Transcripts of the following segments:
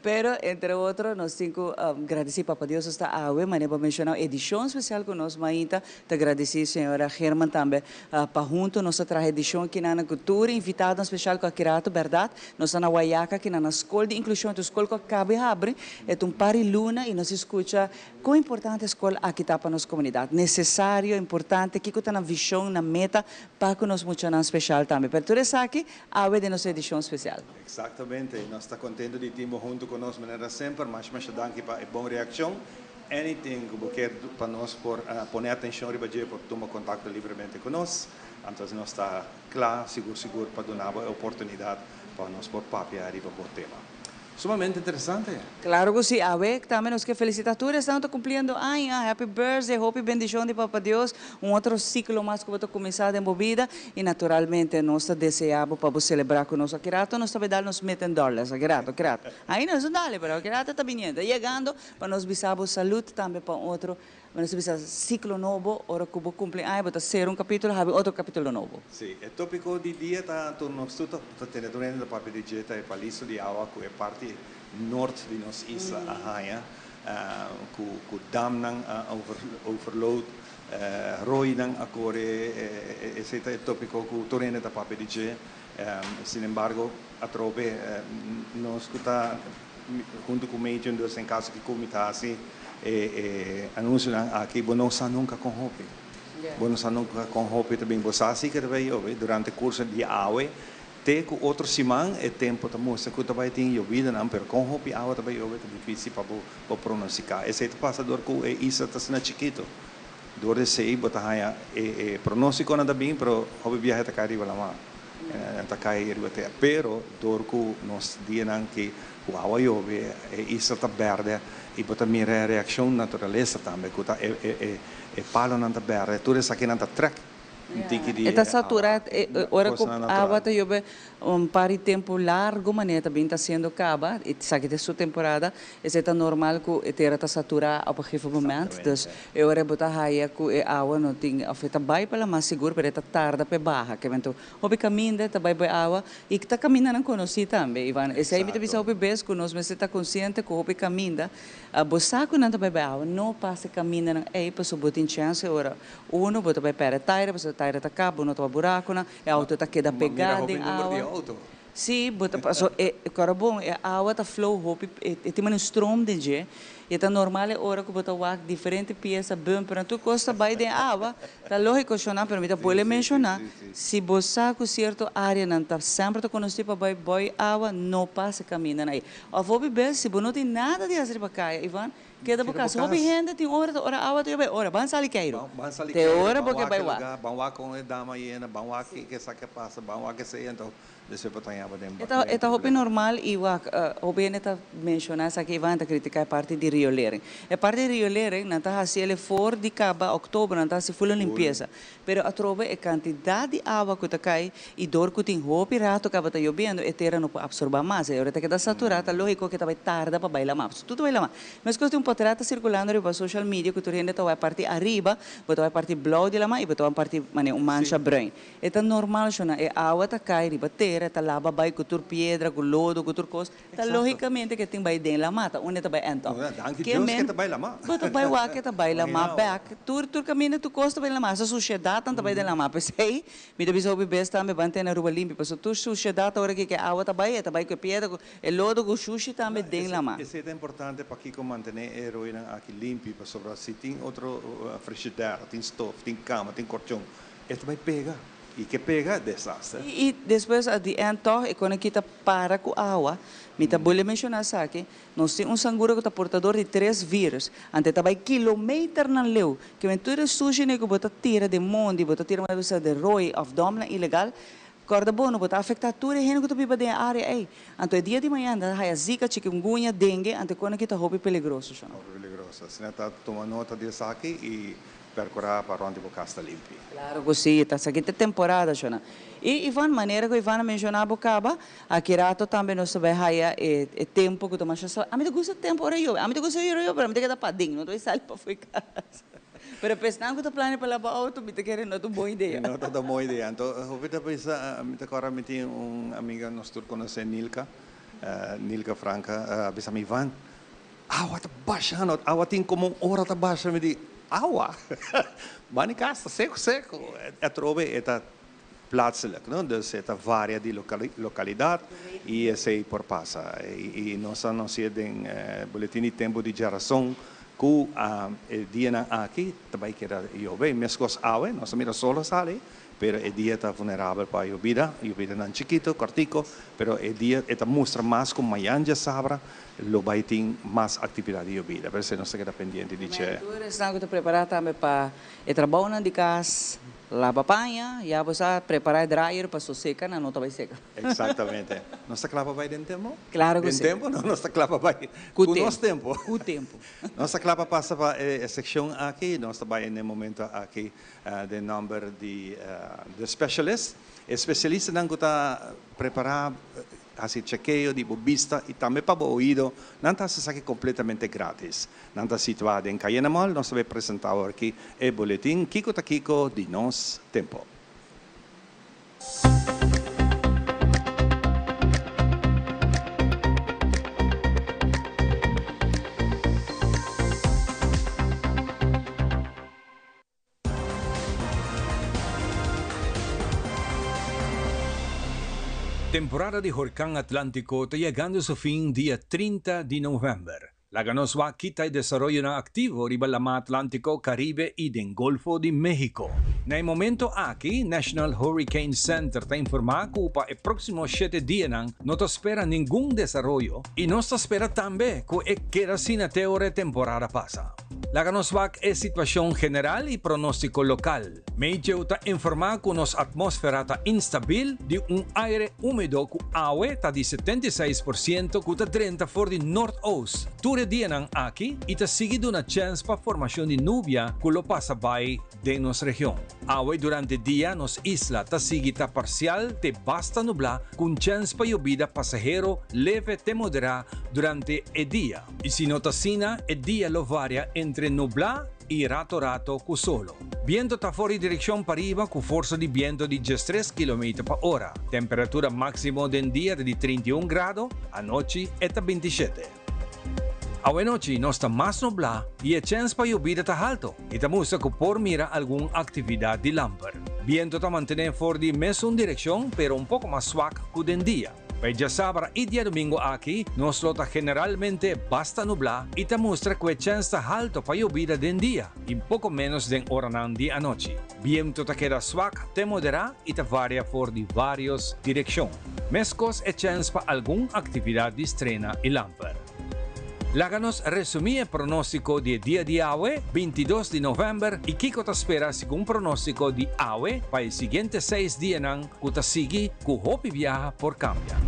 Pero, entre otro, nos tin cu gradici Papa Dios esta awe, manera bo a menciona, edicion special cu nos mainta ta gradici señora Geerman tambe pa hunto nos a traha edicion kinan cu tur invitadonan special cu a kira rato, berdad. Nos ta na Wayaca kinan na Scol di Inclusion, e ta un scol cu a caba habri, e ta un par di luna y nos a scucha con importante e scol aki ta pa nos comunidad. Necesario, importante, kico ta nan vision, nan meta pa cu nos muchanan special tambe. Pero tur esaki awe den nos edicion special. Exactamente, y nos ta contento di tin bo hunto cu nos manera semper. Masha masha danki pa e bon reaccion. Anything cu bo kier pa nos por pone atencion riba dje, por tuma contacto libremente cu nos. Anto nos ta cla sigur sigur pa duna bo e oportunidad pa nos por papia riba bo tema. Sumamente interesante. Claro cu si, awe tambe nos ke felicita tur esnan cu ta cumpliendo aña, happy birthday, hopi bendicion di Papa Dios, un otro ciclo mas cu bo ta cuminsa den bo bida y naturalmente nos ta desea bo pa bo celebra cu nos. Aki rato nos ta bay dal nos meten dollars, aki rato, aki rato. Ainda nos no dale, pero aki rato ta biniendo, ta yegando pa nos bisa bo salud tambe pa un otro Bo mester bisa ciclo nobo, ora cu bo cumpli aña bo ta cera un capitulo, habi otro capitulo nobo. Sí, e topico di dia ta tur nos tur ta tene tur hende ta papia di dje ta e paliso di awa cu e parti nort di nos isla a haña cu cu damnan a overload, rooinan a core, esey ta e topico cu tur hende ta papia di dje. Sin embargo atrobe nos cu ta hunto cu Meijun dus den caso kico mi ta haci e e anuncionan aki bo no sa nunca con hopi. Bo no sa nunca con hopi ta bin. Bo sa si ke ta bay yobe durante curso di awe te cu otro siman e tempo ta mustra cu ta bay tin yobidanan pero con hopi awa ta bay yobe ta dificil pa bo bo pronostica. Esey ta pasa door cu e isla ta asina chikito. Door di esey bo ta haya e e pronosticonan ta bin pero hopi biahe ta cay riba lama. Nan ta kai riba tera. Pero dor ku nos dianan ki ku awa yobe, e isla ta bèrdè i bo ta mira e reakshon naturalesa tambe ku ta e e e palonan ta bèrdè, tur esakinan ta trèk un tiki di E ta e awa saturá aki. e ora ku Kosnan awa natural. ta yobe un par di tempu largu manera ta bin ta siendo kaba, esaki ta su temporada, esei ta normal ku e tera ta saturá op een gegeven moment. Dus Eksaktamente. e ora bo ta haya ku e awa no tin òf e ta bai pa la mas sigur pero e ta tarda pa e baha. Ke Hopi kaminda ta bai bo e awa i ta kamindanan konosí tambe, Ivan. Esei mi ta bisa Exacto. hopi bes ku nos mester ta konsiente ku hopi kaminda bo sa ku nan ta bai bai awa. No pasa e kamindanan ei pasobra bo tin chèns e ora uno bo ta bai pèrdè taira pasobra taira ta kap, bo no ta wak burakunan, e Ma outo ta keda ma mira pegá hopi den number di awa. outo. Sí, bo ta paso e kòrda bon e awa ta flow hopi e tin manera un stroom den dje i e ta normal e ora ku bo ta wak diferente piesa bumpernan tur kos ta bai den awa ta lógiko shona pero mi ta Sí, bolbe sí, sí, menshoná sí, sí. si bo sa ku sierto áreanan ta semper ta konosí pa bai boi awa no pasa e kamindanan ei òf hopi bes si bo no tin nada di hasi riba kaya Ivan Keda bo Keda bo kas. Hopi kas. hende tin ora ta ora awa ta yobe ora ban sali keiru. Ban ban sali Te keiru, ora ban bo ke wak bai e wak. lugá, ban wak kon e dama yena, ban wak ke ke sa ke pasa, ban wak esei, anto despues bo ta yama den E ta den e ta hopi problema. normal i wak hopi hende ta menshoná esaki Ivan ta kritiká e parti di riolering. E parti di riolering nan ta hasi el e for di kaba oktober nan ta hasi full un Full. limpiesa. Pero atrobe e kantidat di awa ku ta kai i dor ku tin hopi rato kaba ta yobiendo e tera no por apsorbá mas. E ora ta keda saturá ta lógiko ku e ta bai tarda pa bai lamá. Pasobra tur ta bai lamá. Meskos tin un potret ta sirkulando riba social media ku tur hende ta wak parti ariba, bo ta wak parti blou di lamá i bo ta wak parti manera un mancha bruin. E ta normal shona, e awa ta kai riba tera, e ta laba bai ku tur piedra, ku lodo, ku tur kos. Ta lógikamente ku e tin bai den lamá, ta unda e ta bai end up. Danki Ke Dios ku e men ta bai lamá. Bo ta bai wak e ta bai lamá Imagina bo. bèk. Tur tur kaminda tur kos ta bai lamá. Hasta sushedatnan ta bai den lamá. P'esei mi ta bisa hopi bes tambe ban tene Aruba limpi, pasobra tur sushedat ora ku e awa ta bai, e ta bai ku e piedra, ku e lodo, ku shushi tambe den lamá. Esei ta importante pakiko mantené e roinan aki limpi, pasobra si tin otro frishider, tin stof, tin kama, tin korchon, e ta bai pega. I ke pega, desaster. I despues at the end tòg e kone kita para ku awa. Mi ta bolbe menshoná esaki, nos tin un sangura ku ta portador di tres vírus, anto e ta bai kilometernan leu, ke men tur e sushinan ku bo ta tira den mondi, bo ta tira mas bisa den roi òf dòmnan ilegal, kòrda bo no bo ta afektá tur e hende ku ta biba den e área ei. Anto e dia di mañana ta haya zika, chikungunya, dengue, anto e kone kita hopi peligroso, shona. Hopi peligroso. Asina ta tuma nota di esaki i Percurá pa rond di bo cas ta limpi. Claro cu si, ta esaki ta temporada shona. Y Ivan, manera cu Ivan a menciona bo caba, aki rato tambe nos ta bay haya e e tempo cu ta masha sol. Ami ta gusta tempo ora yobe, ami ta gusta ora yobe pero ami ta keda paden, no ta bay sali pafo e cas. Pero pa esnan cu ta plania pa laba auto mi ta kere no ta un bon idea. No ta un bon idea. Anto hopi ta bisa, mi ta acorda mi tin un amiga nos tur conoce, Nilka. Nilka Franca a bisa mi, Ivan, awa ta basha no, awa tin como un ora ta basha. Mi di, awa? Bani cas ta seco seco. Atrobe e ta plaatselijk, no? Dus e ta varia di localidad y esey por pasa. Y nos a anuncia den boletin di tempo di djarason cu e dianan aki ta bay keda yobe. Mescos awe, nos a mira sol a sali, pero e dia ta vulnerabel pa yobida, yobidanan chikito, cortico, pero e dia e ta mustra mas cu mayan djasabra lo bay tin mas actividad di yobida. Pero esey nos ta keda pendiente di dje. Tur esnan cu ta prepara tambe pa e trabounan di cas, laba paña, ya bo sa prepara e dryer paso seca nan no ta bay seca. Exactamente. Nos ta cla pa bay den tempo? Claro cu si. Den tempo? No, nos ta cla pa bay cu nos tempo. Cu tempo. Nos ta cla pa pasa pa e seccion aki. Nos ta bay n'e momento aki den nomber di The Specialist. E specialistanan cu ta prepara Hasi chekeo di bo bista i tambe pa bo oido. Nan ta hasi esaki kompletamente gratis. Nan ta situá den Cayena Mall. Nos ta bay presentá awor aki e boletin Kiko ta Kiko di nos tempo. Temporada di horkan Atlántiko ta yegando su fin dia 30 di novèmber. Laga nos wak kita e desaroyonan aktivo riba Lamá Atlántiko, Karibe i den Golfo di Méhiko. Na e momento aki, National Hurricane Center ta informá ku pa e próksimo shete dianan no ta spera ningun desaroyo i nos ta spera tambe ku e keda asina te ora e temporada pasa. Laga nos wak e situashon general i pronóstiko lokal. Meteo ta informá ku nos atmósfera ta instabil di un aire úmedo ku awe ta di 76% ku ta drenta for di nortoost tur e dianan aki i ta sigui duna chèns pa formashon di nubia ku lo pasa bai den nos region. Awe durante dia nos isla ta sigui ta parsial te basta nublá ku un chèns pa yobida pasahero leve te moderá durante e dia. I si no ta asina, e dia lo varia entre nublá i rato rato ku solo. Biento ta for di direkshon pariba ku forsa di biento di diestres kilometer pa ora. Temperatura máksimo den dia ta di 31 grado, anochi e ta 27. Awenochi nos ta mas nublá i e chèns pa yobida ta halto i ta mustra ku por mira algun aktividat di lamper. Biento ta mantené for di mesun direkshon pero un poko mas swak ku den dia. Pa e djasabra i diadomingo aki nos lo ta generalmente basta nublá i ta mustra ku e chèns ta halto pa yobida den dia i poko ménos den oranan di anochi. Biento ta keda swak te moderá i ta varia for di vários direkshon. Meskos e chèns pa algun aktividat di strena i lamper. Laga nos resumí e pronóstiko di e dia di awe, 22 di novèmber, i kiko ta spera segun pronóstiko di awe pa e siguiente seis dianan ku ta sigui ku hopi biaha por kambia.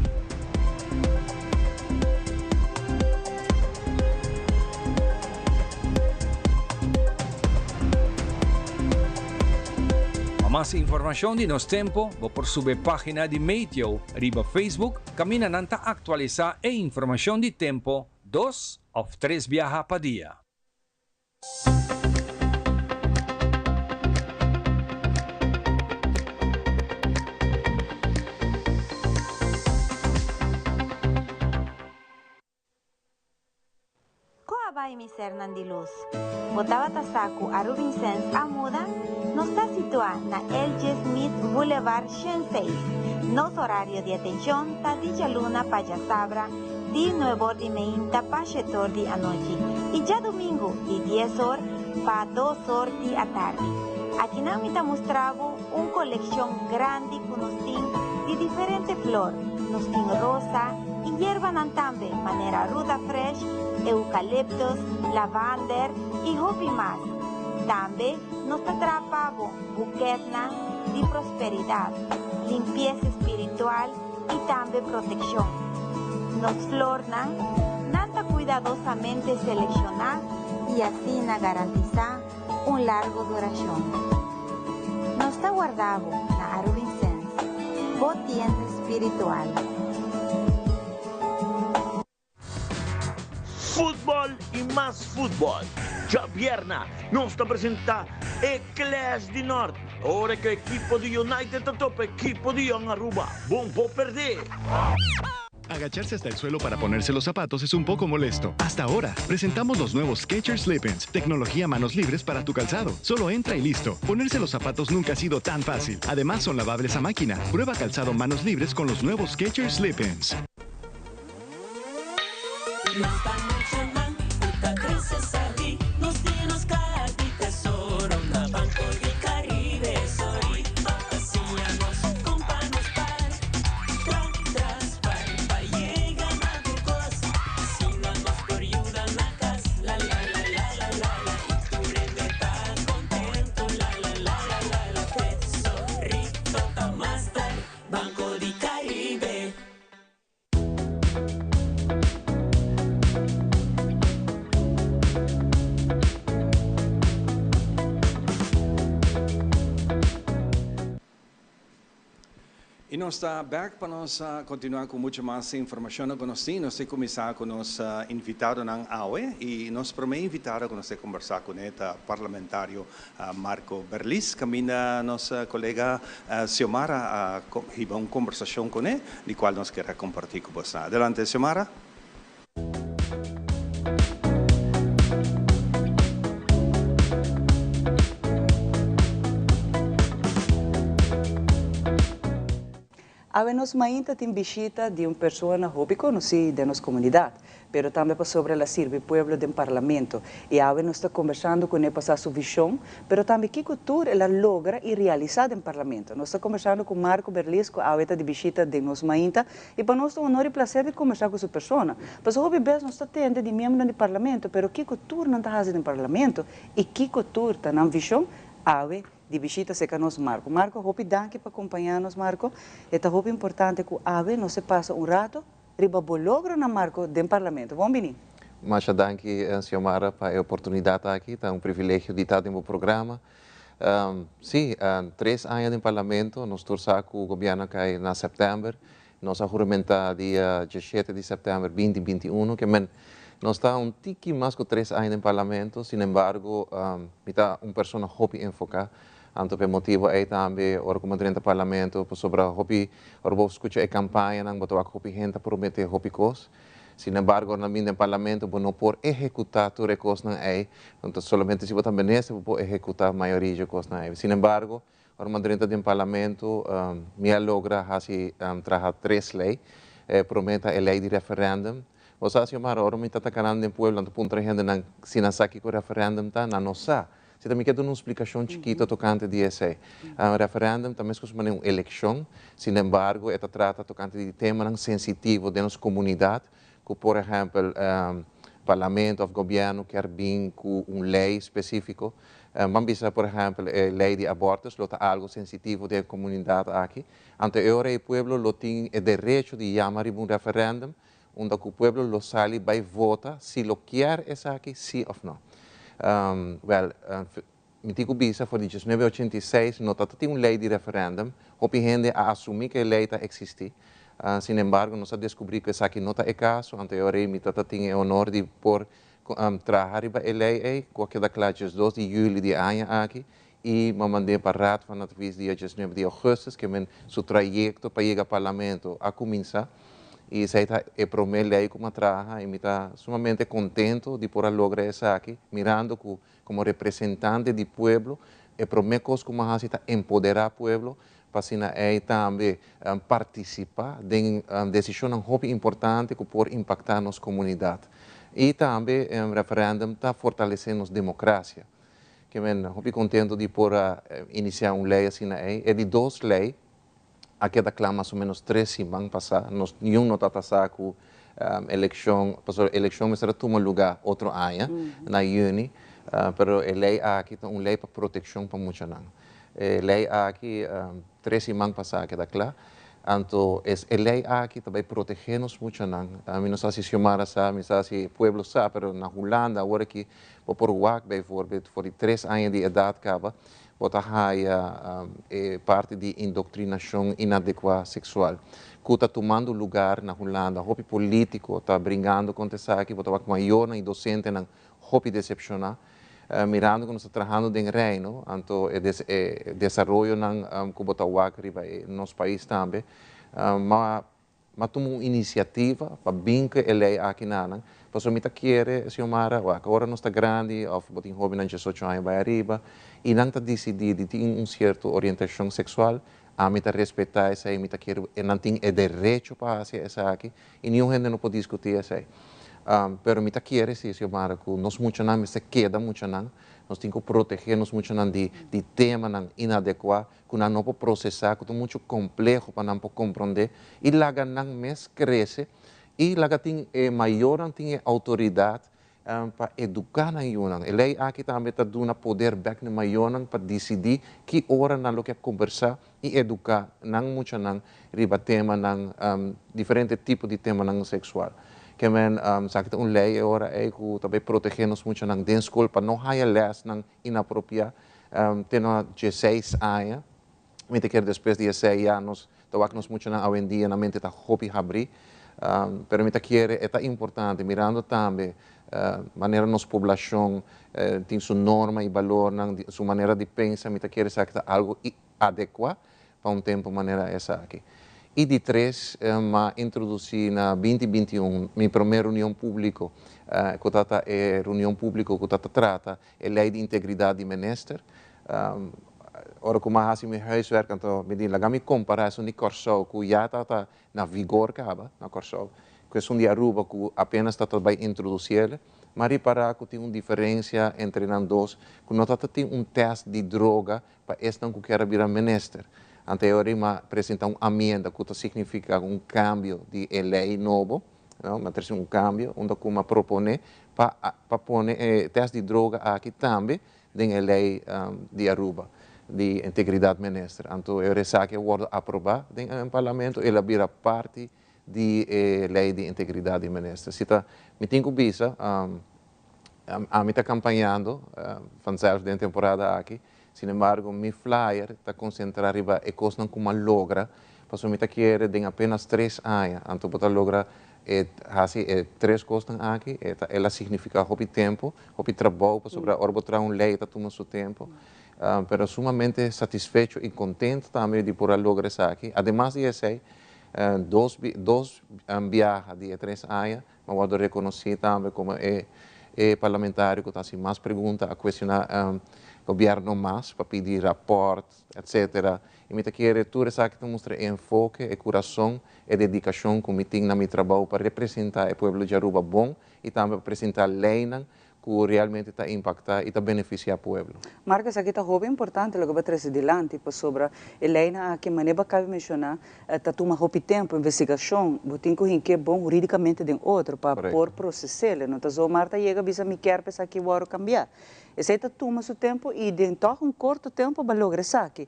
Pa mas informashon di nos tempo bo por subi e página di Meteo riba Facebook kaminda nan ta aktualisá e informashon di tempo dos òf tres biaha pa dia. Ko a bai mi sernan di lus? Bo tabata sa ku Arubinsens a muda? Nos ta situá na LG. Smith Boulevard 106. Nos orario di atenshon ta di djaluna pa djasabra di nuebor di meinta pa shetor di anochi i djadumingu di dies or pa dos or di atardi. Akinan mi ta mustra bo un kolekshon grandi ku nos tin di diferente flor. Nos tin rosa i yerbanan tambe manera ruda fresh, eukaliptus, lavander i hopi mas. Tambe nos ta traha pa bo buketnan di prosperidat, limpiesa spiritual i tambe protekshon. Nos flornan nan ta kuidadosamente selekshoná i asina garantisá un largo durashon. Nos ta warda bo na Arubinsens, bo tienda spiritual. Futbol y mas futbol. Djabièrna nos ta presenta e Clash di Nort ora cu ekipo di United ta topa ekipo di Jong Aruba. Bon por perde! Agacharse hasta el suelo para ponerse los zapatos es un poco molesto. Hasta ahora, presentamos los nuevos Skechers Slip-ins, tecnología manos libres para tu calzado. Solo entra y listo. Ponerse los zapatos nunca ha sido tan fácil. Además, son lavables a máquina. Prueba calzado manos libres con los nuevos Skechers Slip-ins. I nos ta bèk pa nos kontinuá ku muchu mas informashon ku nos tin. Nos ta kuminsá ku nos invitadonan awe i nos promé invitado ku nos ta kombersá kuné ta parlamentario Marco Berlis, kaminda nos kolega Xiomara a hiba un kombersashon kuné, di kual nos kier a kompartí ku bosnan. Adelante Xiomara. Awe nos mainta tin bishita di un persona hopi konosí den nos komunidat, pero tambe pasobra el a sirbi pueblo den Parlamento y awe nos ta conversando cune pa sa su vision, pero tambe kico tur el a logra y realisa den Parlamento. Nos ta conversando cu Marco Berlis cu awe ta di bishita den nos mainta y pa nos ta un honor y placer di conversa cu su persona. Pasobra hopi bes nos ta tende di miembronan di Parlamento, pero kico tur nan ta haci den Parlamento y kico tur ta nan vision, awe di bishita cerca nos Marco. Marco, hopi danki pa compaña nos Marco. E ta hopi importante cu awe nos e pasa un rato Riba bo logronan Marco den Parlamento. Bon bini. Masha danki Xiomara pa e oportunidad aki, ta un privilegio di ta den bo programa. Si, tres aña den Parlamento, nos tur sa cu gobierno a cay na september, nos a huramenta dia diesshete di september binti binti uno, ke men nos ta un tiki mas cu tres aña den Parlamento, sinembargo mi ta un persona hopi enfoca. Anto p'e motibu ei tambe ora ku bo drenta parlamento pasobra hopi ora bo skucha e kampañanan bo ta wak hopi hende ta prometé hopi kos. Sinembargo ora nan bin den parlamento bo no por ehekutá tur e kosnan ei. Anto solamente si bo ta minister bo por ehekutá mayoria dje kosnan ei. Sinembargo ora mi a drenta den parlamento mi a logra hasi traha tres lei. E promé ta e lei di referèndum. Bo sa Xiomara ora mi ta ta kanando den pueblo nan ta puntra e hendenan si nan sa kiko referèndum ta, nan no sa. Si ta mi ke duna un splikashon chikito tokante di esei. Un referèndum ta meskos manera un elekshon, sinembargo e ta trata tokante di temanan sensitivo den nos komunidat ku por ehèmpel parlamento òf gobièrnu kier bin ku un lei spesífiko. Ban bisa por ehèmpel e lei di abortus lo ta algu sensitivo den e komunidat aki. Anto e ora ei pueblo lo tin e derecho di yama riba un referèndum unda ku pueblo lo sali bai vota si lo kier esaki si of no. Wèl, mi tin ku bisa for di diesnuebe ochenta i seis no ta tin un lei di referèndum, hopi hende a asumí ku e lei ta eksistí, sin embargo nos a deskubrí ku esaki no ta e kaso, anto e ora ei mi ta ta tin e honor di por traha riba e lei ei ku a keda kla diesdos di yüli di e aña aki i mi a mand'é pa Raad van Advies dia diesnuebe di augustus, ke men su trayekto pa yega Parlamento a kuminsá. I esei ta e promé lei ku mi a traha i mi ta sumamente kontento di por a logra esaki, mirando ku komo representante di pueblo e promé kos ku mi a hasi ta empoderá pueblo pa asina ei tambe partisipá den desishonnan hopi importante ku por impaktá nos komunidat. I tambe referèndum ta fortalesé nos demokrasia. Ke men hopi kontento di por a inisiá un lei asina ei. E di dos lei a keda kla mas o menos tres siman pasá. Nos niun no tabata sa ku elekshon, pasobra elekshon mester a tuma lugá otro aña, na yüni, pero e lei aki ta un lei pa protekshon pa muchanan. E lei aki tres siman pasá a keda kla. Anto es e lei aki ta bai protegé nos muchanan. Mi no sa si Xiomara sa, mi sa si e pueblo sa, pero na Hulanda awor aki bo por wak bijvoorbeeld for di tres aña di edat kaba bo ta haya e parti di indoktrinashon inadekuá seksual ku ta tumando lugar na Hulanda. Hopi polítiko ta bringando kontra esaki, bo ta wak mayornan i dosentenan hopi desepshoná. Mirando ku nos ta trahando den Reino, anto e e desaroyonan ku bo ta wak riba e nos pais tambe, ma. M'a tuma un inisiativa pa bin ku e lei aki na nan, pasobra mi ta kere, Xiomara, wak, ora nos ta grandi òf bo tin hóbennan 18 aña bai ariba i nan ta disidí di tin un sierto orientashon seksual, ami ta respetá esei, mi ta kere e nan tin e derecho pa hasi esaki i niun hende no por diskutí esei. Pero mi ta kere si, Xiomara, ku nos muchanan mester keda muchanan, nos tin ku protegé nos muchanan di di temanan inadekuá ku nan no por prosesá, ku ta muchu kompleho pa nan por komprondé, i laga nan mes krese i laga tin e mayornan tin e outoridat pa eduká nan yunan. E lei aki tambe ta duna poder bèk na e mayornan pa disidí ki ora nan lo ke kombersá i eduká nan muchanan riba temanan, diferente tipo di temanan seksual. Ke men, esaki ta un lei e ora ei ku ta bai protegé nos muchanan den skol pa no haña lèsnan inapropiá te na 16 aña. Mi ta kere despues di esei ya nos ta wak nos muchanan awendia nan mente ta hopi habrí. Pero mi ta kere e ta importante mirando tambe manera nos poblashon tin su norma i balornan, su manera di pensa, mi ta kere esaki ta algu adekuá pa un tempu manera esaki. I di tres, m'a introdusí na 2021 mi promé reunion públiko ku ta ta e reunion públiko ku ta ta trata e lei di integridat di minister. Ora ku m'a hasi mi huiswerk anto mi di laga mi kompará esun di Kòrsou ku ya ta ta na vigor kaba na Kòrsou ku esun di Aruba ku apenas ta ta bai introdusí el. M'a ripará ku tin un diferensia entre nan dos ku no ta ta tin un tèst di droga pa esnan ku kier a bira minister. Anto e ora ei m'a presentá un amienda ku ta signifiká un kambio di e lei nobo. No, m'a trese un kambio unda ku m'a proponé pa pa pone e tèst di droga aki tambe den e lei di Aruba di integridat minister. Anto e ora esaki a wòrdu aprobá den parlamento, el a bira parti di e lei di integridat di minister. Si ta mi tin ku bisa, ami ta kampañando vanzelf den temporada aki, sinembargo mi flyer ta konsentrá riba e kosnan ku m'a logra, pasobra mi ta kere den apenas 3 aña, anto bo ta logra e hasi e tres kosnan aki, e ta el a signifiká hopi tempu, hopi trabou, pasobra ora bo traha un lei ta tuma su tempu, pero sumamente satisfecho i kontentu tambe di por a logra esaki. Ademas di esei, dos dos biaha di e 3 aña m'a wòrdu rekonosí tambe komo e e parlamentario ku ta hasi mas pregunta, a kuestioná gobièrnu mas pa pidi rapòrt, etcetera. I mi ta kere tur esaki ta mustra e enfoke, e kurason, e dedikashon ku mi tin na mi trabou pa representá e pueblo di Aruba bon i tambe pa presentá leinan ku realmente ta impaktá i ta benefisiá pueblo. Marco, esaki ta hopi importante loke bo a trese dilanti, pasobra e leinan aki, manera bo a kabi menshoná, ta tuma hopi tempu, investigashon, bo tin ku hink'é bon hurídikamente den otro pa por proses'é. No ta zomaar ta yega bisa mi kier pa esaki wòrdu kambiá. Esei ta tuma su tempu i den tòg un korto tempu bo a logra esaki.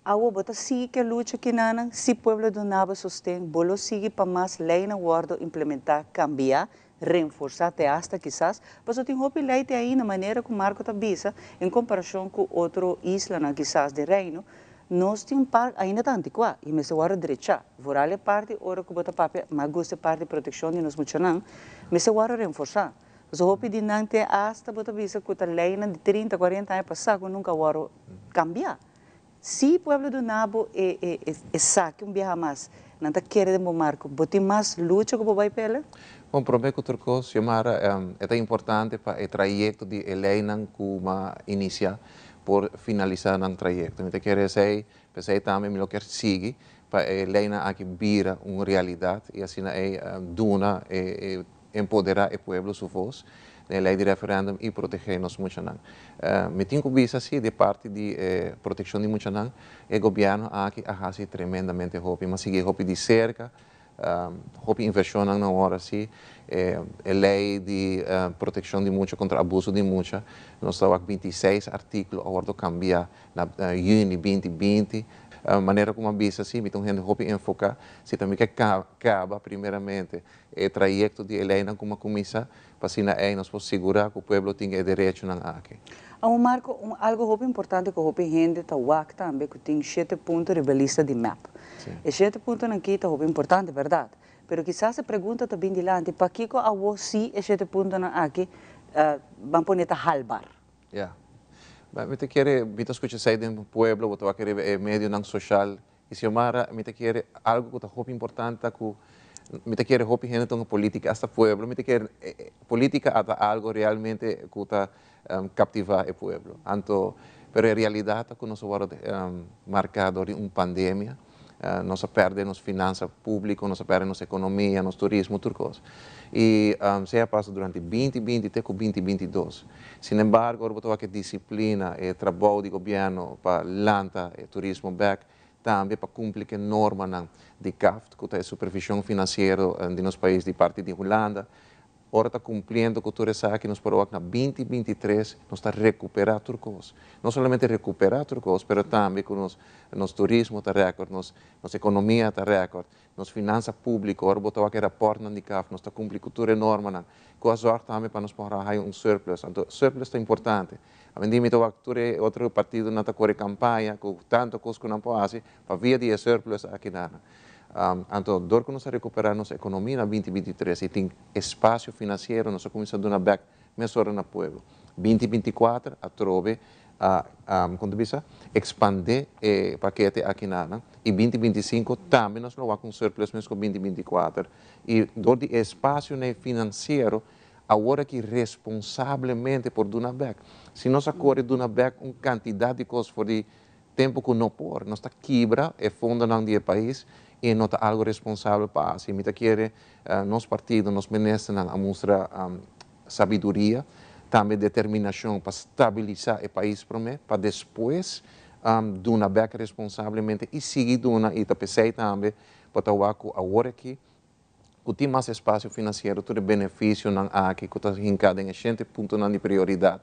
Awo bo ta sigui ku e lucha kinanan, si pueblo duna bo sosten, bo lo sigui pa mas leinan wòrdu implementá, kambiá, renforsá te asta kisas, pasobra tin hopi lei te ainda, manera ku Marco ta bisa, en komparashon ku otro islanan kisas den Reino, nos tin un par ainda ta antikuá i mester wòrdu drechá. Vooral e parti ora ku bo ta papia, mas gusta e parti protekshon di nos muchanan, mester wòrdu renforsá. Pasobra hopi di nan te asta bo ta bisa ku ta leinan di 30, 40 aña pasá ku nunka a wòrdu kambiá. Si pueblo duna bo e e esaki un biaha mas, nan ta kere den bo marco. Bo tin mas lucha ku bo bai pele? Bon, promé ku tur kos, Xiomara, e ta importante pa e trayekto di e leinan ku m'a inisiá por finalisá nan trayekto. Mi ta kere esei, p'esei tambe mi lo kier sigui pa e leinan aki bira un realidat i asina ei duna e empoderá e pueblo su vos den e lei di referèndum i protegé nos muchanan. Mi tin ku bisa si di parti di e protekshon di muchanan e gobièrnu aki a hasi tremendamente hopi. M'a sigui hopi di serka, hopi invershonnan nan wòrdu hasi. E lei di protekshon di mucha kontra abuso di mucha, nos ta wak 26 artíkulo a wòrdu kambiá na yüni 2020. Manera ku m'a bisa si mi ta un hende hopi enfoká, si ta mi ke kaba primeramente E trayekto di e leinan ku a kuminsá, pa asina ei nos por sigurá ku pueblo tin e derechonan aki. Awor Marco, un algo hopi importante ku hopi hende ta wak tambe ku tin shete punto riba e lista di mep. E shete puntonan aki ta hopi importante, bèrdat? Pero kisas e pregunta ta bin dilanti, pakiko awor si e shete puntonan aki ban pone ta halbar? Ya. Mi ta kere, mi ta skucha esei den pueblo, bo ta wak riba e medionan soshal. I Xiomara, mi ta kere algu ku ta hopi importante ta ku Mi ta kere hopi hende ta politica, hasta pueblo. Mi ta kere politica ta algo realmente cu ta captiva e pueblo. Anto, pero e realidad ta cu nos a wordo marca door di un pandemia. Nos a perde nos finansa publico, nos a perde nos economia, nos turismo, tur cos. Y esey a pasa durante 2020 te cu 2022. Sin embargo, ora bo ta wak e disciplina, e trabou di gobierno pa lanta e turismo bek, tambe pa cumpli cu e normanan di CAFT, cu ta e supervision financiero di nos pais di parti di Hulanda. Ora ta cumpliendo cu tur esaki, nos por wak na 2023 nos ta recupera tur cos. No solamente recupera tur cos, pero tambe cu nos turismo ta record, nos economia ta record, nos finansa publico, ora bo ta wak e rapportnan di CAFT, nos ta cumpli cu tur e normanan. Cu a zorg tambe pa nos por haya un surplus. Anto, surplus ta importante. Awendia mi ta wak tur e otro partidonan ta core campaña cu tanto cos cu nan por haci pa via di e surplus aki nan. Anto, door cu nos a recupera nos economia na 2023 y tin espacio financiero, nos a cuminsa duna bek mesora na pueblo. 2024 atrobe a, con ta bisa, expande e pakete aki nan y 2025 tambe nos lo wak un surplus mes cu 2024. Y door di espacio financiero, awor aki responsablemente por duna bek. Si nos a core duna bek un cantidad di cos for di tempo cu no por, nos ta kibra e fondonan di e pais y no ta algo responsabel pa haci. Mi ta kere nos partido, nos ministernan a mustra sabiduria, tambe determinacion pa stabilisa e pais prome, pa despues duna bek responsablemente y sigui duna. Y ta pesey tambe pa ta wak cu awor aki, cu tin mas espacio financiero, tur e beneficionan aki, cu ta hinca den e 100 puntonan di prioridad,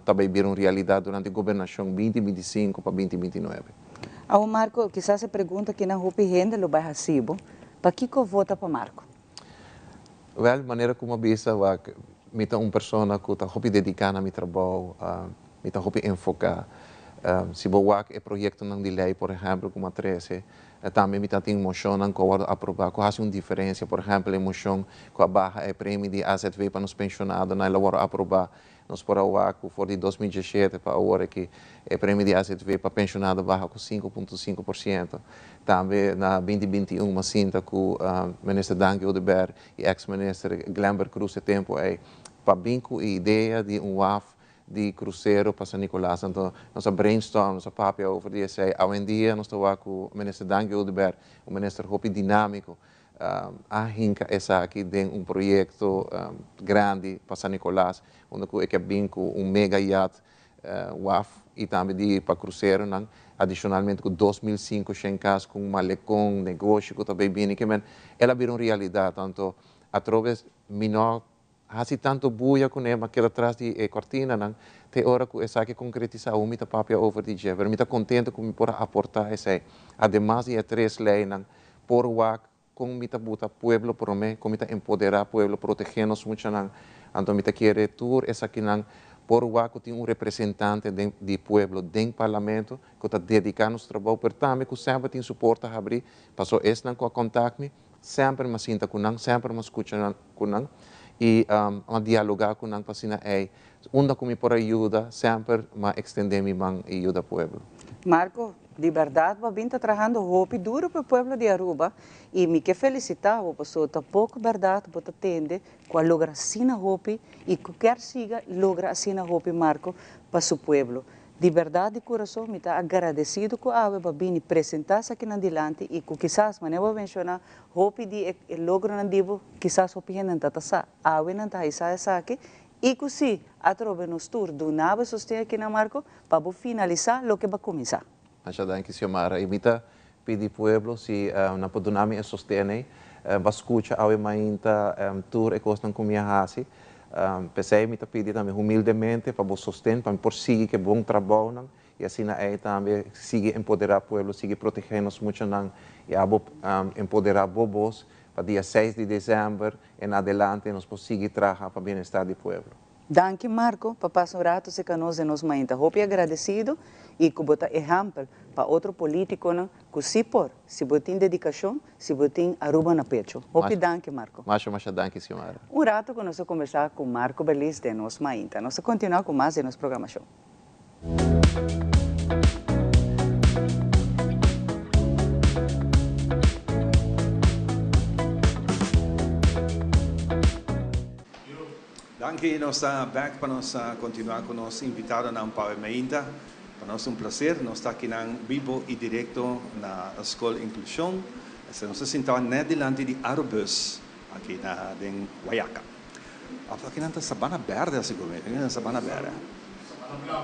ta bay bira un realidad durante e gobernacion 2025 pa 2029. Awo Marco, kisas e pregunta cu nan hopi hende lo bay haci bo, pakico vota pa Marco? Wel, manera cu mi bisa, wak, mi ta un persona cu ta hopi dedica na mi trabou, mi ta hopi enfoca. Si bo wak e proyectonan di ley, por ehempel, como a 13, tambe mi ta tin mocionnan cu a wordo aproba, cu haci un diferencia. Por ehempel, e mocion cu a baha e premie di AZV pa nos pensionadonan, el a wordo aproba. Nos por a wak cu for di 2017 pa awor cu e premie di AZV pa pensionado baha cu 5.5%. Tambe na 2021 m'a sinta cu minister Dangui Oduber y ex-minister Glenbert Croes e tempo ey pa bin cu e idea di un waf di crucero pa San Nicolas. Anto, nos a brainstorm, nos a papia over di esey. Awendia nos ta wak cu minister Dangui Oduber, un minister hopi dinamico, a hinca esaki den un proyecto grandi pa San Nicolas, unda cu e kier bin cu un mega yacht waf y tambe di pa cruceronan, adicionalmente cu 2500 cas cu un malecon, negoshi cu ta bay bini, kiermen el a bira un realidad. Anto, atrobe mi no haci tanto buya cu ne, ma keda tras di e cortinanan, te ora cu esaki concretisa, mi ta papia over di dje, pero mi ta contento cu mi por aporta esey. Ademas di e tres leynan, por wak con mi ta buta pueblo prome, con mi ta empodera pueblo, protege nos muchanan. Anto mi ta kere tur esakinan por wak cu tin un representante di pueblo den parlamento, cu ta dedica nos trabou, pero tambe cu semper tin su porta habri, paso esnan cu a contact mi, semper m'a sinta cu nan, semper m'a scucha cu nan, y m'a dialoga cu nan pa asina ey, unda cu mi por ayuda, semper m'a extende mi man y ayuda pueblo. Marco, di berdad, bo a bin ta trahando hopi duro pa pueblo di Aruba y mi kier felicita bo, pasobra tampoco berdad bo ta tende cu a logra asina hopi y cu kier siga logra asina hopi, Marco, pa su pueblo. Di berdad, di curason, mi ta agradecido cu awe bo a bini presenta esakinan dilanti y cu kisas, manera bo a menciona, hopi di e logronan di bo, kisas hopi hende no ta sa. Awe nan ta hisa esaki y cu si atrobe nos tur duna bo sosten aki na Marco, pa bo finalisa loke bo a cuminsa. Masha danki, Xiomara. Y mi ta pidi pueblo si nan por duna mi e sosten ey, bo a scucha awe mainta tur e cosnan cu mi a haci. Pesey mi ta pidi tambe humildemente pa bo sosten, pa mi por sigui cu e bon trabounan y asina ey tambe sigui empodera pueblo, sigui protege nos muchanan y abo empodera bo bos pa dia 6 di december en adelante nos por sigui traha pa bienestar di pueblo. Danki, Marco, pa pasa un rato cerca nos den Nos Mainta. Hopi agradecido y cu bo ta ehempel pa otro politiconan cu si por, si bo tin dedicacion, si bo tin Aruba na pecho. Hopi danki, Marco. Masha, masha danki, Xiomara. Un rato cu nos a conversa cu Marco Berlis den Nos Mainta. Nos ta continua cu mas den nos programacion. Danki, nos ta back pa nos continua cu nos invitadonan pa e mainta. Pa nos ta un placer, nos ta akinan bibo y directo na Scol Inclusion. Esei nos ta sinta net dilanti di Arubus aki na den Wayaca. Of akinan ta Sabana Berde asi cu mi, akinan ta Sabana Berde.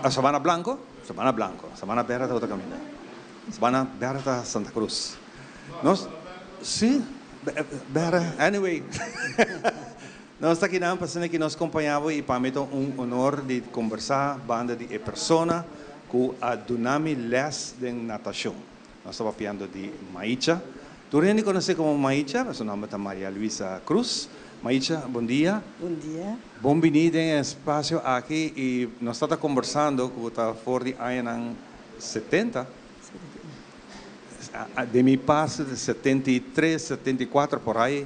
Ah, Sabana Blanco? Sabana Blanco. Sabana Berde ta otro caminda. Sabana Berde ta Santa Cruz. Nos, si, Berde, anyway. Nos ta akinan pa asina ki nos kompañá bo i pa mi ta un honor di kombersá banda di e persona ku a duna mi lès den natashon. Nos ta papiando di Maicha. Tur hende konosé komo Maicha, pero su nòmber ta Maria Luisa Cruz. Maicha, bon dia. Bon dia. Bon biní den e espasio aki i nos ta ta kombersando ku ta for di añanan 70. Den mi pas 73, 74 por ai,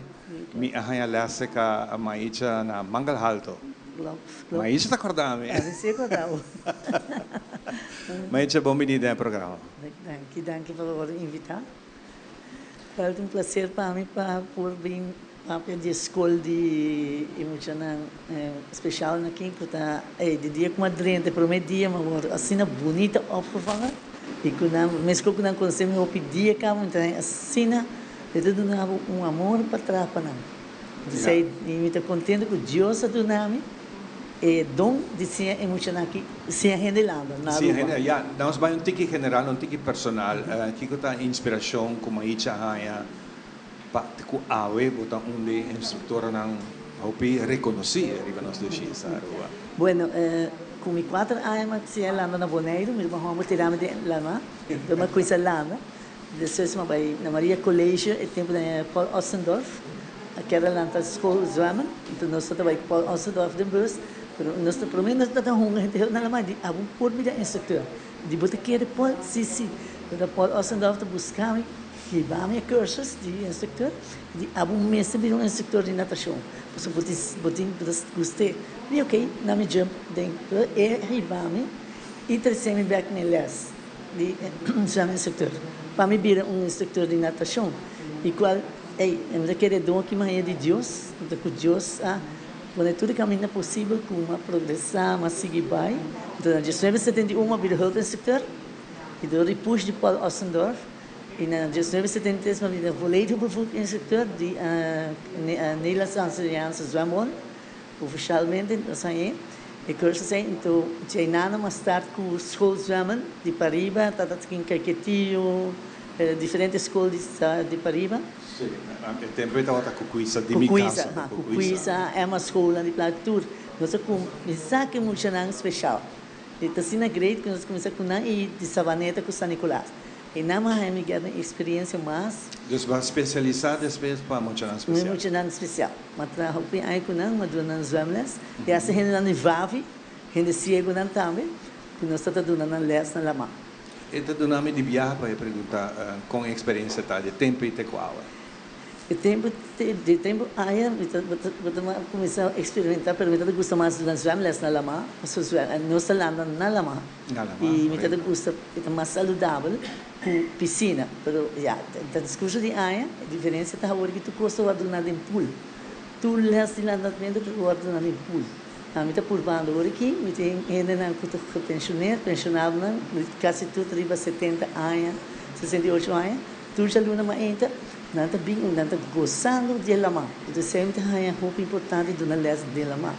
mi a haña lès serka Maicha na Mangel Halto. Maicha ta kòrda mi. Ami si a kòrda bo. Maicha, bon bini den e programa. Danki, danki pa bo invitá. Ta un plaser pa mi pa por bin papia di e skol di e muchanan speshal aki ku ta ey di dia ku mi a drenta e prome dia mi a wòrdu asina bunita opgevangen i ku nan meskos ku nan konosé mi hopi dia kaba mi ta asina e ta duna bo un amor pa traha pa nan. P'esei mi ta kontento ku Dios a duna mi e don di siña e muchanan aki siña hende landa na Siña Aruba. hende, ya. Nos bai un tiki general, un tiki personal. Kiko ta e inspirashon ku Maicha a haña pa ku awe bo ta un di e instruktoranan hopi rekonosí riba nos dushi isla Aruba? Bueno, ku mi kuater aña mi a siña landa na Boneiru, mi ruman hòmber tira mi den lama, mi a kuminsá landa. Despues mi a bai na Maria College, e tempu den Paul Ostendorf, a keda lanta school zwemmen, enton nos tabata bai Paul Ostendorf den bus, pero nos ta prome nos tabata hunga henter na lama, di abo por bira instructeur, di bo ta kere Paul? Si si, pero Paul Ostendorf ta busca mi, hiba mi e cursus di instructeur, di abo mester bira un instructeur di natacion, pasobra bo tin bo tin bo ta guste, di ok, na mi jump den, e hiba mi y trece mi bek na e les. Di zwem instructor pa mi bira un instructor di natacion y cual ey mi ta kere don aki maña di Dios anto cu Dios a pone tur e caminda posibel cu mi a progresa mi a sigui bay anto na 1971 mi a bira hulp instructor y door di push di Paul Ostendorf y na 1973 mi a bira volledig bevoegd instructor di Nederlandse Antilliaanse Zwembond. Ofishalmente nos hañ'é e kursus ei, anto djei nada mas start ku schoolzwemmen di pariba, tabata tin Caiquetio, diferente skol di di pariba. Sí, e tempu ei tabata Kukuisa di mi kasa. Kukuisa, Kukuisa, Emma schoolnan di Playa tur. Nos a kuminsá ku e muchanan speshal. E ta asina great ku nos a kuminsá ku nan i di Savaneta ku San Nicolas. E nan a haña mi get un experiencia mas. Dus bo a specialisa despues pa muchanan special? Mi muchanan special. Mi a traha hopi aña cu nan, mi a duna nan zwemles. Y hasta hendenan di Vavi, hende ciegonan tambe, cu nos ta ta duna nan les na lama. E ta duna mi di biaha pa e pregunta con e experiencia ta di tempo y te cu awe. E tempo di tempo aya mi ta bo ta cuminsa experimenta pero mi ta ta gusta mas duna zwemles na lama pasobra zwem nos ta landa na lama. Y mi ta ta gusta e ta mas saludabel cu piscina pero ya ta discurso di aña e diferencia ta awor ki tur cos ta worde duna den pool tur les di landamento ta worde duna den pool ami ta purbando awor aki mi tin hendenan cu ta gepensioneer pensionadonan casi tur ta riba 70 aña 68 aña tur djaluna mainta nan ta bin y nan ta gozando di e lama entonces esey mi ta haya hopi importante duna les den lama.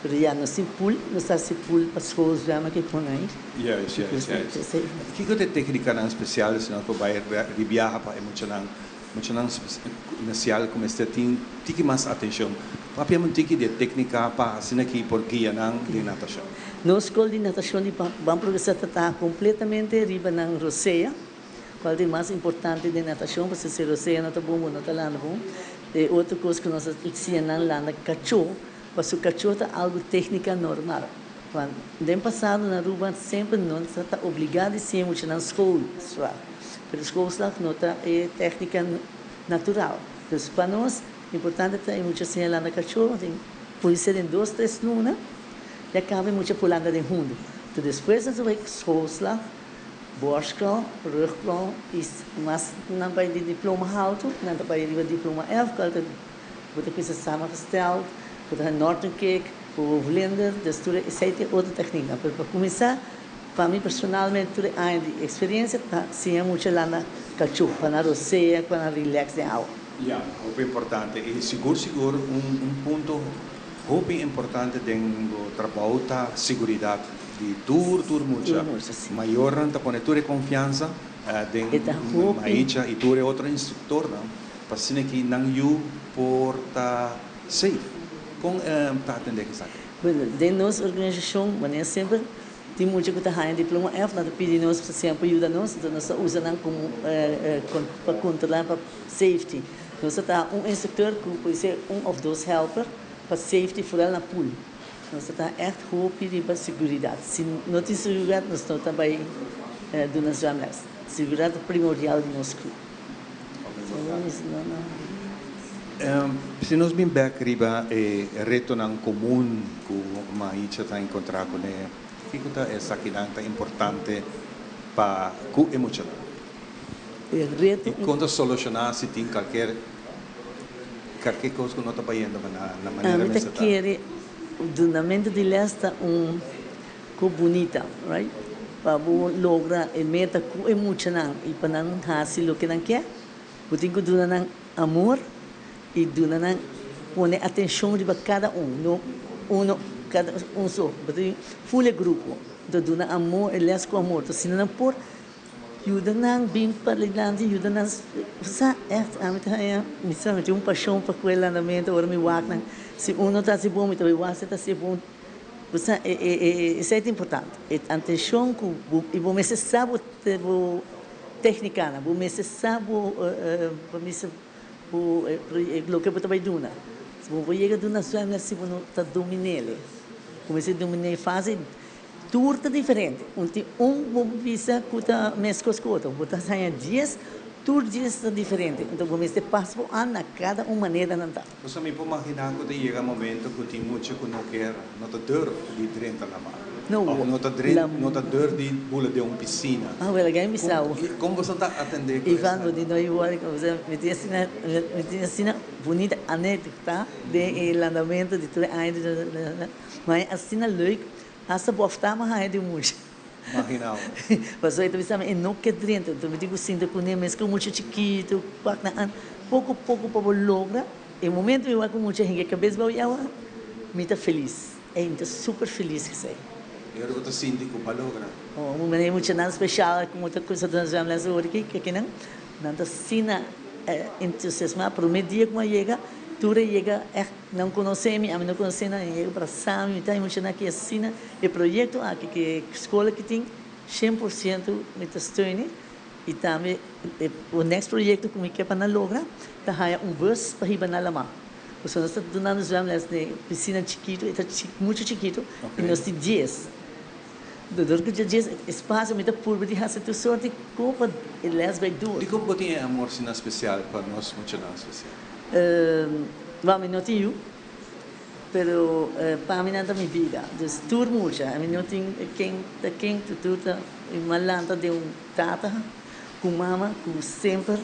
Pero ya nos tin pool, nos ta haci pool pa school zwemmen ki pone ahí. Juist, juist, juist. Kiko ta e tecnicanan special si nos por bay di biaha pa e muchanan, muchanan special cu mester tin tiki mas atencion? Papia un tiki di e tecnica pa asina ki por guia nan den natacion. Nos school di natacion di Ban Progresa ta traha completamente riba nan rosea, cual ta e mas importante den natacion, pasobra si rosea no ta bon bo no ta landa bon. E otro cos cu nos ta siña nan landa cacho. Paso kachó ta algu téknika normal. Juan, Den pasado na Aruba semper no ta ta obligá di siña muchanan schoolslag. Pero schoolslag no ta e téknika natural. Dus pa nos importante ta e mucha siña landa kachó den pudi ser den dos tres luna ya kaba e mucha por landa den hundu. Enton despues nan ta bai schoolslag, borstcrawl, rugcrawl i mas nan bai di diploma haltu nan ta bai riba diploma F kual ta. Bo ta bisa samengesteld, bo ta haña Norton kick. Ku vlinder, dus tur esei ta e otro tekniknan. Pero pa kuminsá, pa mi personalmente tur e aña di eksperensia ta siña mucha landa kachó pa nan rosea, pa nan relax den awa. Ya, hopi importante. I sigur sigur un un punto hopi importante den bo trabou ta siguridat di tur tur mucha. Tur mucha, si. Mayornan ta pone tur e konfiansa den E ta hopi. Maicha i tur e otro instruktornan pa asina ki nan yu por ta safe. Kon ta atendé ku esaki? Bueno, den nos organisashon, manera semper, tin mucha ku ta haña diploma F, nan ta pidi nos pa siempre yuda nos, enton nos ta usa nan komo pa kontrolá pa safety. Nos ta traha un instruktor ku por ser un òf dos helper pa safety foral na pool. Nos ta traha ègt hopi riba seguridat. Si no tin seguridat nos no ta bai duna zwemles. Seguridat ta primordial di nos club. Si nos bin bek riba e retonan komun ku Maicha ta enkontrá kuné, kiko ta esakinan ta importante pa ku e muchanan? E reto. I kon ta solushoná si tin kalker kalker kos ku no ta bayendo na manera Ami ta mester ta? kere dunamentu di lès ta un Ku bunita, right? Pa bo logra e meta ku e muchanan i pa nan hasi loke nan ke, bo tin ku duna nan amor i duna nan pone atenshon riba kada un, no uno kada un so, bo tin ful e grupo. Anto duna amor, e les ku amor, ta asina nan por yuda nan bin pa dilanti, yuda nan sa ègt ami ta haña mi sa mi tin un pashon pa ku e landamentu ora mi wak nan, si uno ta hasi bon mi ta bai wak si e ta hasi bon. Bo sa, esei ta importante, e atencion cu bo, y bo mester sa bo bo tecnicanan, bo mester sa bo, bo mester bo loke bo ta bay duna. Si bo por yega duna zwemles si bo no ta dominele. Bo mester dominé fácil, tur ta diferente, un tin un bo bisa cu ta mescos cu otro, bo ta haña dies, tur dies ta diferente, enton bo mester pas bo an na cada un manera nan ta. Nos a mi por maginá ku ta yega momento ku tin mucha ku no kier, no ta durf di drenta lamá. No, Òf no ta la. no ta durf di bula den un pisina. Ah, wèl, agan mi sa bo. Kon boso ta atendé ku Ivan, bo esaki? di no igual ku bo. Mi tin asina, mi tin asina bunita anékdota den e landamentu di tur e aña di Ma e asina leuk, hasta bòftá mi a haña di un mucha. Maginá bo. Pasobra e ta bisa mi e no ke drenta, enton mi tin ku sinta kuné mes ku mucha chikitu, wak nan an. Poko poko pa bo logra e momento mi wak ku mucha hende kabes bou yawa, mi ta felis. Ey, mi ta super felis esey. E ora bo ta sinti ku bo a logra. Oh, un manera muchanan special ku ta kusa duna zwemles ora aki, ke kinan nan ta asina entusiasma. Prome dia ku mi a yega, tur a yega ègt nan konosé mi, ami no konosé nan, a yega brasa mi, mi ta emoshoná ki asina e proyekto aki, ku e skola ki tin, 100% mi ta steuni. I tambe e next proyekto ku mi ke pa nan logra ta haña un bus pa hiba nan lamá. Pasobra nos ta dunando zwemles den pisina chikitu, e ta muchu chikitu i nos tin dies. Dor ku dje dies espasio mi ta purba di hasi tur sorti kon pa e les bai dur. Dikon bo tin e amor asina spesial pa nos muchanan spesial? Wou mi no tin yu. Pero pa mi nan ta mi bida. Dus tur mucha. Mi no tin ken ta ken, tur ta mi malanta den un tata ku mama ku semper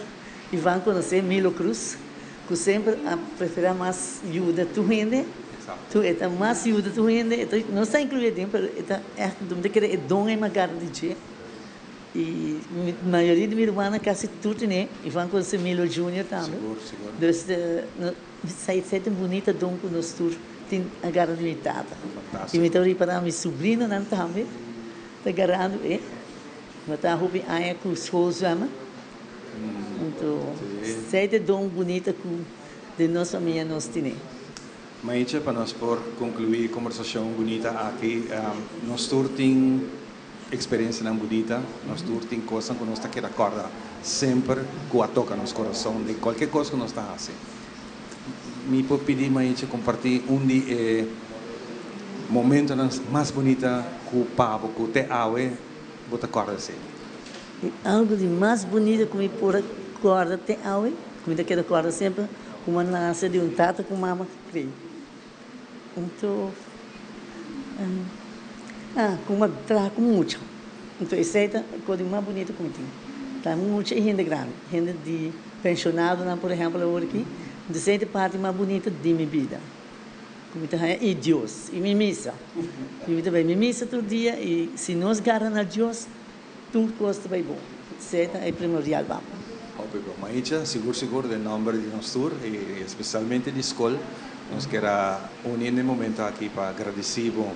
Ivan konosé Milo Cruz ku semper a preferá mas yuda tur hende. Tur e ta mas yuda tur hende. E ta no sta inkluí aden pero e ta ègt mi ta kere e don ei magarda di dje. I mayoria di mi rumannan kasi tur tene Ivan konosé Milo Junior tambe. Dus Esei ta un bunita don ku nos tur tin a gara di mi tata. I mi ta ripará mi subrinonan tambe ta garando e. No ta hopi aña ku skol zwemmen. Anto esei ta e don bunita ku den nos famia nos tine. Maiche, pa nos por konkluí e kombersashon bunita aki, nos tur tin Experiencianan bunita, nos tur tin cosnan cu nos ta keda corda semper cu a toca nos corazon den cualkier cos cu nos ta haci. Mi por pidi Maiche comparti un di e momentonan mas bunita cu pa bo cu te awe bo ta corda esey? E algo di mas bunita cu mi por a corda te awe, cu mi ta keda corda semper, cu mi a nace di un tata cu mama cree. Anto, ah, ku mi a traha ku mucha. Anto esei ta e kos di mas bunito ku mi tin. Ta mucha i hende grandi, hende di penshonadonan por ehèmpel awor aki. Anto esei ta e parti mas bunito di mi bida. Ku mi ta haña i Dios i mi misa. I mi ta bai mi misa tur dia i si nos gara na Dios tur kos ta bai bon. Esei ta e primordial pa mi. Hopi bon. Maicha, sigur sigur den nomber di nos tur i especialmente di skol nos kier a uni na e momento aki pa gradisi bo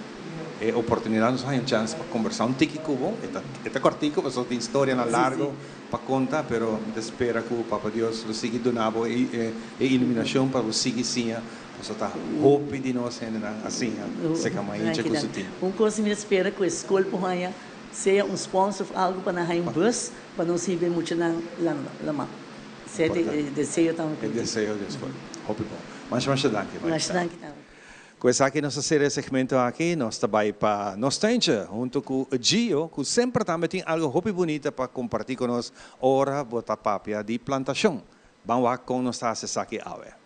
e oportunidad. Nos a haña un chance pa combersa un tiki ku bo. E ta cortico pasobra tin storianan largo pa conta, pero mi ta spera cu Papa Dios lo sigui duna bo e iluminacion pa bo sigui siña. Pasobra ta hopi di nos hendenan a siña seca Maicha cu su team. Un cos mi ta spera cu e scol por haña sea un sponsor of algo pa nan haña un bus pa nos hiba e muchanan lama. Esey ta e deseo tambe cu mi tin. E deseo di e scol. Hopi bon. Masha masha danki Maicha. Masha danki tambe. Cu esaki nos a cera e segmento aki, nos ta bay pa nos tuintje hunto cu Gio cu semper tambe tin algo hopi bunita pa comparti cu nos ora bo ta papia di plantacion. Ban wak con nos ta haci esaki awe.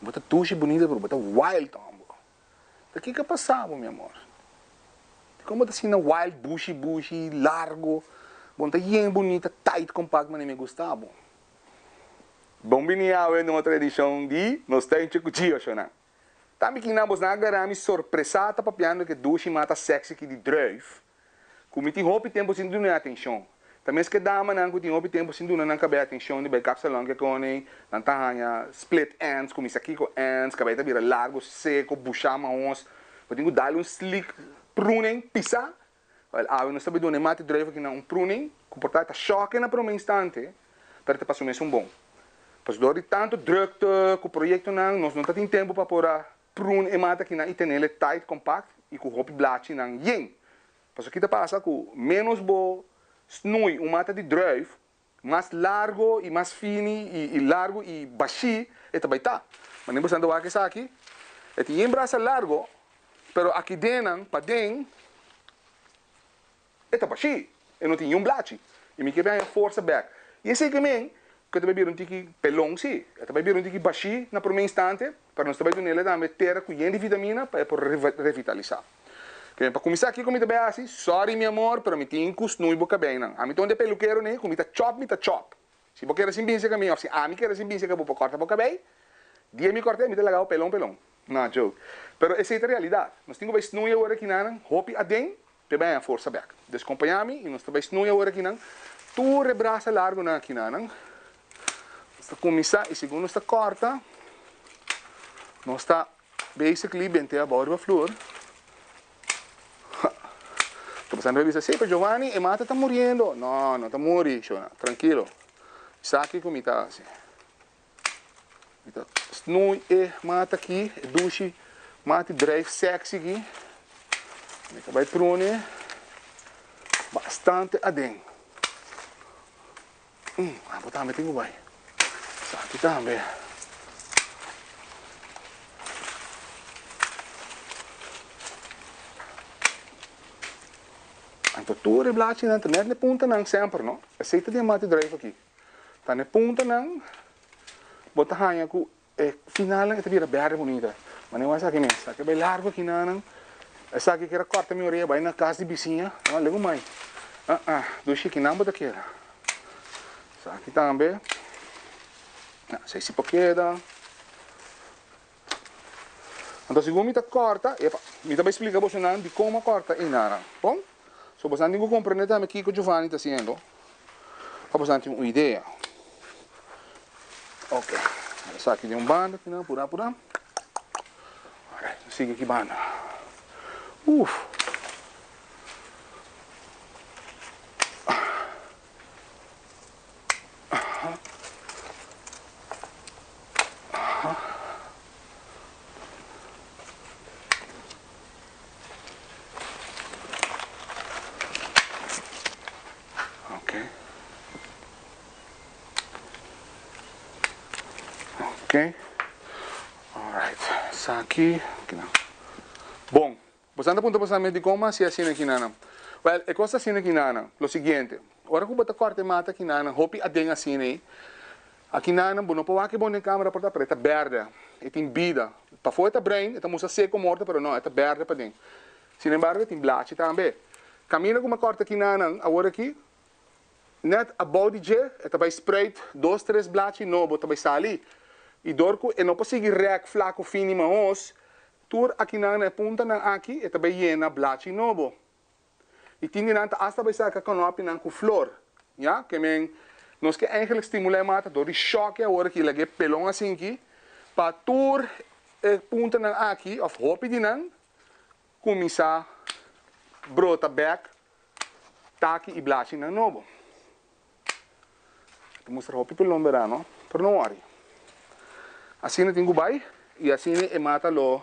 Bo ta dushi bunita pero bo ta wild hombo. Ta kiko a pasa bo mi amor? Dikon bo ta asina wild bushi bushi largo bo no ta yen bunita tight compact manera mi gusta bo. Bon bini awe na otro edicion di Nos Tuintje cu Gio Shonan. Tambe kinan bosnan a gara mi sorpresa ta papiando ke dushi mata sexy ki di druif ku mi tin hopi tempu sin duna e atenshon. Ta mes ke damanan ku tin hopi tempu sin duna nan kabei atenshon di bai kapsalon ke kone nan ta haña split ends ku misa kiko ends, kabei ta bira largo, seko, busha mahos. Bo tin ku dal un slick pruning pisa. Wèl, awe nos ta bai duna e mata di druif aki nan un pruning ku por ta ta shòke na promé instante, pero ta pasa mes un bon. Pasobra dor di tantu drukte ku proyektonan, nos no ta tin tempu pa por a prune e mata akinan i tenel e tight, compact i ku hopi blachinan yen. Pasobra ki ta pasa ku ménos bo snui un mata di druif, mas largo i mas fini i largo i bashí e ta bai ta. Manera bo sa ta wak esaki, e tin yen brasa largo, pero aki dennan paden e ta bashí, e no tin niun blachi. I mi ke bai haña forsa bèk. I esei ke men ku e ta bai bira un tiki pelon sí, e ta bai bira un tiki bashí na promé instante, pero nos ta bai dun'el tambe tera ku yen di vitamina pa e por revitalisá. Ke pa kuminsá kiko mi ta bai hasi? Sorry mi amor, pero mi tin ku snui bo kabeinan. Ami ta un di e pelukero nei ku mi ta chòp mi ta chòp. Si bo kere sin binse ku mi òf si ami kere sin binse ku bo pa kòrta bo kabei, dia mi kòrt'é mi ta laga bo pelon pelon. No, joke. Pero esei ta realidat. Nos tin ku bai snui awor akinanan hopi aden p'e bai haña forsa bèk. Dus kompañá mi i nos ta bai snui awor akinan tur e brasa largunan akinanan. Nos ta kuminsá i segun nos ta kòrta nos ta Basically bente abao riba flor. Ta pasando bisa, sí, pero Giovanni, e mata ta muriendo. No, no ta muri, shona. Tranquilo. Sa kico mi ta haci. Mi ta snoei e mata aki, e dushi mati drijf sexy aki. Mi ta bay prune bastante aden. Abo tambe tin ku bai. Esaki tambe. Anto tur e blachinan ta net na e puntanan semper, no? Esei ta di e mati druif aki. Ta na e puntanan bo ta haña ku E finalnan e ta bira berde bunita. Manera wan esaki mes. Esaki a bai largo aki nanan. Esaki keda korta mi orea bai na kas di bisiña. No, legu mai. Ah ah, dushi kinan bo ta keda. Esaki tambe. Na, esei si por keda. Anto segun mi ta korta, epa, mi ta bai splika bosonan dikon mi a korta ei nanan. Bon? So bosonan tin ku komprende tambe kiko Giovanni ta hasiendo. Pa bosonan tin un idea. Ok, esaki den un banda aki nan, pura pura. Alright, nos sigui aki banda. Uf. Aha. Aha. Ok. Ok. Alright. Esaki. Kinan. Bon. Boso anda puntra boso mes dikon mi hasi asina kinan. Wèl, e kos ta asina kinanan, lo siguiente, ora ku bo ta kòrta e mata kinanan, hopi aden asina ei, akinanan bo no por wak e bon den kamera por ta, pero e ta bèrdè, e tin bida. Pafó e ta bruin, e ta mustra seko morto, pero no, e ta bèrdè paden. Sinembargo, e tin blachi tambe. Kaminda ku mi a kòrta kinanan awor aki, nèt abou di dje, e ta bai spruit dos, tres blachi nobo ta bai sali. I dor ku e no por sigui rèk flaku fini mahos, Tur akinan na e puntanan aki e ta bay yena blachi nobo. Y tin di nan ta hasta bay saca knopinan cu flor. Ya, ke men nos ke eigenlijk stimula e mata door di shock e awor aki laga e pelon asinki pa tur e puntanan aki of hopi di nan cuminsa brota bek taki y blachinan nobo. Ta mustra hopi pelon berano, pero no worry. Asina tin cu bay y asina e mata lo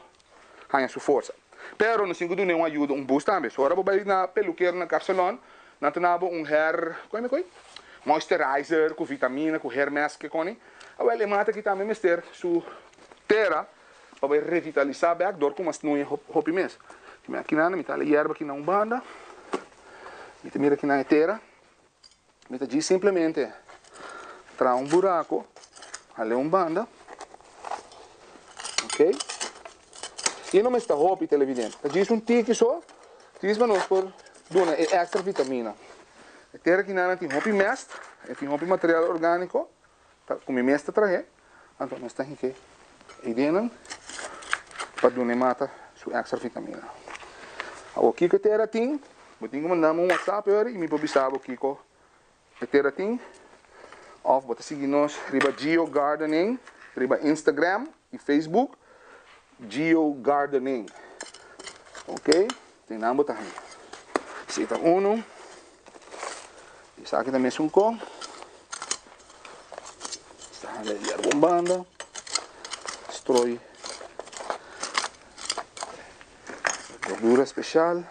haña su forsa. Pero nos tin cu dun'e un ayuda, un boost tambe. So ora bo bay na pelukero na car salon, nan ta na bo un hair, con e mi Moisturizer cu vitamina, cu hair mask ke coni. Awel e mata aki tambe mester su tera pa bay revitalisa bek dor cu mas snoei hopi mes. Aki nan mi ta hala yerba aki na un banda, mi ta mira aki nan e tera. Mi ta djis simplemente traha un buraco, hal'e un banda, ok. Y no mester hopi televidente, ta djis un tiki so, djis pa nos por duna e extra vitamina. E tera kinan tin hopi mest, e tin hopi material organico, ta cu mi mes ta trahe, anto nos ta hinke e denan pa duna e mata su extra vitamina. Awor kiko e tera tin? Bo tin ku manda mi un whatsapp ora y mi por bisa bo kiko e tera tin. Of bo ta sigui nos riba Gio Gardening riba Instagram y Facebook Gio Gardening. Ok, den nan bo ta haña. Esei ta uno. Esaki ta mesun kon. Esta handa di algun banda. Strooi verdura special.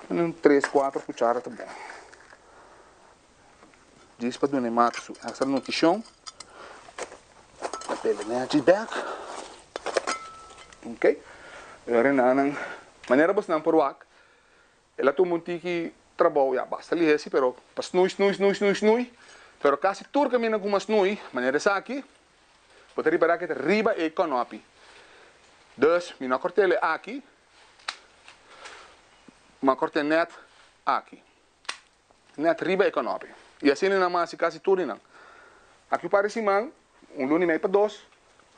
Un tres, cuatro cuchara ta bon. Djis pa duna e mata su extra nutricion. Ta pele nechi bek. Ok. Ora nan, manera bosnan por wak, el a tuma un tiki trabou, ya basta lihé si, pero pa snui, snui, snui, snui, snui, pero kasi tur kaminda ku mas snui, manera esaki, bo ta ripará ku e ta riba e kònòpi. Dus, mi no a kòrt'el e aki, mi a kòrt'é nèt aki. Net riba e kanopi. I asina nan masi kasi tur di nan. Aki un par di siman, un luna i mei pa dos,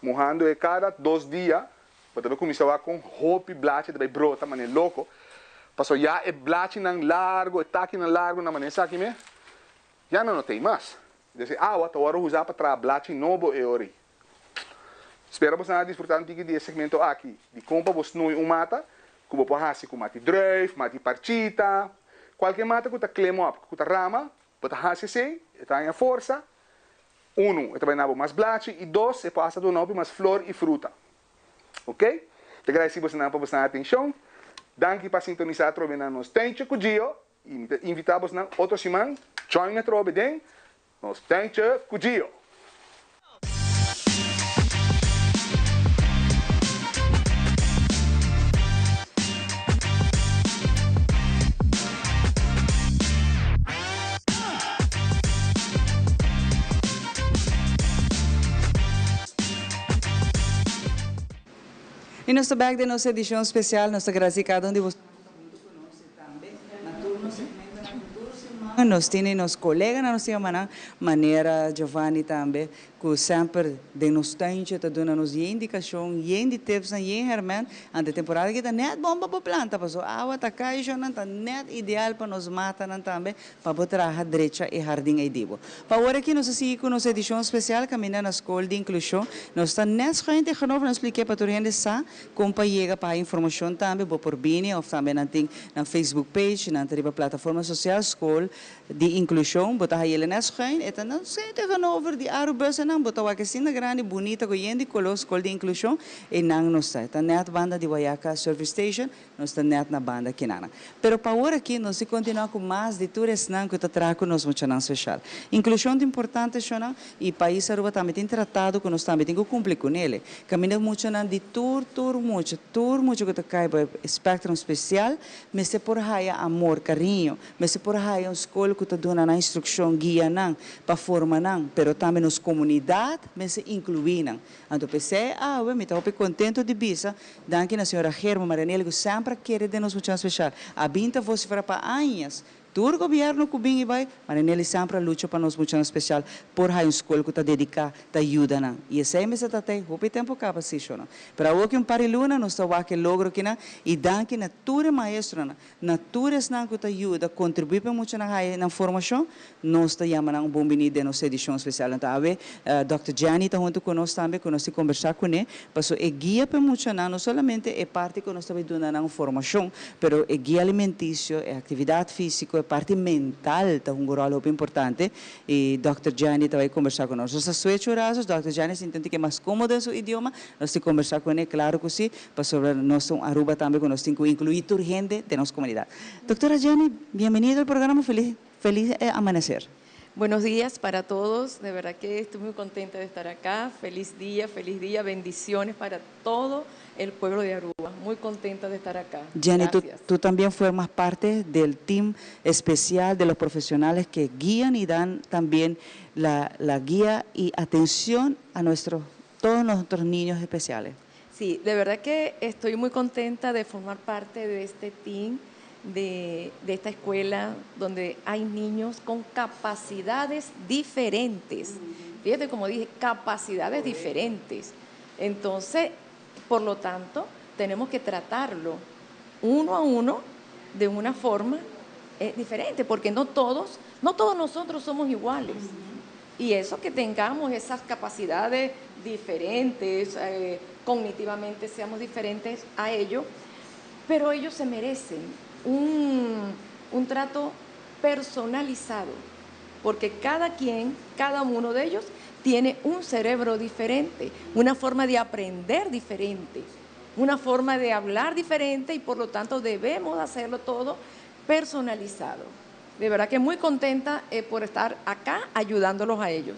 muhando e kada dos dia, bo ta bai kuminsá wak kon hopi blachi ta bai brota manera loko. Pasobra ya e blachinan largu, e takinan largu na manera esaki me, ya nan no ta ei mas. Des e awa ta wòrdu usá pa traha blachi nobo e ora ei. Spera bo a disfrutá un tiki di e segmento aki di kon pa bo snui un mata ku bo por hasi ku mati druif, mati parchita, kualke mata ku ta klim op, ku ta rama, bo ta hasi esei, e ta haña forsa, unu, e ta bai na bo mas blachi i dos, e por hasta duna hopi mas flor i fruta. Ok? Ta gradisí bosonan pa bosonan atenshon. Danki pa sintonisá atrobe na nos Tuintje ku Gio i mi ta invitá bosonan otro siman join atrobe den Nos Tuintje ku Gio. Y nos ta bek den nos edicion special. Nos ta gradici cada un di boso cu ta hunto cu nos y tambe na tur nos segmentonan cu tur siman nos tene nos coleganan, nos yamanan manera Giovanni tambe cu semper den nos tuintje ta duna nos yen indicacion, yen di tipsnan, yen herment. Ante temporada aki ta net bon pa bo planta paso awa ta cay shownan ta net ideal pa nos matanan tambe pa bo traha drecha e hardin ei di bo. Pa ora aki nos a sigui ku nos edishon spesial kaminda na Skol di Inklushon. Nos ta nèt schuin tegenover, nos splik'é pa tur hende sa kon pa yega pa haña informashon tambe. Bo por bini òf tambe nan tin nan Facebook page, nan ta riba plataforma sosial Skol di Inklushon. Bo ta hañ'el nèt schuin, e ta nan schuin tegenover di Arubus. nan, bo ta wak asina grandi, bunita, ku yen di koló, Skol di Inklushon, einan nos ta. E ta nèt banda di Wayaca Service Station, nos ta nèt na banda kinanan. Pero pa awor aki nos di kontinuá ku mas di tur esnan ku ta traha ku nos muchanan speshal. Inklushon ta importante, shonnan, i pais Aruba tambe tin tratado ku nos tambe tin ku kumpli kunele. Kaminda muchanan di tur tur mucha, tur mucha ku ta kai bo e spectrum spesial mester por haya amor, kariño, mester por haya un skol ku ta duna nan instrukshon, guia nan pa forma nan, pero tambe nos komunidat mester inkluí nan. Anto p'esei awe mi ta hopi kontento di bisa danki na señora Germa Marianelli ku semper a kere den nos muchanan spesial. A bin ta vosifera pa añas. Tur gobierno cu bin y bay, Marinelli sempre a lucha pa nos muchanan special por haya un scol cu ta dedica ta yuda nan. Y esey mester ta tey hopi tempo caba si sho no. Pero awor ki un par di luna nos ta wak e logro kinan y danki na tur e maestronan, na tur esnan cu ta yuda contribui pa e muchanan haya nan formacion, nos ta yama nan un bon bini den nos edicion special. Anto awe Dòkter Jenny ta hunto cu nos tambe cu nos tin combersa cune paso e guia pa e muchanan no solamente e parti cu nos ta bay duna nan formacion, pero e guia alimenticio, e actividad fisico, e parti mental ta hunga un rol hopi importante y Dòkter Jenny ta bay combersa cu nos. Nos ta switch un rato, Dòkter Jenny sinti un tiki mas comodo den su idioma, nos tin combersa cune, claro cu si, pasobra nos ta un Aruba tambe cu nos tin cu inclui tur hende den nos comunidad. Doctora Jenny, bienvenido al programa, feliz feliz amanecer. Buenos días para todos, de verdad que estoy muy contenta de estar acá, feliz día, feliz día, bendiciones para todo el pueblo de Aruba, muy contenta de estar acá. Jenny, tú, tú también formas parte del team especial de los profesionales que guían y dan también la, la guía y atención a nuestros, todos nuestros niños especiales. Sí, de verdad que estoy muy contenta de formar parte de este team, de, de esta escuela donde hay niños con capacidades diferentes. Fíjate como dije, capacidades diferentes. Entonces, por lo tanto, tenemos que tratarlo uno a uno de una forma eh, diferente, porque no todos, no todos nosotros somos iguales. Y eso que tengamos esas capacidades diferentes, eh, cognitivamente seamos diferentes a ellos, pero ellos se merecen un, un trato personalizado, porque cada quien, cada uno de ellos tiene un cerebro diferente, una forma de aprender diferente, una forma de hablar diferente y por lo tanto debemos hacerlo todo personalizado. De verdad que muy contenta eh, por estar acá ayudándolos a ellos.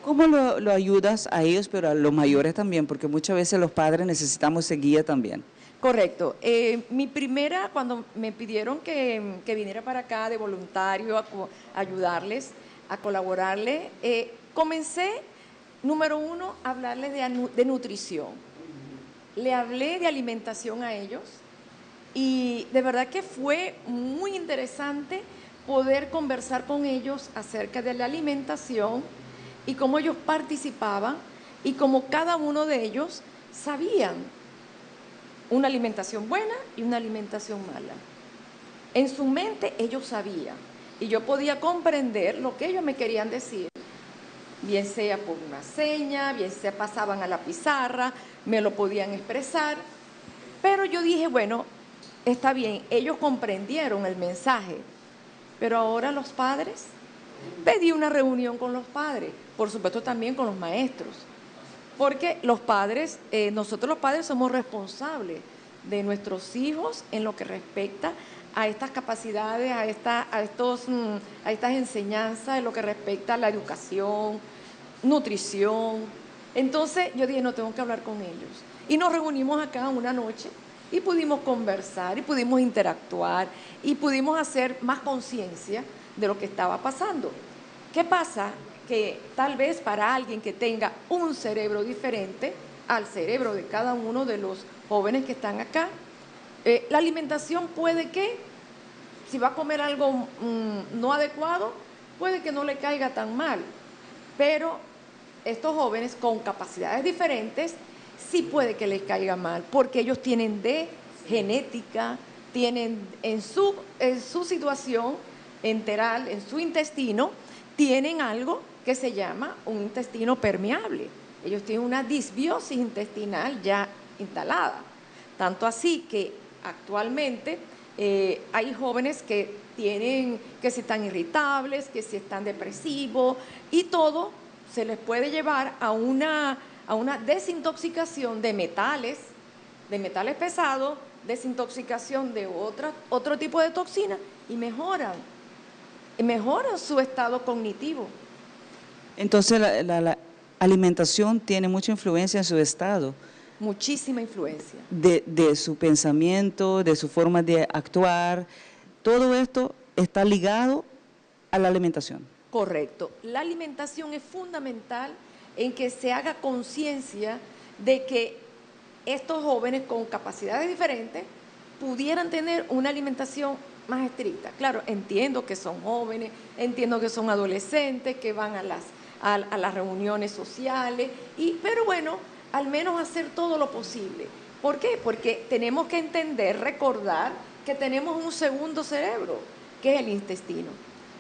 ¿Cómo lo, lo ayudas a ellos, pero a los mayores también? Porque muchas veces los padres necesitamos guía también. Correcto. Eh, mi primera, cuando me pidieron que, que viniera para acá de voluntario a, a ayudarles, a colaborarles, eh, comencé, número uno, a hablarles de, de nutrición. Le hablé de alimentación a ellos y de verdad que fue muy interesante poder conversar con ellos acerca de la alimentación y cómo ellos participaban y cómo cada uno de ellos sabían una alimentación buena y una alimentación mala. En su mente ellos sabían y yo podía comprender lo que ellos me querían decir, bien sea por una seña, bien sea pasaban a la pizarra, me lo podían expresar, pero yo dije, bueno, está bien, ellos comprendieron el mensaje, pero ahora los padres, pedí una reunión con los padres, por supuesto también con los maestros, porque los padres, eh, nosotros los padres somos responsables de nuestros hijos en lo que respecta a estas capacidades, a, esta, a, estos, mm, a estas enseñanzas, en lo que respecta a la educación, nutrición. Entonces yo dije, no, tengo que hablar con ellos. Y nos reunimos acá una noche y pudimos conversar y pudimos interactuar y pudimos hacer más conciencia de lo que estaba pasando. ¿Qué pasa? Que tal vez para alguien que tenga un cerebro diferente al cerebro de cada uno de los jóvenes que están acá, eh, la alimentación puede que, si va a comer algo mm, no adecuado, puede que no le caiga tan mal. Pero estos jóvenes con capacidades diferentes sí puede que les caiga mal, porque ellos tienen de genética, tienen en su, en su situación enteral, en su intestino, tienen algo que se llama un intestino permeable. Ellos tienen una disbiosis intestinal ya instalada. Tanto así que actualmente eh, hay jóvenes que tienen, que si están irritables, que si están depresivos y todo Se les puede llevar a una, a una desintoxicación de metales, de metales pesados, desintoxicación de otra, otro tipo de toxinas y mejoran, mejoran su estado cognitivo. Entonces la alimentación tiene mucha influencia en su estado. Muchísima influencia. De su pensamiento, de su forma de actuar. Todo esto está ligado a la alimentación. Correcto. La alimentación es fundamental en que se haga conciencia de que estos jóvenes con capacidades diferentes pudieran tener una alimentación más estricta. Claro, entiendo que son jóvenes, entiendo que son adolescentes, que van a las reuniones sociales, pero bueno, al menos hacer todo lo posible. ¿Por qué? Porque tenemos que entender, recordar que tenemos un segundo cerebro, que es el intestino.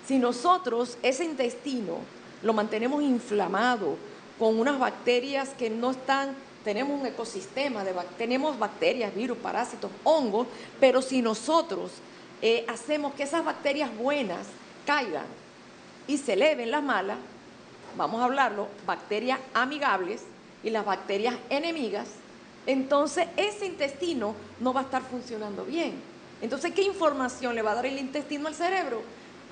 Si nosotros ese intestino lo mantenemos inflamado con unas bacterias que no están, tenemos un ecosistema, tenemos bacterias, virus, parásitos, hongos, pero si nosotros hacemos que esas bacterias buenas caigan y se eleven las malas, vamos a hablarlo, bacterias amigables y las bacterias enemigas, entonces ese intestino no va a estar funcionando bien. Entonces, ¿qué información le va a dar el intestino al cerebro?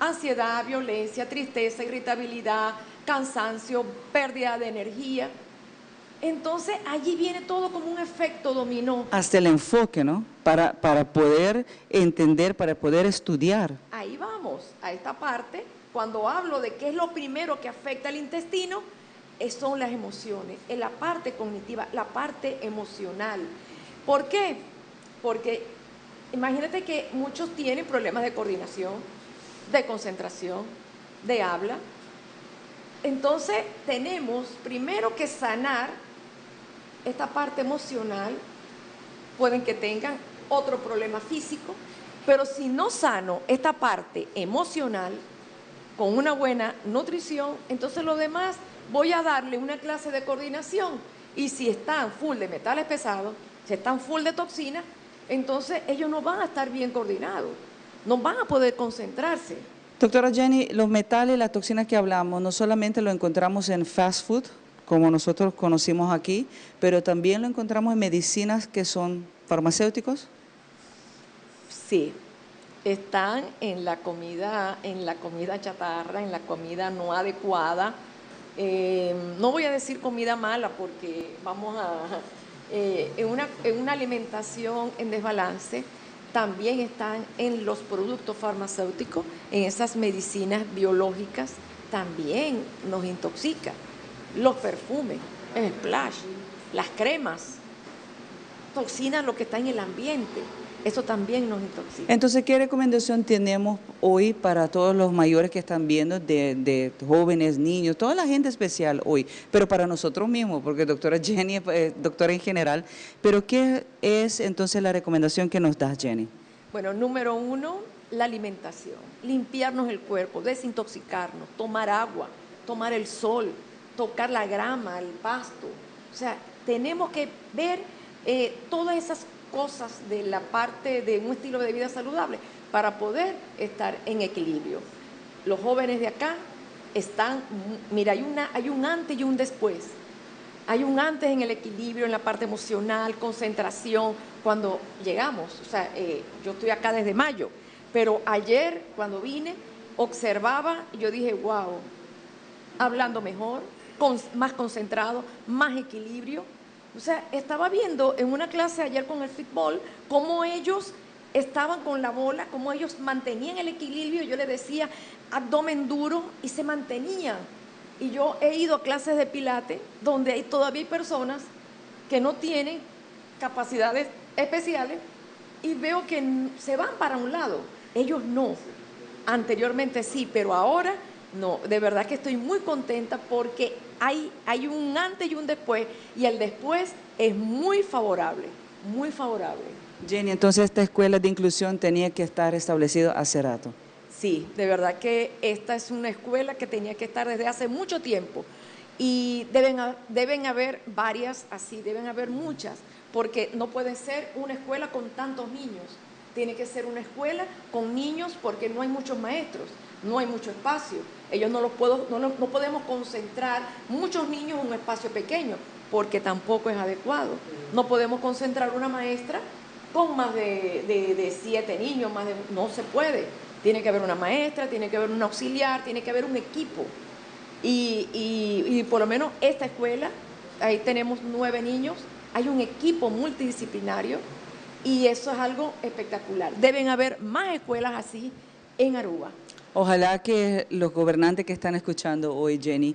Ansiedad, violencia, tristeza, irritabilidad, cansancio, pérdida de energía. Entonces, allí viene todo como un efecto dominó. Hasta el enfoque, ¿no? Para poder entender, para poder estudiar. Ahí vamos, a esta parte. Cuando hablo de qué es lo primero que afecta al intestino, son las emociones, es la parte cognitiva, la parte emocional. ¿Por qué? Porque imagínate que muchos tienen problemas de coordinación, de concentración, de habla. Entonces tenemos primero que sanar esta parte emocional. Pueden que tengan otro problema físico, pero si no sano esta parte emocional con una buena nutrición, entonces lo demás voy a darle una clase de coordinación y si están full de metales pesados, si están full de toxinas, entonces ellos no van a estar bien coordinados, no van a poder concentrarse. Doctora Jenny, los metales y las toxinas que hablamos, no solamente lo encontramos en fast food, como nosotros conocimos aquí, pero también lo encontramos en medicinas que son farmacéuticos. Sí, están en la comida chatarra, en la comida no adecuada. No voy a decir comida mala porque vamos a, en una alimentación en desbalance, también están en los productos farmacéuticos, en esas medicinas biológicas, también nos intoxica. Los perfumes, el splash, las cremas, toxinas lo que está en el ambiente. Eso también nos intoxica. Entonces, ¿qué recomendación tenemos hoy para todos los mayores que están viendo, de jóvenes, niños, toda la gente especial hoy, pero para nosotros mismos, porque doctora Jenny es doctora en general, pero ¿qué es entonces la recomendación que nos da, Jenny? Bueno, número uno, la alimentación, limpiarnos el cuerpo, desintoxicarnos, tomar agua, tomar el sol, tocar la grama, el pasto. O sea, tenemos que ver todas esas cosas de la parte de un estilo de vida saludable para poder estar en equilibrio. Los jóvenes de acá están, mira, hay un antes y un después. Hay un antes en el equilibrio, en la parte emocional, concentración, cuando llegamos. O sea, yo estoy acá desde mayo, pero ayer cuando vine, observaba y yo dije: "Wow, hablando mejor, con, más concentrado, más equilibrio". O sea, estaba viendo en una clase ayer con el fútbol cómo ellos estaban con la bola, cómo ellos mantenían el equilibrio. Yo les decía abdomen duro y se mantenían. Y yo he ido a clases de pilates donde todavía hay personas que no tienen capacidades especiales y veo que se van para un lado. Ellos no. Anteriormente sí, pero ahora no. De verdad que estoy muy contenta porque hay un antes y un después y el después es muy favorable, muy favorable. Jenny, entonces esta escuela de inclusión tenía que estar establecida hace rato. Sí, de verdad que esta es una escuela que tenía que estar desde hace mucho tiempo y deben haber varias así, deben haber muchas, porque no puede ser una escuela con tantos niños. Tiene que ser una escuela con niños porque no hay muchos maestros, no hay mucho espacio. Ellos no los puedo, no, no podemos concentrar muchos niños en un espacio pequeño porque tampoco es adecuado. No podemos concentrar una maestra con más de 7 niños, más de, no se puede. Tiene que haber una maestra, tiene que haber un auxiliar, tiene que haber un equipo. Y por lo menos esta escuela, ahí tenemos 9 niños, hay un equipo multidisciplinario y eso es algo espectacular. Deben haber más escuelas así en Aruba. Ojalá que los gobernantes que están escuchando hoy, Jenny,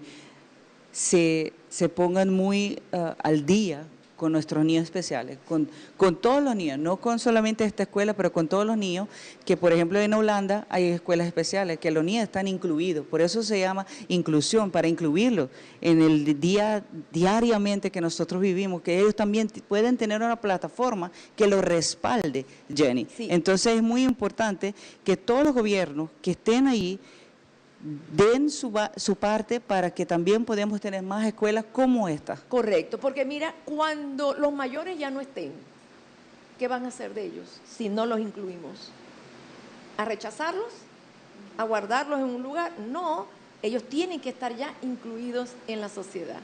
se pongan muy al día con nuestros niños especiales, con todos los niños, no con solamente esta escuela, pero con todos los niños, que por ejemplo en Holanda hay escuelas especiales, que los niños están incluidos, por eso se llama inclusión, para incluirlos en el día diariamente que nosotros vivimos, que ellos también pueden tener una plataforma que los respalde, Jenny. Entonces es muy importante que todos los gobiernos que estén ahí den su parte para que también podamos tener más escuelas como esta. Correcto, porque mira, cuando los mayores ya no estén, ¿qué van a hacer de ellos si no los incluimos? ¿A rechazarlos? ¿A guardarlos en un lugar? No, ellos tienen que estar ya incluidos en la sociedad.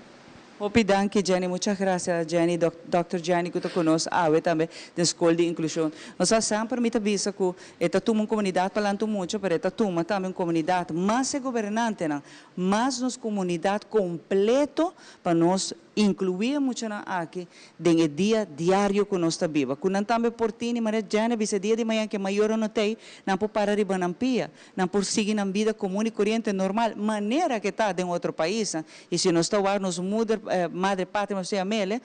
Hopi danki, Jenny. Muchas gracias, Jenny. Dr. Jenny, ku ta ku nos awe tambe di Skol di Inklushon. Nos semper mi ta bisa ku e ta tuma un komunidat pa lanta mucha, pero e ta tuma tambe un komunidat mas gobernante, mas nos komunidat kompleto pa nos inkluí muchanan aki den e dia diario ku nos ta biba. Ku nan tambe por tin, manera Jenny bisa dia di mañan ku mayor no t'ei, nan por para riba nan pia, nan por sigui nan bida komun i koriente normal, manera ku ta den otro pais. I si nos ta nos moeder, madre patria, nos mele,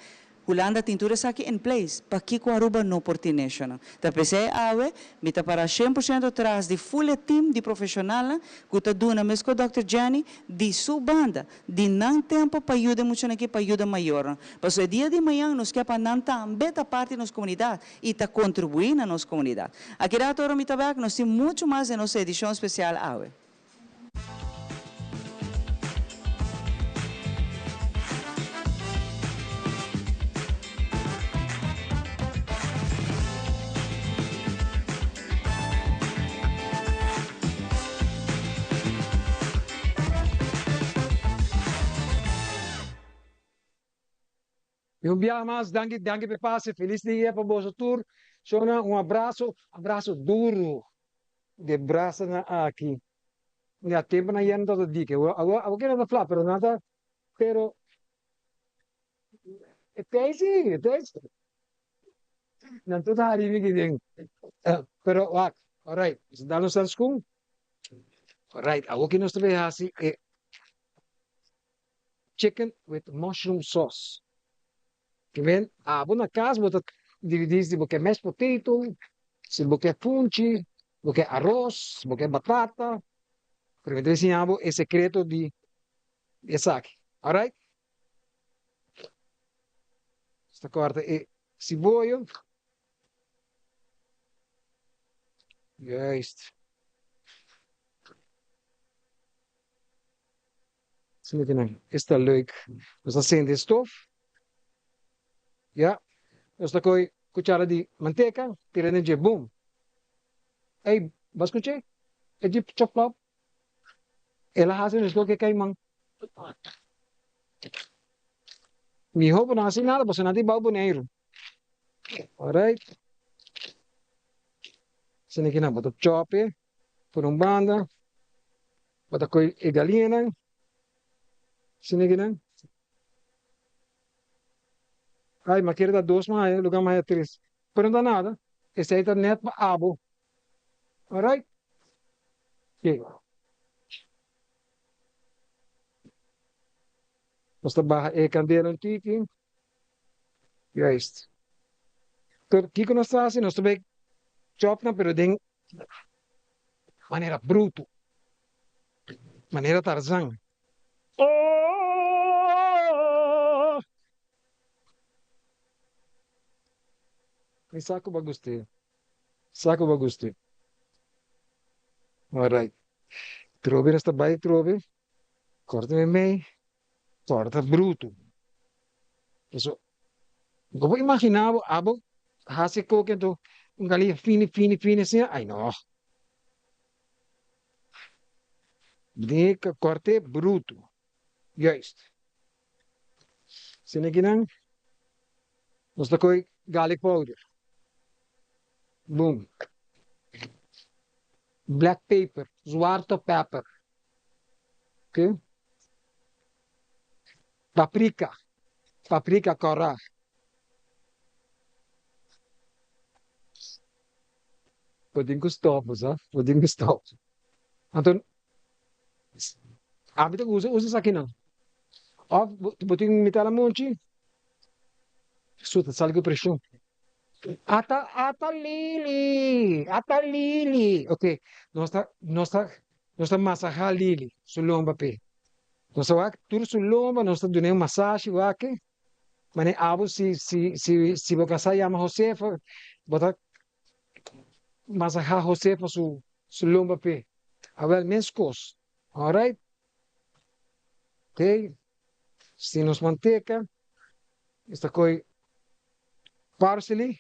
Hulanda tin tur esaki in place, pakiko Aruba no por tin no. Ta p'esei awe, mi ta para 100% tras di full team di profeshonal, ku ta duna meskos Dr. Jenny, di su banda, di nan tempu pa yuda muchanan aki pa yuda mayor. Paso e dia di mañan nos ke pa nan tambe ta parti di nos komunidat i ta kontribuí na nos komunidat. Aki ratu mi ta back, nos tin muchu mas den nos edishon spesial awe. I un biaha mas, danki, danki pa pase. Felis dia pa boso tur. Shona, un abraso, abraso duru. Di brasa nan aki. Ya tempu nan yendo ta dike. Awor awor keda ta fla, pero nada, pero e tei si, e tei si. Nan tur ta hari mi den. Pero wak, alright, nos ta dal nos hanskun. Alright, awor ki nos ta bay hasi e chicken with mushroom sauce. Ke men, abo na kas bo ta dividí si bo ke mashed potato, si bo ke funchi, bo ke aros, bo ke batata. Pero mi ta enseñá bo e sekreto di esaki. Alright? Nos ta kòrta e siboyo. Juist. Esta leuk. Nos ta sende stof. Ja. Nos ta koi kuchara di manteka, tira den dje, boom. Ey, bo a skuch'é? E dje chop flop. El a hasi nos loke kaiman. Mihó bo no hasi nada, pasobra nan tin bou Boneiru. Alright. Asina ki nan bo ta chop e por un banda. Bo ta koe e galiñanan, asina ki nan. Ay, mi a kere ta dos mi a haya, lugar mi a haya tres. Pero no ta nada, esei ta net pa abo. Alright? Oke. Nos ta baha e kandela un tiki. Juist. Pero kiko nos ta hasi? Nos ta bai chop nan, pero den manera bruto, manera Tarzan. Oh! Mi sa ku bo a gust'é. Sa ku bo a gust'é. Alright. Trobe nos ta bai trobe. Kòrta meimei. Kòrta bruto. Paso, bo por imaginá bo abo hasi koke anto. Un galiña fini, fini, fini asina? Ai no. Bo tin ke kòrt'é brutu. Juist. Asina kinan nos ta kohe garlic powder. Boom. Black paper, zwarte pepper. Oké. Paprika, paprika kòrá. Bo tin ku stòp bo sa, bo tin ku stòp. Anto ami ta usa usa esakinan. Òf bo tin mitá lamunchi, su ta sali ku preshon. Ata ata Lili, ata Lili. Ok, nos ta nos ta nos ta masahá Lili su lomba p'e. Nos ta wak tur su lomba, nos ta dun'é un masashi wak. Mane abo si si si si bo kasá yama Josefa, bo ta masahá Josefa su su lomba p'e. Awel meskos. Alright. Ok. Si nos manteka, nos ta kohe parsley,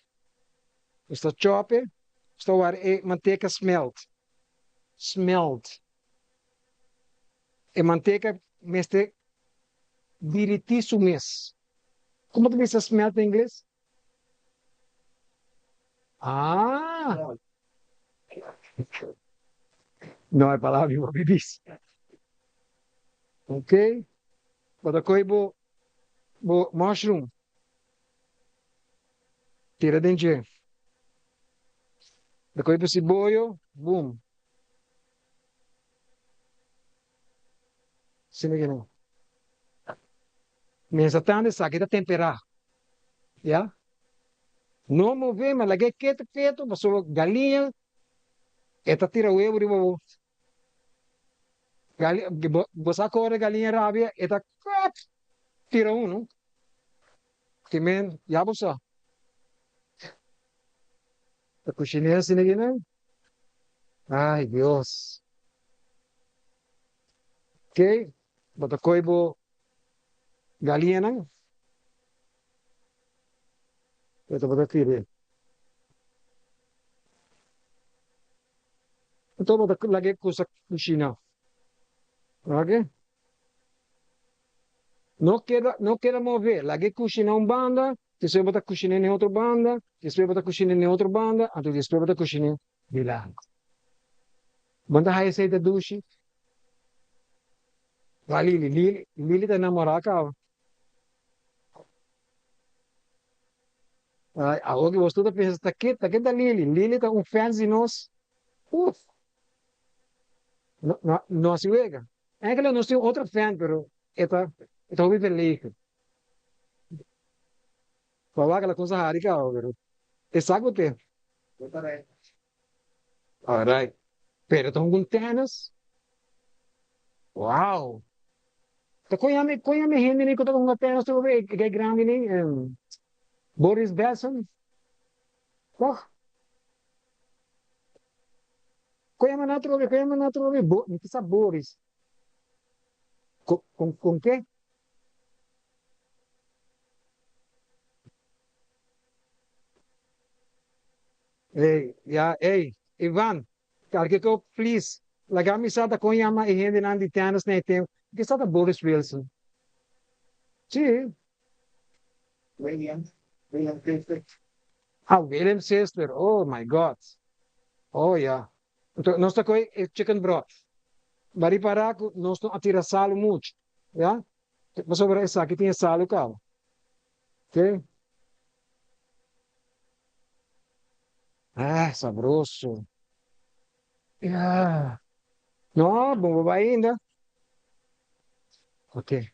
nos ta chop e, nos ta wara e manteka smelt. Smelt. E manteka mester dirití su mes. Komo ta bisa smelt na ingles? Ah! No e palabra mi por bisa. Ok, bo ta kohe bo bo mushroom tira den dje. Ta kohe bo siboyo, boom. Asina ke no. Mientras tanto esaki ta temperá, ya. No move, ma lag'é ketu ketu pasobra galiña e ta tira webu riba bo. Gali, bo, bo sa kore galiña rabia, e ta kwak tira unu. Ki men, ya bo sa. Ta kushiné asina ki nan? Ay Dios. Ok, bo ta koy bo galiñanan. Bo ta bo ta tira. Anto bo ta laga e kusa kushiná. Ok. No keda, no keda move. Laga e kushiná un banda, despues bo ta kushiné n'e otro banda, despues bo ta kushiné n'e otro banda, anto despues bo ta kushiné di lado. Bo ta haya esei ta dushi? Wak Lili, Lili, Lili ta namorá kaba. Ay, awor ki bos tur ta pensa, ta ke, ta ke ta Lili? Lili ta un fans di nos. Uf! No, no, no hasi wega. Eigenlijk nos tin otro fan, pero e ta, e ta hopi verlegen. Pa wak la cosa hari caba, pero e sa cu te. Alright. Pero ta hunga un tennis. Wow! Ta con yami, con yami hende ni cu ta hunga tennis tur e e grandi ni? Boris Bessen? Toch? Kon yama nan atrobe? Kon yama nan atrobe? Bo, mi ta sa Boris. Kon, kon, kon ke? Ey, ya, ey, Ivan, kalke ko, please, laga mi sa ta kon yama e hendenan di tennis na e tempo. Mi ke sa ta Boris Wilson. Sí. William, William Sister. Ah, William Sister, oh my God. Oh ya. Anto nos ta kohe e chicken broth. Bo a ripará ku nos no a tira salu muchu, ya? Pasobra esaki tin e salu kaba. Oke. Ah, sabroso. Ya. No, bo bo bai ainda. Oke.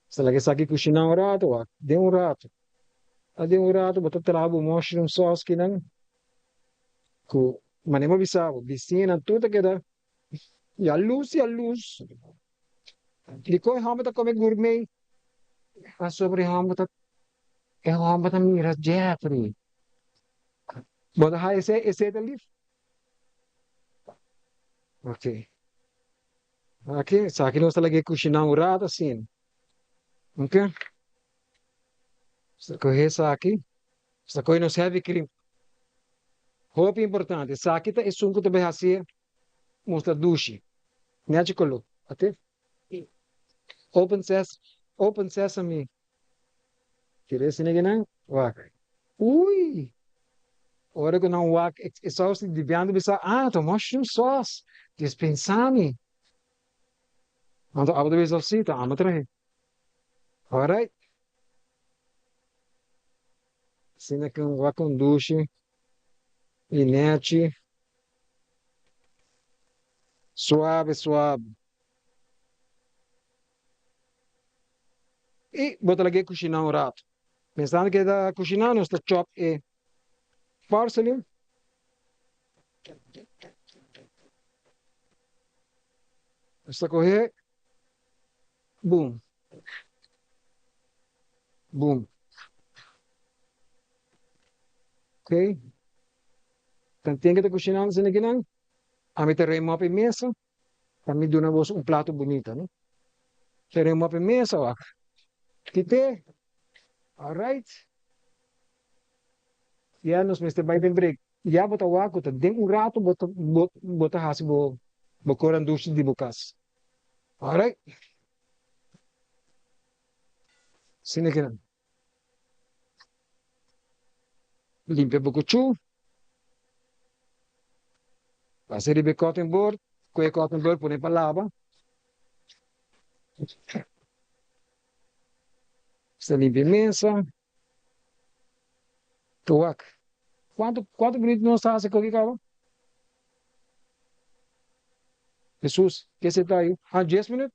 Sa laga esaki kushiná un ratu, wak. Den un ratu. A den un ratu bo ta traha bo mushroom sauce kinan ku manera bo bisa bo bisiñanan tur ta keda yalus yalus. Dikon e hòmber ta kome gourmet? Pasobra e hòmber ta e hòmber ta mira Jeffrey. Bo ta haña esei esei ta lif? Ok. Aki esaki nos ta laga e kushiná un ratu asina. Ok. Nos ta kohe esaki. Nos ta kohe nos heavy cream. Hopi importante. Esaki ta esun ku ta bai hasi mustra dushi. Nechi koló. Ate? Open ses open sesame. Tira esei negenan. Wak. Ui! Ora ku nan wak e saus di biantu bisa, ah, ta mushroom sauce. Dispensami. Anto abo ta bisa, si, ta amo trahe. Alright. Asina ku un wak un dushi i nechi. Suave, suave. I bo ta lag'é kushiná un ratu. Pensando ku e ta kushiná, nos ta chòp e parsley. Nos ta kohe, boom, boom. Ok, tanten ku ta kushinando asina kinan, ami ta remop e mesa. Pa mi duna boso un plato bunita, no? Seré un hopi mesa wak. Kite? Alright. Ya nos mester bai den break. Ya bo ta wak ku ta den un rato bo ta bo ta hasi bo bo korandushi di bo kas. Alright. Asina kinan. Limpia bo kuchú. Pasa riba e cutting board. Ku e cutting board pone pa laba. Sta limpia e mesa. Ta wak. Kuantu kuantu minuut nos ta hasi koki kaba? Hesus, ke se ta ayu? Ah, dies minuut?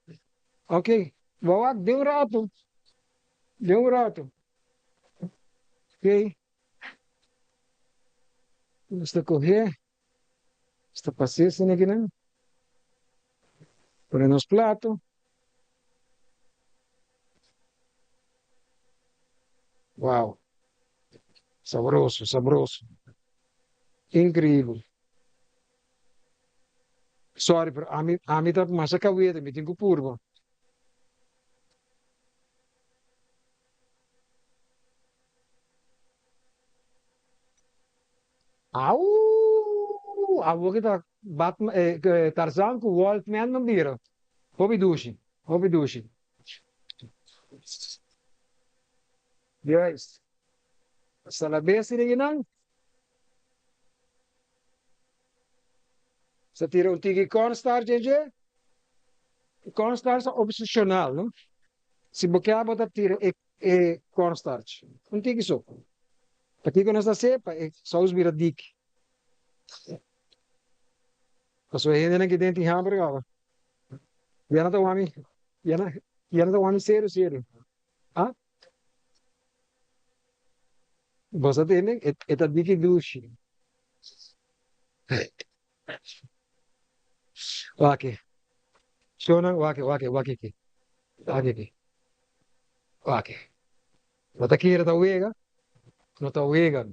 Ok. Bo wak den un ratu. Den un ratu. Ok. Nos ta kohe. Nos ta pas'é asina akinan. Pone nos plato. Wow. Sabroso, sabroso. Increíble. Sorry, pero ami, ami ta masha kawete, mi tin ku purba. Auu! Awor ki ta Batman, Tarzan ku Wolfman nan bira. Hopi dushi, hopi dushi. Juist. Salabes tin ekinan. Sa tira un tiki cornstarch den dje. Cornstarch ta opcional, no? Si bo ke bo ta tira e e cornstarch. Un tiki so. Pakiko nos ta hace? Pa e saus bira dik. Pasobra e hendenan ki den tin hamber kaba. Ya nan ta wami, ya nan, ya nan ta wami serio serio. Ah? Bo sa tende? E, e ta diki dushi. Wak. Shownan, wak, wak, wak aki. Wak aki. Wak. Bo ta kere ta wega? No ta wega.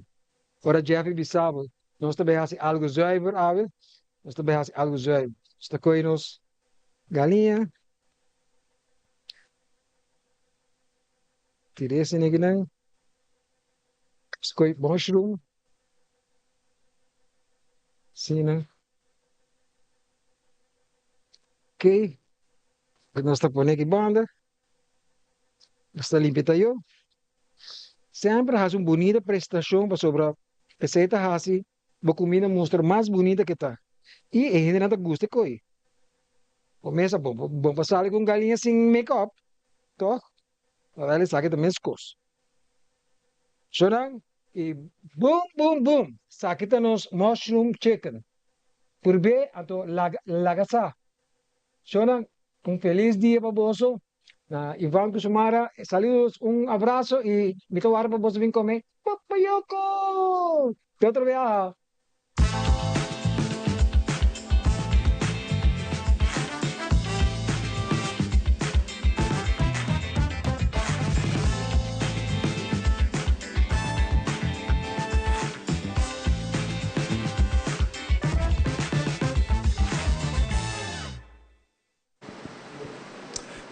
Ora Jeffrey bisa bo, nos ta bay haci algo zuiver awe, nos ta bay haci algo zuiver. Nos ta coge nos galiña, tira esei nekinan, nos coge mushroom, Asina. Ok. Nos ta pone aki banda. Nos ta limpia tayo. Semper hasi un bunita prestashon pasobra esei ta hasi bo kuminda mustra mas bunita ke ta. I e hendenan ta gusta e koi. Bo mesa bo bo pa sali ku un galiña sin make up, tòg? Awèl esaki ta meskos. Shonan i boom boom boom saki ta nos mushroom chicken purb'é anto laga laga sa shonan un feliz dia pa boso na Ivan ku Xiomara saludos un abrazo i mi ta warda pa boso bin come papayoko te otro biaha.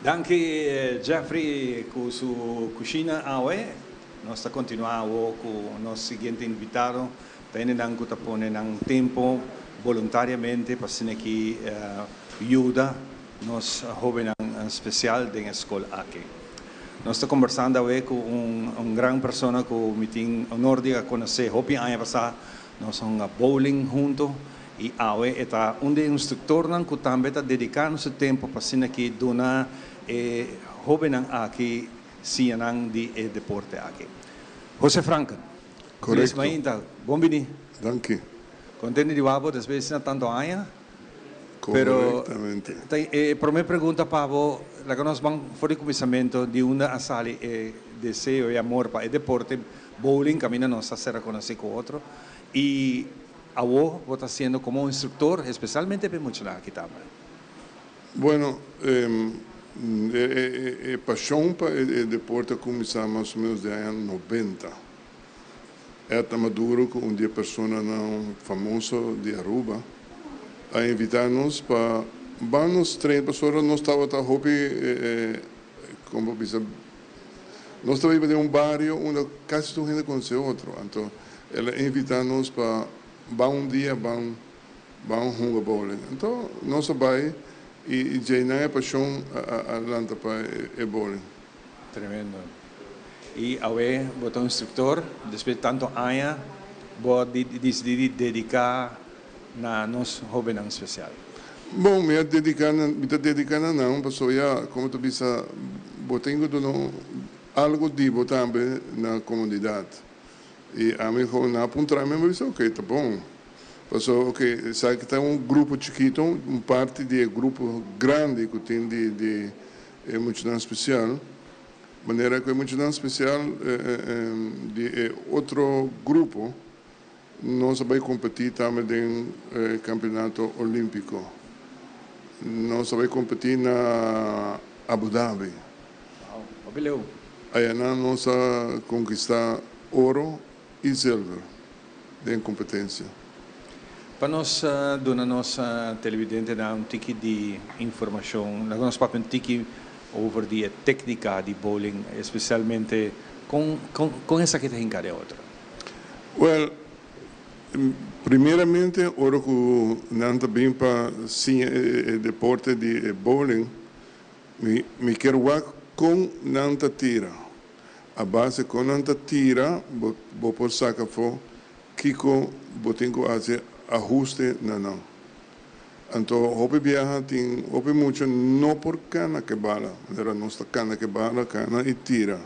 Danki Jeffrey cu su cushina awe. Nos ta continua awo cu nos siguiente invitado. Ta hendenan ku ta pone nan tempu boluntariamente pa asina ki yuda nos hóbennan spesial den e skol aki. Nos ta kombersando awe ku un gran persona ku mi tin honor di a konosé hopi aña pasá. Nos a hunga bowling huntu i awe e ta un di e instruktornan ku tambe ta dediká su tempu pa asina ki duna e hóbennan aki siñanan di e deporte aki. José Franken. Feliz Korekto. mainta. Bon bini. Danki. Kontento di wak bo despues di asina tantu aña. Pero Korektamente. ta e prome pregunta pa bo, laga nos ban for di kuminsamentu di unda a sali e deseo, e amor pa e deporte bowling kaminda nos a sera konosí ku otro i awo bo ta hasiendo komo un instruktor espesialmente pa e muchanan aki tambe. Bueno, e pashon pa e deporte a kuminsá mas o ménos den aña nobenta. Edna Maduro ku un di e personanan famoso di Aruba a invitá nos pa ban nos train pasobra nos tabata hopi kon bo bisa nos ta biba den un bario unda kasi tur hende konosé otro anto el a invitá nos pa ban un dia ban ban hunga bowling anto nos a bai i djei nan e pashon a lanta pa e bowling. Tremendo. Y awe bo ta un instructor, despues di tanto aña bo a dicidi di dedica na nos hobennan special. Bon, mi a dedica na, mi ta dedica na nan pasobra ya, como ta bisa, bo tin cu duna algo di bo tambe na comunidad. Y ami gewoon nan a puntra mi, mi a bisa ok, ta bon. Pasobra ok, esaki ta un grupo chikito, un parti di e grupo grandi cu tin di di E muchanan spesial, manera ku e muchanan spesial di e otro grupo nos a bai kompetí tambe den e kampionato olímpiko. Nos a bai kompetí na Abu Dhabi. Wow, hopi leu. Ayanan nos a konkistá oro i zilver den kompetensia. Pa nos duna nos televidentenan un tiki di informashon, laga nos papia un tiki over di e téknika di bowling, espesialmente kon kon esaki ta hinka den otro. Wèl, primeramente ora ku nan ta bin pa siña e deporte di e bowling, mi mi kier wak kon nan ta tira. A base kon nan ta tira bo bo por saka afó kiko bo tin ku hasi ahuste na nan. Anto hopi biaha tin hopi mucha no por kana ke bala manera nos ta kana ke bala kana i tira.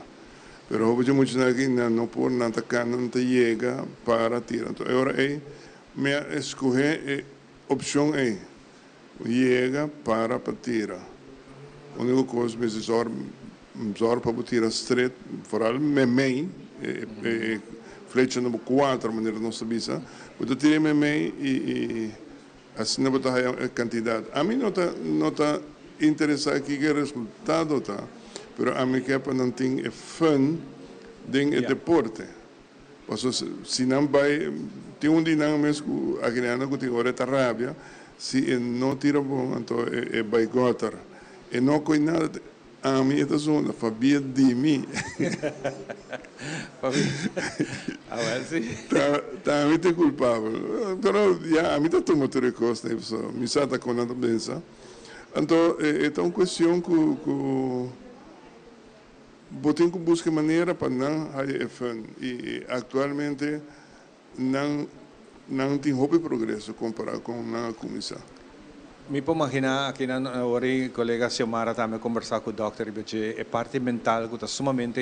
Pero hopi dje muchanan aki nan no por nan ta kana nan ta yega para tira. Anto e ora ei mi a eskohe e opshon ei Yega para pa tira. Unico cos mester zor zor pa bo tira stret, foral memey, e flecha number cuatro manera nos ta bisa, bo ta tira e memey y y asina bo ta haya e cantidad. Ami no ta no ta interesa kiko e resultado ta, pero ami ke pa nan tin e fun den e deporte. Paso si nan bai, tin un di nan mes ku Agriana ku tin ora e ta rabia, si e no tira bon anto e bai gòter. E no koi nada, ami e ta zona, pabia di mi. Ta ami ta e kulpabel. Pero ya ami ta tuma tur e kosnan ei pasobra mi sa ta kon nan ta pensa. Anto e ta un kuestion ku ku. Bo tin ku buska manera pa nan haya e fun i aktualmente nan nan tin hopi progreso kompará kon nan a kuminsá. Mi por maginá aki nan ora e kolega Xiomara tambe a kombersá ku dòkter riba dje e parti mental ku ta sumamente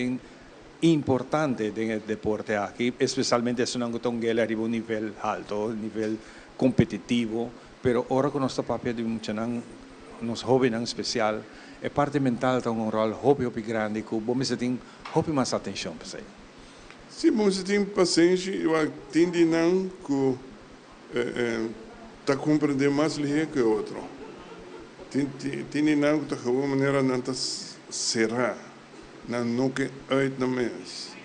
importante den e deporte aki, espesialmente esunnan ku ta un guela riba un nivel halto, nivel kompetitivo, pero ora ku nos ta papia di muchanan, nos hóbennan spesial, E parti mental ta un ròl hopi hopi grandi ku bo mester tin hopi mas atenshon p'esei. Sí, bo mester tin pasenshi i wak tin di nan ku ta komprendé mas lihé ku e otro. Tin tin di nan ku ta gewoon manera nan ta será, nan no ke uit nan mes.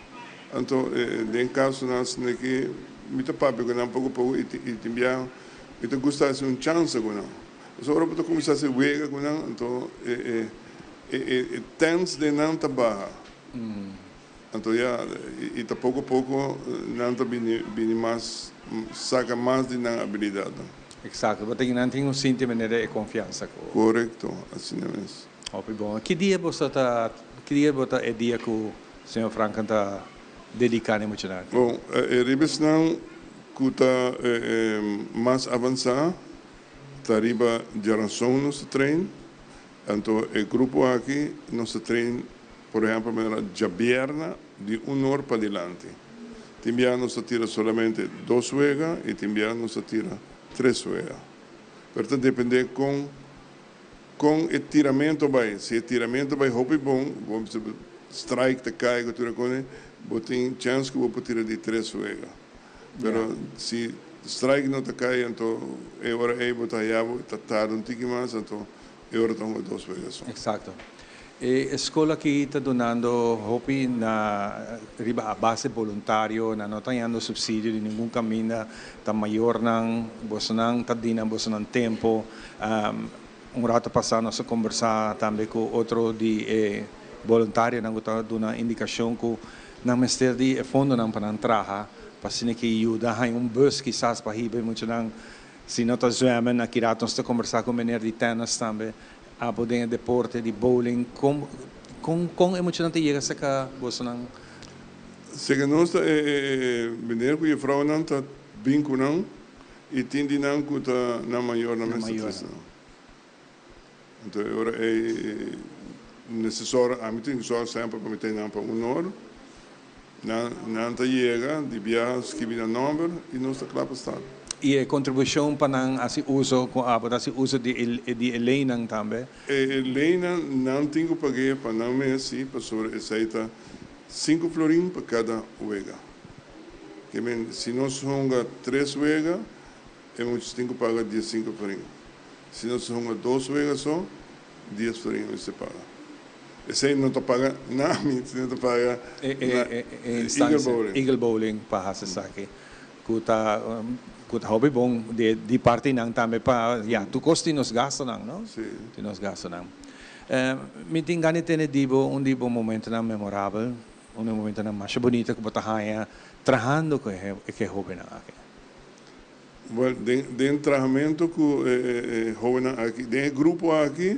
Anto den kasonan asina ki mi ta papia ku nan poko poko i tin bia mi ta gusta hasi un chansa ku nan. Pasobra ora bo ta kuminsá hasi wega ku nan, anto e e tens den nan ta baha. Anto ya, i ta poko poko nan ta bini bini mas. saka mas di nan abilidatnan. Eksakto, bo ta nan tin un sinti manera e konfiansa ku. Korekto, asina mes. Hopi bon. Ki dia boso ta, ki dia bo ta e dia ku señor Franken ta dediká na e muchanan aki? Bon, e riba esnan ku ta mas avansá ta riba djaranson nos ta train. Anto e grupo aki nos ta train por ehempel manera djabièrnè di un or padilanti. Tin bia nos ta tira solamente dos wega i tin bia nos ta tira tres wega. Pero ta dependé kon kon e tiramento bai. Si e tiramento bai hopi bon, bo bisa strike ta kai ku tur e kos, bo tin chèns ku bo por tira di tres wega. Pero si strike no ta kai anto e ora ei bo ta haya bo ta tarda un tiki mas anto e ora ta hunga dos wega so. Exacto. E skol aki ta dunando hopi na riba a base boluntario, nan no ta hañando subsidio di ningun kaminda, ta mayornan, bosonan ta dina bosonan tempo. Un rato pasá nos a kombersá tambe ku otro di e boluntarionan ku ta duna indikashon ku Nan mester di e fondonan pa nan traha pa asina ke yuda haña un bus kisas pa hiba e muchanan si no ta zwemmen. Aki rato nos ta kombersá ku meneer di tennis tambe abo den e deporte di bowling. Kon kon kon e muchanan ta yega saka bosonan? Seka nos ta e e meneer ku jefrounan ta bin ku nan i tin di nan ku ta nan mayornan Nan mester mayornan. trese nan. Anto e ora ei mester sòru, ami tin ku sòru semper pa mi tene nan pa un or. Nan nan ta yega di biaha skibi nan nòmber i nos ta kla pa start. I e kontribushon pa nan hasi uso ku abo ta hasi uso di e di e leinan tambe? E leinan nan tin ku pag'é pa nan mes si, pasobra esei ta sinku florin pa kada wega. Ke men si nos hunga tres wega e muchas tin ku paga diesinku florin. Si nos ta hunga dos wega so, dies florin mester paga. Esei no ta paga na mi, sino ta paga na E Eagle instancia Bowling. Eagle Bowling pa hasi esaki ku ta ku ta hopi bon di di parti nan tambe pa ya tur kos tin nos gastonan no Si. tin nos gastonan. Mi tin gana di tene di bo un di bo momentonan memorabel, un di momentonan masha bunita ku bo ta haña trahando ku e e hobennan aki. Wel, den den trahamentu ku e hobennan aki, den e grupo aki,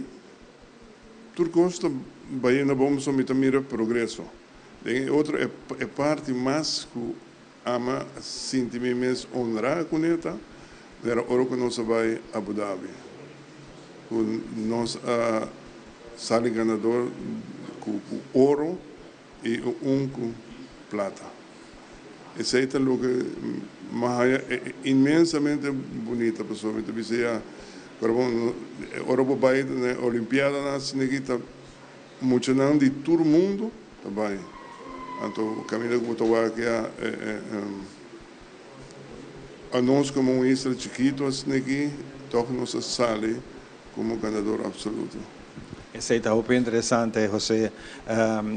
tur kos ta bayendo bon pasobra mi ta mira progreso. Den e otro e e parti mas ku ama sinti mi mes honrá kuné ta era ora ku nos a bai Abu Dhabi, ku nos a sali ganador ku ku oro I un ku plata. Esei ta loke mi a haña inmensamente bunita pasobra mi ta bisa ya, pero bon, ora bo bai na e olimpiadanan asina aki ta muchanan di tur mundu ta bai. Anto kaminda ku bo ta wak ya anos komo un isla chikitu asina aki tòg nos a sali Como ganador absoluto. Esey ta hopi interesante Jose.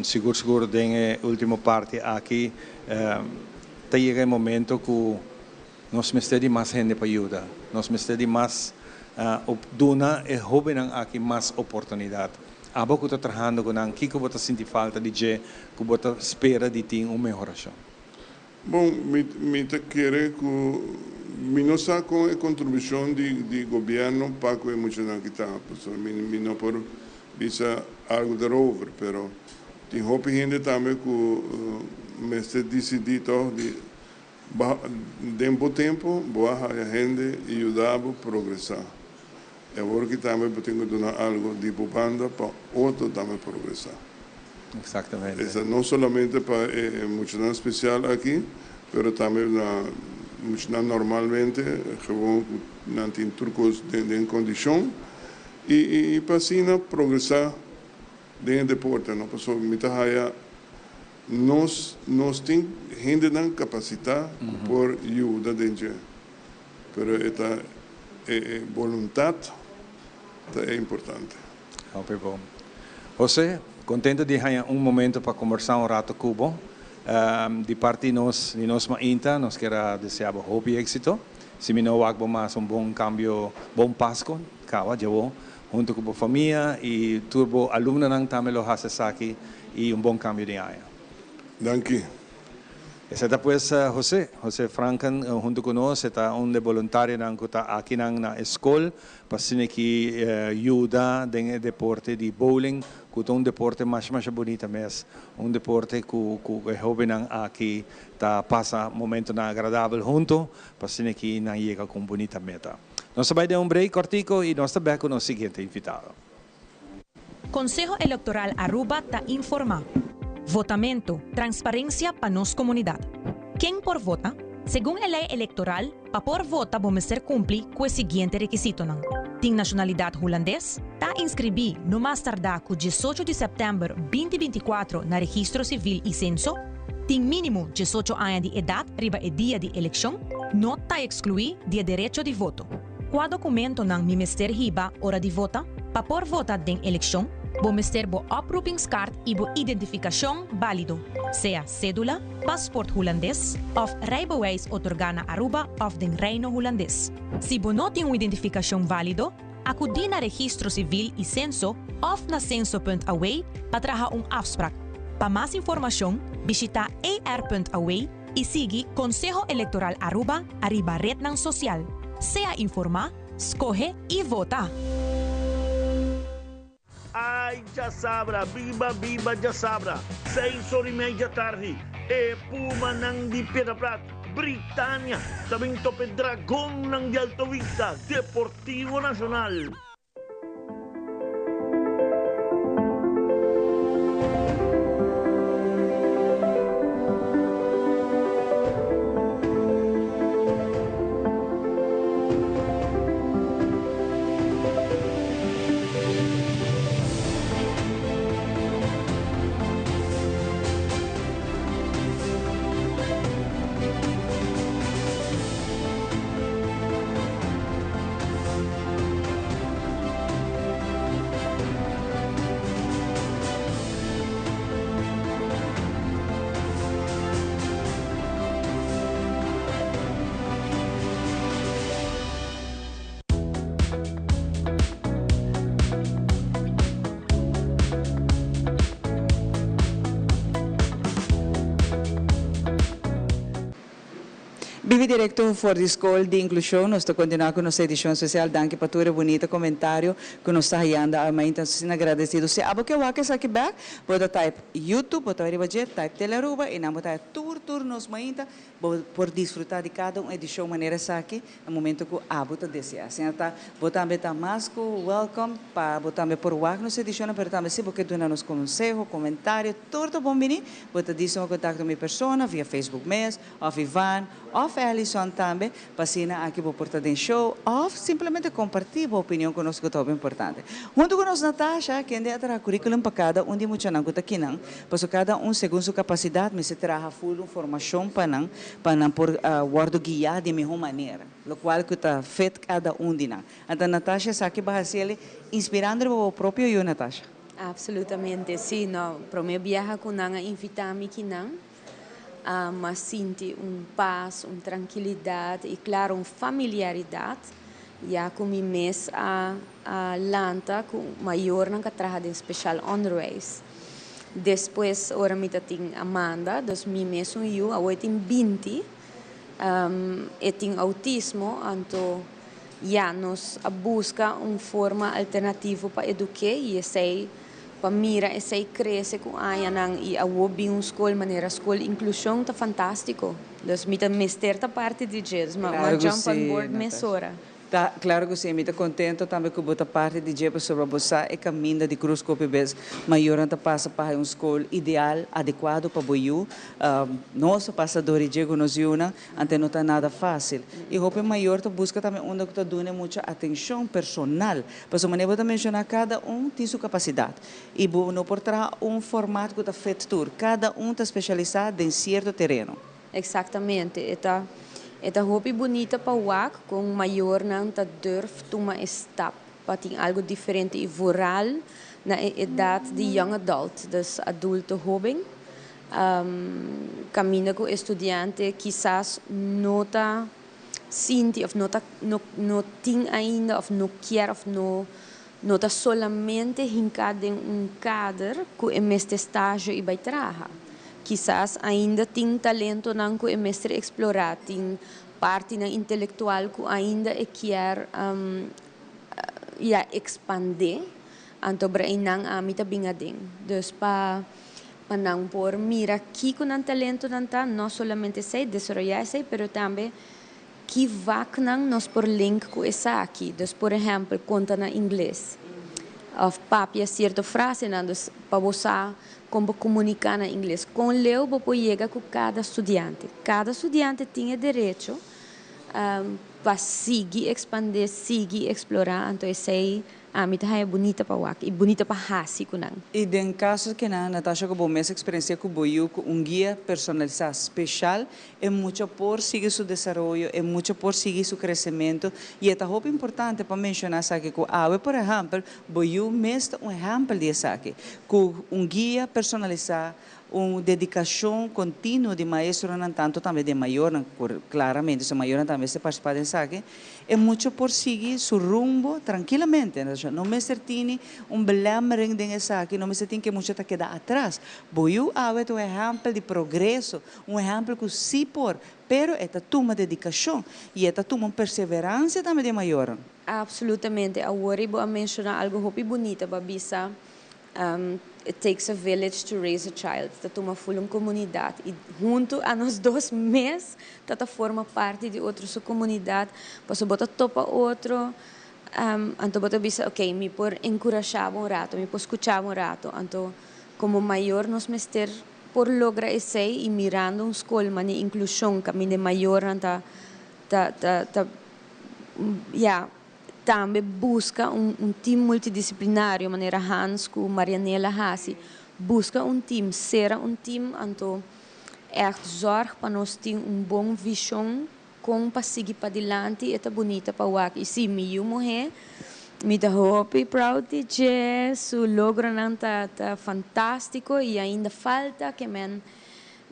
Sigur sigur den e ultimo parti aki ta yega e momento cu nos mester di mas hende pa yuda. Nos mester di mas duna e hobennan aki mas oportunidad. Abo cu ta trahando cu nan, kico bo ta sinti falta di dje cu bo ta spera di tin un mehoracion? Bon, mi mi ta kere ku mi no sa kon e kontribushon di di gobièrnu pa ku e muchanan ki ta, pasobra mi mi no por bisa algu daarover, pero tin hopi hende tambe ku mester disidí tòg di ba den bo tempu bo a haya hende i yuda bo progresá. E awor ki tambe bo tin ku duna algu di bo banda pa otro tambe progresá. Exactamente. Esta no solamente pa e muchanan special aki, pero tambe na muchanan normalmente, gewoon ku nan tin tur kos den kondishon i i pa asina progresá den e deporte, no? Pasobra mi ta haya nos nos tin hendenan kapasitá ku por yuda den dje. Pero e ta e boluntat ta e importante. Hopi bon. Jose, contento di haña un momento pa combersa un rato cu bo. Di parti nos, di nos mainta, nos kier a desea bo hopi exito. Si mi no wak bo mas un bon cambio, bon Pasco, caba dje bo, hunto cu bo famia y tur bo alumnonan tambe lo haci esaki y un bon cambio di aña. Danki. Esei ta pues José, José Franken huntu ku nos, e ta un de boluntarionan ku ta akinan na e skol pa asina ki yuda den e deporte di bowling ku ta un deporte masha masha bunita mes, un deporte ku ku e hobennan aki ta pasa momentonan agradabel hunto pa asina ki nan yega ku un bunita meta. Nos ta bai den un break kòrtiku i nos ta bèk ku nos siguiente invitado. Conseho Electoral Aruba ta informa. Votamento, transparencia pa nos comunidad. Ken por vota? Segun e ley electoral, pa por vota bo mester cumpli cu e siguiente requisitonan, Tin nacionalidad Hulandes, ta inscribi no mas tarda cu diesocho di september binti binticuatro na Registro Civil y Censo, tin minimo diesocho aña di edad riba e dia di eleccion, no ta exclui di e derecho di voto. Kua dokumentonan mi mester hiba ora di vota? Pa por vota den elekshon, bo mester bo oproepingskaart i bo identifikashon bálido, sea sédula, pasport hulandes òf rijbewijs otorgá na Aruba òf den Reino Hulandes. Si bo no tin un identifikashon válido, akudí na Registro Sivil i Senso òf na Censo.aw pa traha un afsprak. Pa mas informashon, bishitá er.aw i sigui Konseho Elektoral Aruba ariba retnan sosial. Sea informá, skohe i vota! Ay djasabra, biba biba djasabra, seis or i mei djatardi, e Pumanan di Piedra Plat, Britania, ta bin topa e Dragonnan di Alto Vista, Deportivo Nacional. Bibi directo for di Scol di Inclusion nos ta continua cu nos edicion especial danki pa tur e bunita comentario cu nos ta hayando awe mainta nos ta asina agradecido si abo ke wak esaki bek bo ta type youtube bo ta riba dje type Telearuba y nan bo ta haya tur tur nos mainta bo por disfruta di cada un edicion manera esaki Na momento cu abo ta desea. Asina ta, bo tambe ta mas cu welcome pa bo tambe por wak nos edicionnan, pero tambe si bo ke duna nos conseho, comentario, tur ta bon bini. Bo ta disa un contacto mi persona via Facebook mes, of Ivan, of Allison tambe, pa asina aki bo por ta den show, of simplemente comparti bo opinion cu nos cu ta hopi importante. Hunto cu nos Natasha, kende a traha curriculum pa cada un di muchanan cu ta kinan, pasobra cada un segun su capacidad mester traha full un formacion pa nan, pa nan por wòrdu guiá di mihó manera, lokual ku ta fet kada un di nan. Anto Natasha esaki bo hasi el inspirando riba bo propio yu, Natasha? Absolutamente, sí. No, promé biaha ku nan a invitá mi kinan, m'a sinti un pas, un trankilidat i klaro un familiaridat, ya ku mi mes a lanta ku mayornan ku a traha den speshal ònderwijs. Despues ora mi ta tin Amanda, dus mi mesun yu, awor e tin binti, e tin autismo, anto ya nos a buska un forma alternativo pa eduk'é i esei pa mira esei krese ku añanan i awor bin un skol manera skol inklushon ta fantástiko. Dus mi ta mester ta parti di dje, dus mi a jump on board mesora. Ta claro cu si, mi ta contento tambe cu bo ta parti di dje pasobra bo sa e caminda di Cruz Copi bes mayornan ta pasa pa haya un scol ideal, adecuado pa bo yu. Nos a pasa dor di dje cu nos yunan, ante no ta nada facil. Y hopi mayor ta busca tambe unda cu ta duna mucha atencion personal, pasobra manera bo ta menciona cada un tin su capacidad y bo no por traha un format cu ta fit tur, cada un ta specialisa den cierto tereno. Exactamente, e ta e ta hopi bunita pa wak con mayornan ta durf tuma e stap pa tin algo diferente y vooral na e edad di young adult, dus adulto hoben, caminda cu e studiante kisas no ta sinti of no ta no no tin ainda of no kier of no no ta solamente hinca den un kader cu e mester stage y bay traha. Kisas ainda tin talentonan ku e mester eksplorá, tin partinan intelektual ku ainda e kier ya ekspandé, anto bra einan ami ta bin aden. Dus pa pa nan por mira kiko nan talentonan ta, no solamente esei, desaroyá esei, pero tambe ki vaknan nos por link ku esaki. Dus por ehèmpel konta na ingles òf papia sierto frasenan, dus pa bo sa kon bo komuniká na ingles. Kon leu bo por yega ku kada studiante. Kada studiante tin e derecho pa sigui ekspandé, sigui eksplorá, anto esei ami ta haña bunita pa wak i bunita pa hasi ku nan. I den kaso kinan, Natasha, ku bo mes eksperensia ku bo yu ku un guia personalisá speshal, e mucha por sigui su desaroyo, e mucha por sigui su kresementu, i e ta hopi importante pa menshoná esaki ku awe, por ehèmpel, bo yu mes ta un ehèmpel di esaki, ku un guia personalisá, un dedikashon kontinuo di maestronan, tantu tambe di e mayornan, ku klaramente su mayornan tambe mester partisipá den esaki, e mucha por sigui su rumbo trankilamente. No mester tini un belemmering den esaki, no mester tin ku e mucha ta keda atras. Bo yu awe ta un ehèmpel di progreso, Un ehèmpel ku sí por, pero e ta tuma dedikashon i e ta tuma un perseveransia tambe di e mayornan. Absolutamente. Awor bo a menshoná algu hopi bunita, bo a bisa, It takes a village to raise a child. Ta tuma ful un komunidat. I huntu a nos dos mes ta ta forma parti di otro su komunidat, pasobra bo ta topa otro, anto bo ta bisa, ok, mi por enkurashá bo un rato, mi por skuchá bo un rato. Anto komo mayor nos mester Por logra esei i mirando un skol mane inklushon kaminda e mayornan ta ta ta ta ya tambe buska un un tim multidisiplinario manera Hans ku Marianela hasi buska un tim sera un tim anto ègt zòrg pa nos tin un bon vishon Kon pa sigui padilanti e ta bunita pa wak y si mi yu muhe mi ta hopi proud di dje su logronan ta ta fantastico y ainda falta ke men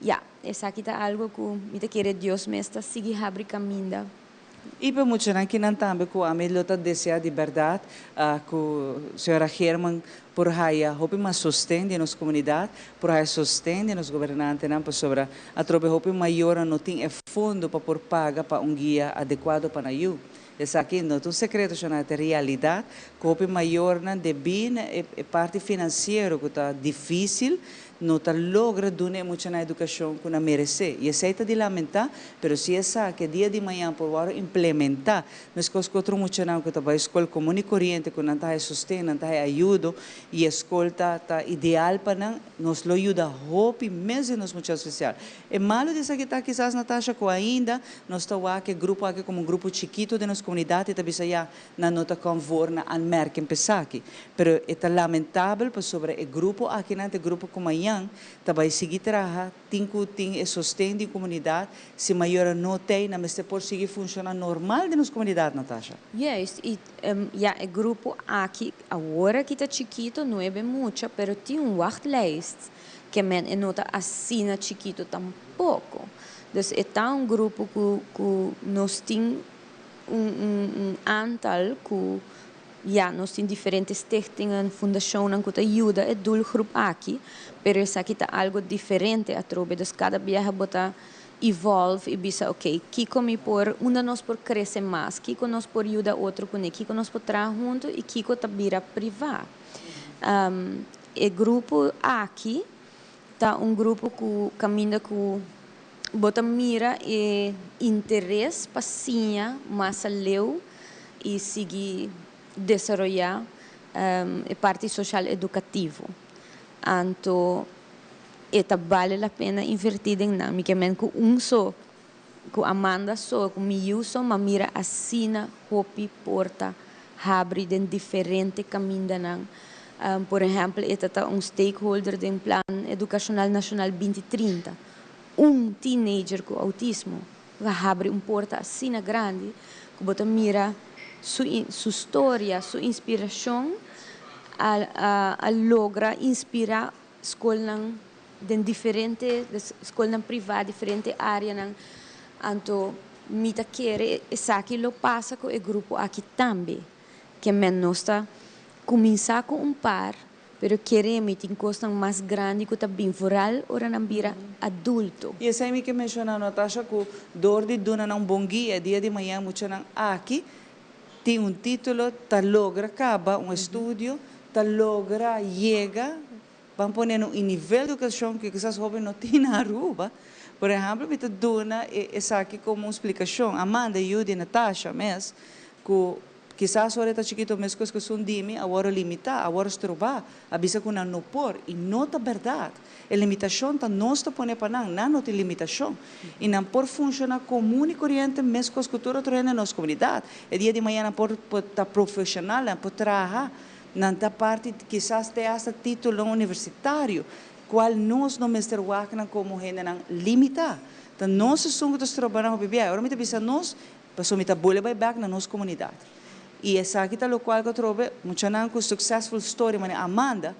ya esaki ta algo ku mi ta kere Dios mes ta sigui habri kaminda. Y pa muchanan kinan tambe ku ami lo ta desea di berdad ku señora Geerman por haya hopi mas sosten di nos comunidad, por haya sosten di nos gobernantenan pasobra atrobe hopi mayornan no tin e fondo pa por paga pa un guia adecuado pa nan yu. Esaki no ta un secreto sino ta e realidad cu hopi mayornan debi na e parti financiero cu ta dificil no ta logra duna e muchanan educacion cu nan merece. Y esey ta di lamenta, pero si esaki e dia di mañan por worde implementa, mescos cu otro muchanan cu ta bay scol comun y coriente cu nan ta haya sosten, nan ta haya ayudo y e scol ta ta ideal pa nan, nos lo yuda hopi mes den nos mucha special. E malo di esaki ta kisas, Natasha, cu ainda nos ta wak e grupo aki como un grupo chikito den nos comunidad y ta bisa ya, Nan no ta konfor na aanmerking p'esaki, pero e ta lamentabel pasobra e grupo akinan ta e grupo ku mañan ta bai sigui traha, tin ku tin e sosten di komunidat, si mayora no t'ei nan mester por sigui funshoná normal den nos komunidat, Natasha. Juist, i ya e grupo aki awor aki ta chikito, nuebe mucha, pero tin un wachtlijst, ke men e no ta asina chikito tampoko. Dus e ta un grupo ku ku nos tin un un aantal ku ya nos tin diferente stichtingen, fundashonnan ku ta yuda e doelgroep aki, pero esaki ta algo diferente atrobe, dus kada biaha bo ta evolve i bisa ok, kiko mi por, unda nos por krese mas, kiko nos por yuda otro kuné, kiko nos por traha huntu i kiko ta bira privá. E grupo aki ta un grupo ku kaminda ku Bo ta mira e interes pa siña mas aleu i sigui desaroyá e parti soshal edukativo. Anto e ta bale la pena invertí den nan. Mi ke men ku un so, ku Amanda so, ku mi yu so, m'a mira asina hopi porta habri den diferente kamindanan. Por ehèmpel, e ta ta un stakeholder den Plan Edukashonal Nashonal binti trinta. Un teenager ku outismo ta habri un porta asina grandi ku bo ta mira su su storia, su inspirashon a a logra inspirá skolnan den diferente skolnan privá, diferente áreanan. Anto mi ta kere esaki lo pasa ku e grupo aki tambe. Ke men nos ta kuminsá ku un par. Pero kere mi, tin kosnan mas grandi ku ta bin, vooral ora nan bira adulto. I esei mi ke menshoná, Natasha, ku dor di duna nan un bon guia dia di mañan muchanan aki tin un título, ta logra kaba un estudio, ta logra yega, ban pone na un nivel di edukashon ku kisas hopi no tin na Aruba. Por ehèmpel, mi ta duna esaki komo un splikashon. Amanda, yu di Natasha mes, ku Kisas ora e ta chikito meskos ku esun di mi a wòrdu limitá, a wòrdu strobá, a bisa ku nan no por. I no ta bèrdat. E limitashon ta nos ta pone pa nan. Nan no tin limitashon. I nan por funshoná komun i koriente meskos ku tur otro hende na nos komunidat. E dia di mañana nan por ta profeshonal, nan por traha, nan ta parti kisas te asta títulonan universitario, kual nos no mester wak nan komo hendenan limitá. Ta nos esun ku ta stroba nan hopi biaha. Ora mi ta bisa nos, Pasobra mi ta bole bai bek na nos komunidat. I esaki ta lokual ku atrobe muchanan ku successful story manera Amanda,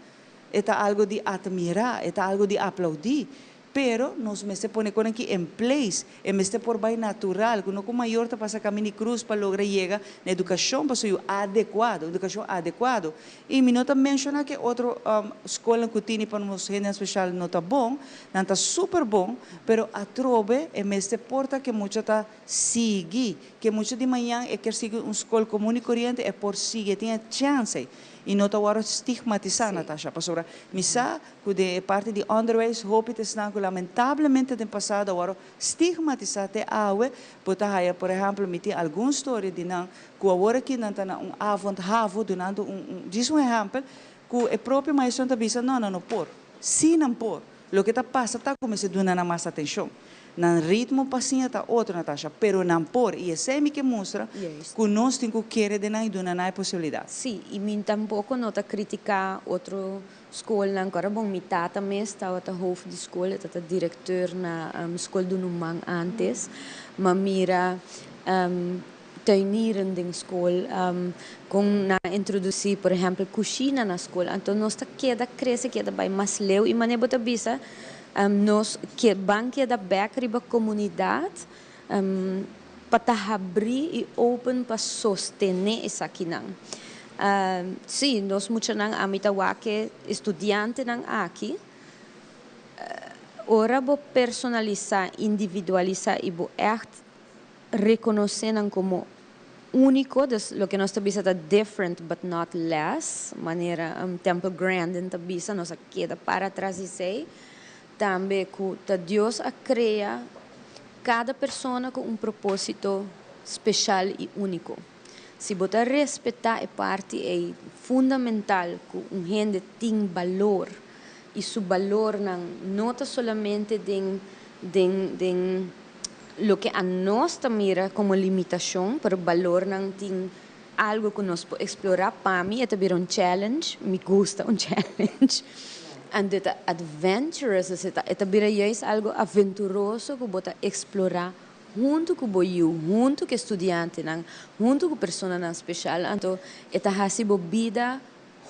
e ta algu di atmirá, e ta algu di aplaudí. Pero nos mester pone kon aki en place, e mester por bai natural, ku no ku mayor ta pasa kaminda di krus pa logra yega na edukashon pa su yu adekuado, edukashon adekuado. I mi no ta menshoná ku e otro skolnan ku tini pa nos hendenan speshal no ta bon, nan ta super bon, pero atrobe e mester por ta ku e mucha ta Sigui. Ke mucha di mañan e kier sigui un skol komun i koriente e por sigui, e tin e chèns ei i no ta wòrdu stigmatisá, Natasha, pasobra mi sa ku den e parti di ònderwijs hopi ta esnan ku lamentablemente den pasado a wòrdu stigmatisá te awe. Bo ta haya, por ehèmpel, mi tin algun storia di nan ku awor aki nan ta na un avond havo dunando un un djis un ehèmpel ku e propio maestronan ta bisa no, nan no por. Sí nan por. Loke ta pasa ta ku mester duna nan mas atenshon. Nan ritmo pa siña ta otro, Natasha, pero nan por, i esei mi ke mustra ku nos tin ku kere den nan i duna nan e posibilidat. Sí, i mi tampoko no ta kritiká otro skolnan. Kòrda bon, mi tata mes tabata hoofd di skol, e tabata direkteur na Skol Dunuman ántes. M'a mira tuinieren den skol, kon nan a introdusí, por ehèmpel, kushina na skol. Anto nos ta keda krese, keda bai mas leu i manera bo ta bisa, Nos ke ban keda bek riba komunidat pa ta habrí i open pa sostené esakinan. Sí, nos muchanan, ami ta wak e estudiantenan aki, ora bo personalisá, individualisá i bo ègt rekonosé nan komo úniko, dus loke nos ta bisa ta different but not less, manera Temple Grandin ta bisa, nos a keda para tras di esei, tambe ku ta Dios a krea kada persona ku un propósito speshal i úniko. Si bo ta respetá e parti ei fundamental ku un hende tin balor i su balornan no ta solamente den den den Loke anos ta mira komo limitashon, pero balornan tin algu ku nos por eksplorá. Pa mi e ta bira un challenge, mi gusta un challenge. Anto e ta adventurous, e ta e ta bira juist algu aventuroso ku bo ta eksplorá huntu ku bo yu, huntu ku e studiantenan, huntu ku personanan speshal. Anto e ta hasi bo bida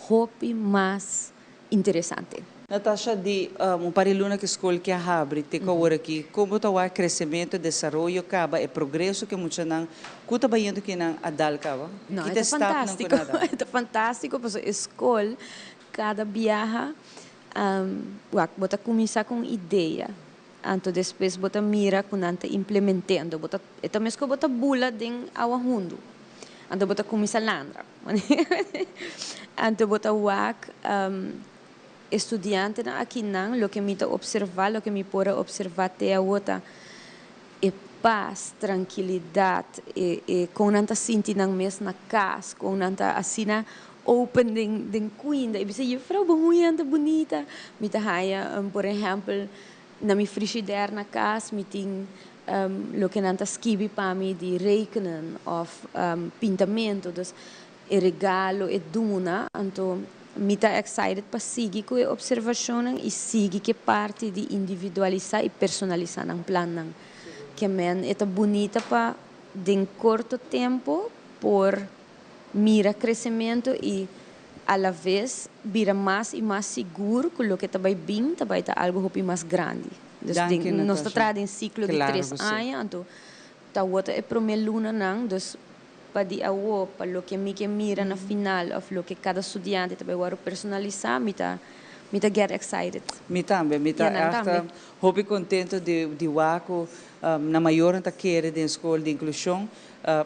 hopi mas interesante. Natasha di un par di luna ku skol ke a habri te ku awor aki, kon bo ta wak kresementu, e desaroyo kaba, e progreso ku e muchanan ku ta bayendo ku nan a dal kaba? No, Ki e ta ta e stapnan ku fantástiko, nan a dal? e ta fantástiko pasobra e skol kada biaha wak bo ta kuminsá ku un idea, anto despues bo ta mira ku nan ta implementendo, bo ta e ta meskos bo ta bula den awa hundu, anto bo ta kuminsá landra. Anto bo ta wak e studiantenan akinan, loke mi ta observa, loke mi por a observa te awo ta e pas, trankilidat, e e kon nan ta sinti nan mes na kas, kon nan ta asina open den den kuinda i bisa jufrou bo huña ta bunita. Mi ta haña por ehèmpel na mi frishider na kas mi tin Loke nan ta skibi pa mi di rekenen of pintamento, dus e regalo e duna, anto mi ta excited pa sigui ku e observashonnan i sigui ku e parti di individualisá i personalisá nan plannan. Ke men e ta bunita pa den korto tempu por mira kresementu i alaves bira mas i mas sigur ku loke ta bai bin ta bai ta algu hopi mas grandi. Dus Danki, den nos ta Natasha. traha den siklo di Claro tres ku si. aña, anto ta wou ta e promé lunanan, dus Pa di awo, pa loke mi ke mira na final of loke kada studiante ta bai wòrdu personalisá, mi ta mi ta get excited. Mi tambe, mi ta echt hopi contento di di wak cu na mayornan ta kere den scol di inclusion.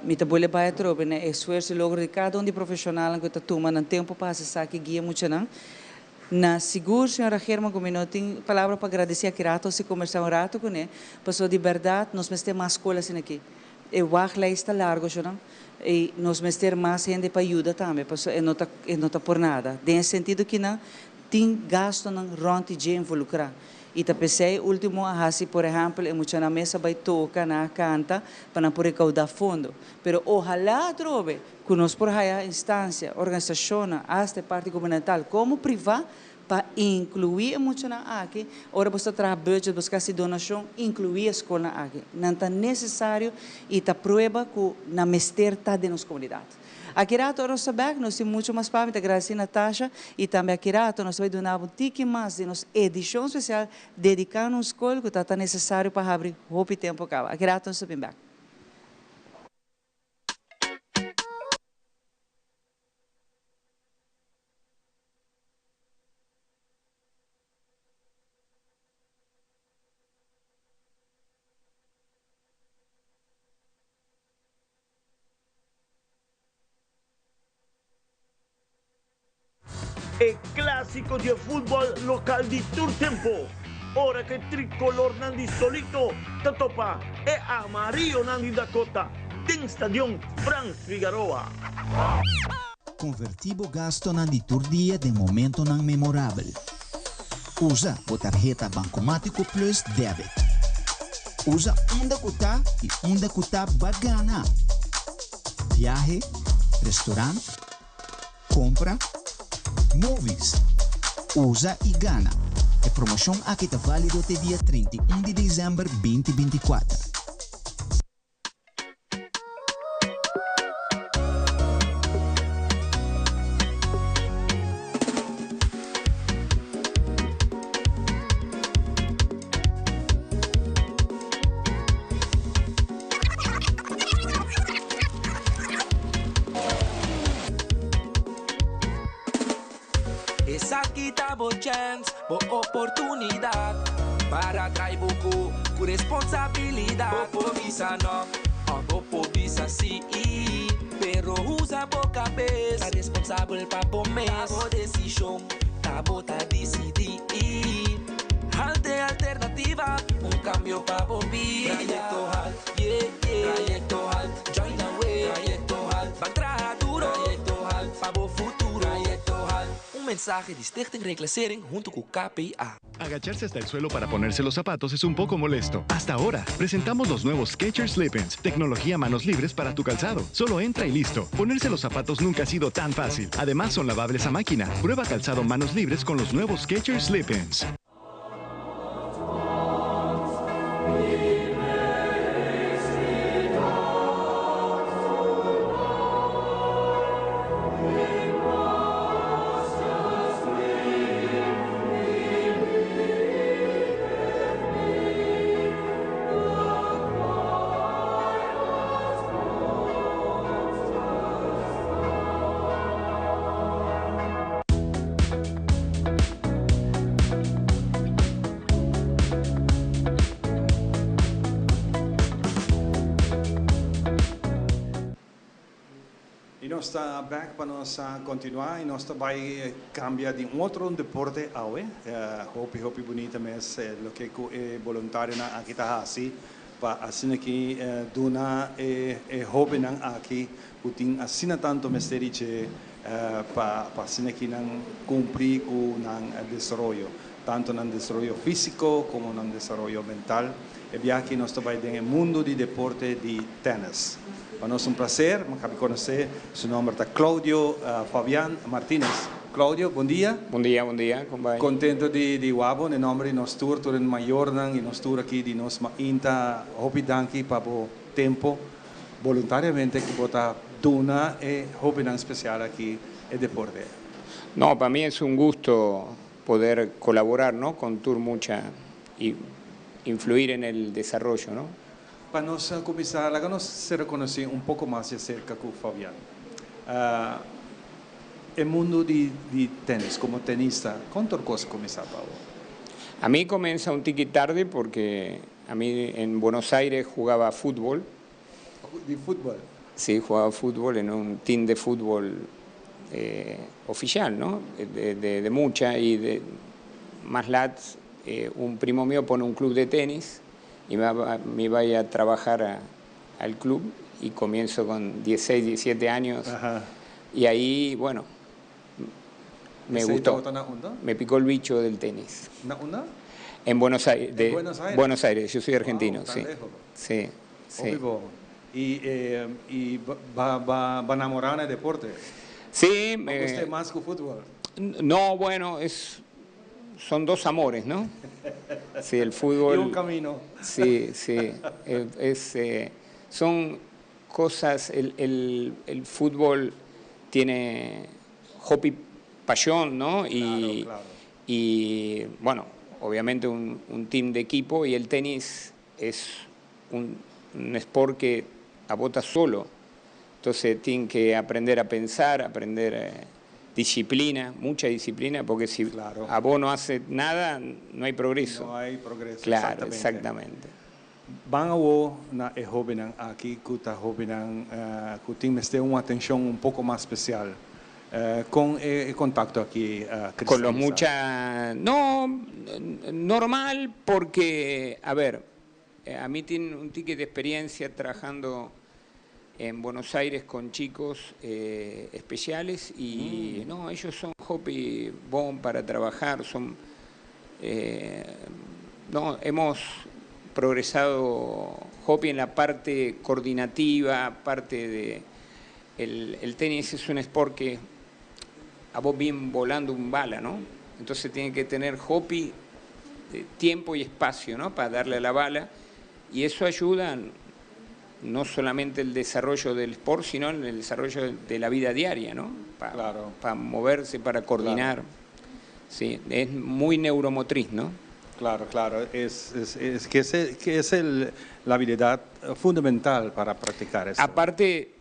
Mi ta bolbe bai atrobe na e esfuerso y logro di cada un di profesionalnan cu ta tuma nan tempo pa haci esaki guia muchanan. Na sigur señora German cu mi no tin palabra pa gradici aki rato si combersa un rato cune, pasobra di berdad nos mester mas scol asina aki. E wachtlijst ta largo shonan y nos mester mas hende pa yuda tambe pasobra e no ta e no ta por nada. Den e sentido kinan tin gastonan rond di dje involucra y ta pesey ultimo a haci por ehempel e muchanan mes a bay toca nan a canta pa nan por recauda fondo. Pero ohala atrobe cu nos por haya instancia, organisacionnan hasta e parti gubernamental como priva Pa inkluí e muchanan aki, ora bo ta traha budget, bo hasi donashon, inkluí e skolnan aki. Nan ta nesesario i ta prueba ku nan mester ta den nos komunidat. Aki rato ora nos ta bèk, nos tin muchu mas pa. Mi ta gradisí Natasha i tambe aki rato nos ta bai duna bo un tiki mas di nos edishon spesial dediká na un skol ku ta ta nesesario pa habri hopi tempu kaba. Aki rato nos ta bin bèk. E clásico di e futbol local di tur tempo, ora cu e tricolornan di Solito ta topa e amarillonan di Dakota den Stadion Frans Figaroa. Converti bo gastonan di tur dia den momentonan memorabel. Usa bo tarheta Bancomatico Plus Debit. Usa unda cu ta y unda cu ta ba gana. Biahe, restaurant, compra, movies. Usa y gana. E promocion aki ta valido te dia 31 di december 2024. Esaki ta bo chèns, bo oportunidat Para trai bo ku ku responsabilidat Bo por bisa no òf bo por bisa sí Pero usa bo kabes, ta responsabel pa bo mes Ta bo desishon, ta bo ta disidí Halte alternativa, un kambio pa bo bida Trayekto Halt, yeah yeah Trayekto Halt, join away Trayekto Halt, ban traha duro Trayekto Halt, pa bo futuro Trayekto Halt. Un mensahe di Stichting Reclassering hunto ku KPA. Agacharse hasta el suelo para ponerse los zapatos es un poco molesto. Hasta ahora, presentamos los nuevos Skechers Slip-ins, tecnología manos libres para tu calzado. Solo entra y listo. Ponerse los zapatos nunca ha sido tan fácil. Además, son lavables a máquina. Prueba calzado manos libres con los nuevos Skechers Slip-ins. Y nos ta bek pa nos continua y nos ta bay cambia di un otro deporte awe. Hopi hopi bunita mes loke cu e boluntarionan aki ta haci pa asina ki duna e hobennan aki cu tin asina tanto mester di dje pa pa asina ki nan cumpli cu nan desaroyo, tanto nan desaroyo fisico como nan desaroyo mental. E biaha aki nos ta bay den e mundo di deporte di tennis. Pa nos un placer, mi cabi conoce, su nomber ta Claudio Fabian Martinez. Claudio, bon dia. Bon dia, bon dia, con bay? Contento di di wak bo, den nomber di nos tur, tur e mayornan y nos tur aki di nos mainta, hopi danki pa bo tempo boluntariamente cu bo ta duna e hobennan special aki e deporte. No, pa mi es un gusto poder colaborar, no, con tur mucha y influir en el desarrollo, no. Pa nos kuminsá, laga nos sera konosí un poko mas di aserka ku Fabian. E mundu di di tenis, komo tenista, kon tur kos a kuminsá pa bo? A mi komensa un tiki tardi porque a mi en Buenos Aires jugaba futbol. Di futbol? Sí, jugaba futbol en un team de futbol oficial, no? De de mucha y de mas lat un primo mío pone un club de tenis y me iba a trabajar al club y comienzo con 16, 17 años. Y ahí, bueno, me gustó. Me picó el bicho del tenis. ¿Na unda? En Buenos Aires. De Buenos Aires? Buenos Aires, yo soy argentino, sí. Sí, sí. Y, eh, y b'a b'a b'a namorá na e deporte? Sí. Me gusta mas ku futbòl? No, bueno, es, son dos amores, ¿no? Sí, el fútbol. Y un camino. Sí, sí. Es, son cosas, el, el, fútbol tiene hopi pasión, ¿no? Y, y bueno, obviamente un, un team de equipo y el tenis es un, un sport que a bo ta solo. Entonces tienen que aprender a pensar, aprender disciplina, mucha disciplina, porque si a vos no hace nada, no hay progreso. No hay progreso. Claro, exactamente. Ban awo na e hóbennan aki ku ta hóbennan ku tin mester un atenshon un poko mas spesial. Kon e kontakto aki a Con los mucha no normal porque a ver a mi tin un tiki de experiencia trabajando en Buenos Aires con chicos especiales y no, ellos son hopi bon para trabajar, son no, hemos progresado hopi en la parte coordinativa, parte de el, el tenis es un sport que a vos bien volando un bala, ¿no? Entonces tiene que tener hopi tiempo y espacio, ¿no? Para darle a la bala y eso ayuda no solamente el desarrollo del sport, sino en el desarrollo de la vida diaria, ¿no? Para claro. moverse, para coordinar. Sí, es muy neuromotriz, ¿no? Claro, claro. Es que es, que es la habilidad fundamental para practicar eso. Aparte,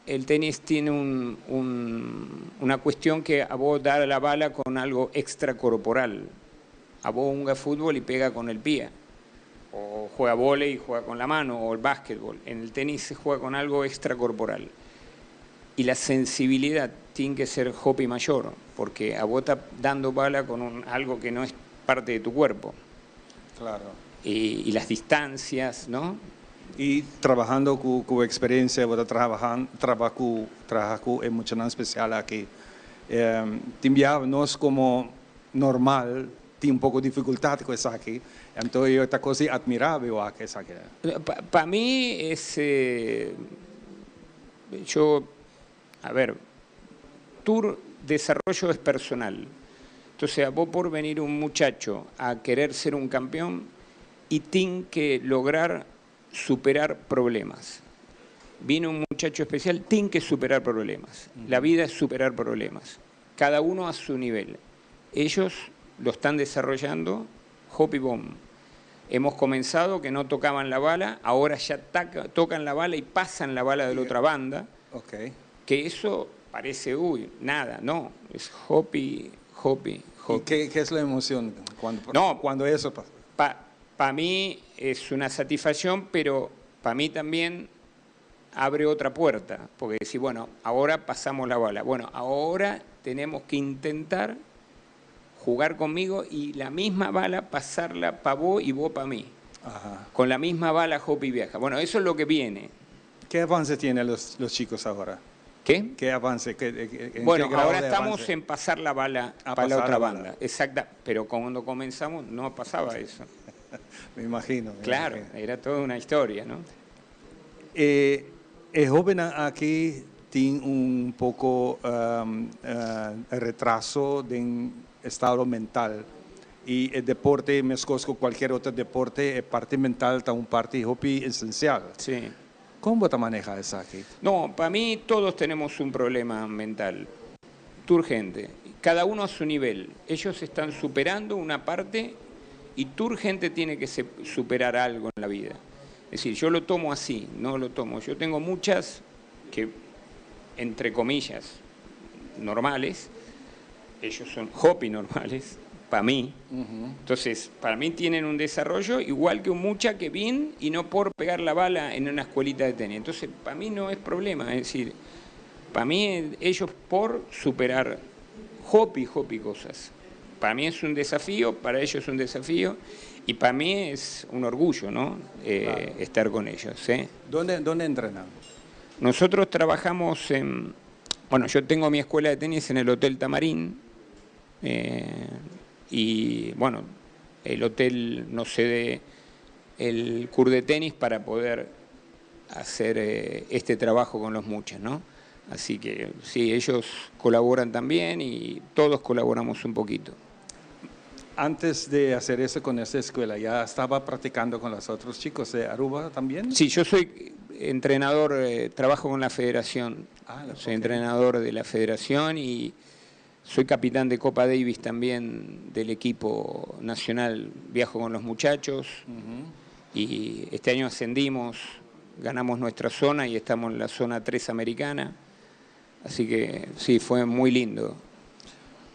el tenis tiene una cuestión que a vos dar la bala con algo extracorporal. A vos hunga fútbol y pega con el pie. O juega vóley y juega con la mano, o el básquetbol. En el tenis se juega con algo extracorporal. Y la sensibilidad tiene que ser hopi mayor, porque a vos estás dando bala con algo que no es parte de tu cuerpo. Y las distancias, ¿no? Y trahando ku experiencia, bo trahando, traha ku, traha ku e muchanan spesial aki. Tin bia nos komo normal tin un poko difikultat ku esaki. Anto, ta kos atmirabel aki esaki. Para mí es, yo, a ver, tu desarrollo es personal. Entonces, a vos por venir un muchacho a querer ser un campeón y tiene que lograr superar problemas. Viene un muchacho especial, tiene que superar problemas. La vida es superar problemas. Cada uno a su nivel. Ellos lo están desarrollando, hopi bon. Hemos comenzado que no tocaban la bala, ahora ya tocan la bala y pasan la bala de la otra banda. Que eso parece, uy, nada, no, es hopi, hopi, hopi. ¿Y qué es la emoción cuando, No. cuando eso pasa? Para mí es una satisfacción, pero para mí también abre otra puerta, porque decir, bueno, ahora pasamos la bala, bueno, ahora tenemos que intentar jugar conmigo y la misma bala pasarla pa' vos y vos pa' mí. Con la misma bala hopi viaja. Bueno, eso es lo que viene. ¿Qué avance tienen los chicos ahora? ¿Qué? ¿Qué avance? ¿Qué, en Bueno, qué grado ahora de estamos avance? en pasar la bala A para la pasar otra la bala. banda. Exacta, pero cuando comenzamos no pasaba eso. Me imagino. Me Claro, imagino. era toda una historia, ¿no? E hóbennan aki tin un poko retraso di estado mental. I e deporte, meskos ku kualke otro deporte, e parti mental ta un parti hopi esensial. Sí. Kon bo ta manehá esaki? No, para mí todos tenemos un problema mental. Tur hende. Cada uno a su nivel. Ellos están superando una parte y tur hende tiene que superar algo en la vida. Es decir, yo lo tomo así, no lo tomo. Yo tengo muchas que, entre comillas, normales, ellos son hopi normales, para mí. Entonces, para mí tienen un desarrollo igual que un mucha que viene y no por pegar la bala en una escuelita de tenis. Entonces, para mí no es problema. Es decir, para mí ellos por superar hopi, hopi cosas. Para mí es un desafío, para ellos es un desafío y para mí es un orgullo, ¿no? Estar con ellos, ¿eh? ¿Dónde entrenan? Nosotros trabajamos en... Bueno, yo tengo mi escuela de tenis en el Hotel Tamarín. Y bueno, el hotel nos cede el court de tenis para poder hacer este trabajo con los muchachos, ¿no? Así que sí, ellos colaboran también y todos colaboramos un poquito. Antes de hacer eso con esa escuela, ¿ya estaba practicando con los otros chicos de Aruba también? Sí, yo soy entrenador, trabajo con la federación. Ah, la Soy entrenador de la federación y soy capitán de Copa Davis también del equipo nacional. Viajo con los muchachos y este año ascendimos, ganamos nuestra zona y estamos en la zona 3 americana. Así que sí, fue muy lindo.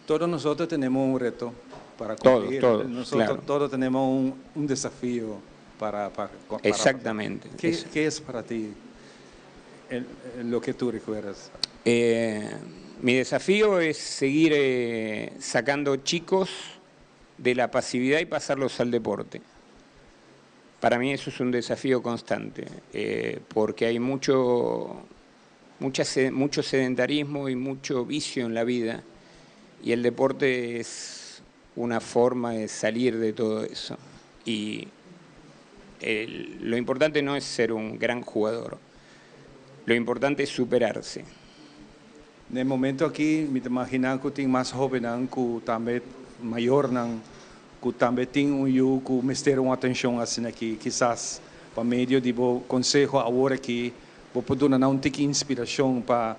Todos nosotros tenemos un reto para Todos, cumplir. todos, Nosotros claro. todos tenemos un desafío para Exactamente. ¿Qué Es es para ti lo que tú recuerdas? Mi desafío es seguir sacando chicos de la pasividad y pasarlos al deporte. Para mí eso es un desafío constante, porque hay mucho sedentarismo y mucho vicio en la vida, y el deporte es una forma de salir de todo eso. Y lo importante no es ser un gran jugador, lo importante es superarse. En el momento aquí, me imagino que tem mais jovem, que também maior, que também tem um yu, que me ter uma atenção assim aqui, quizás para meio de bo consejo agora aqui, vou poder dar um tique inspiração para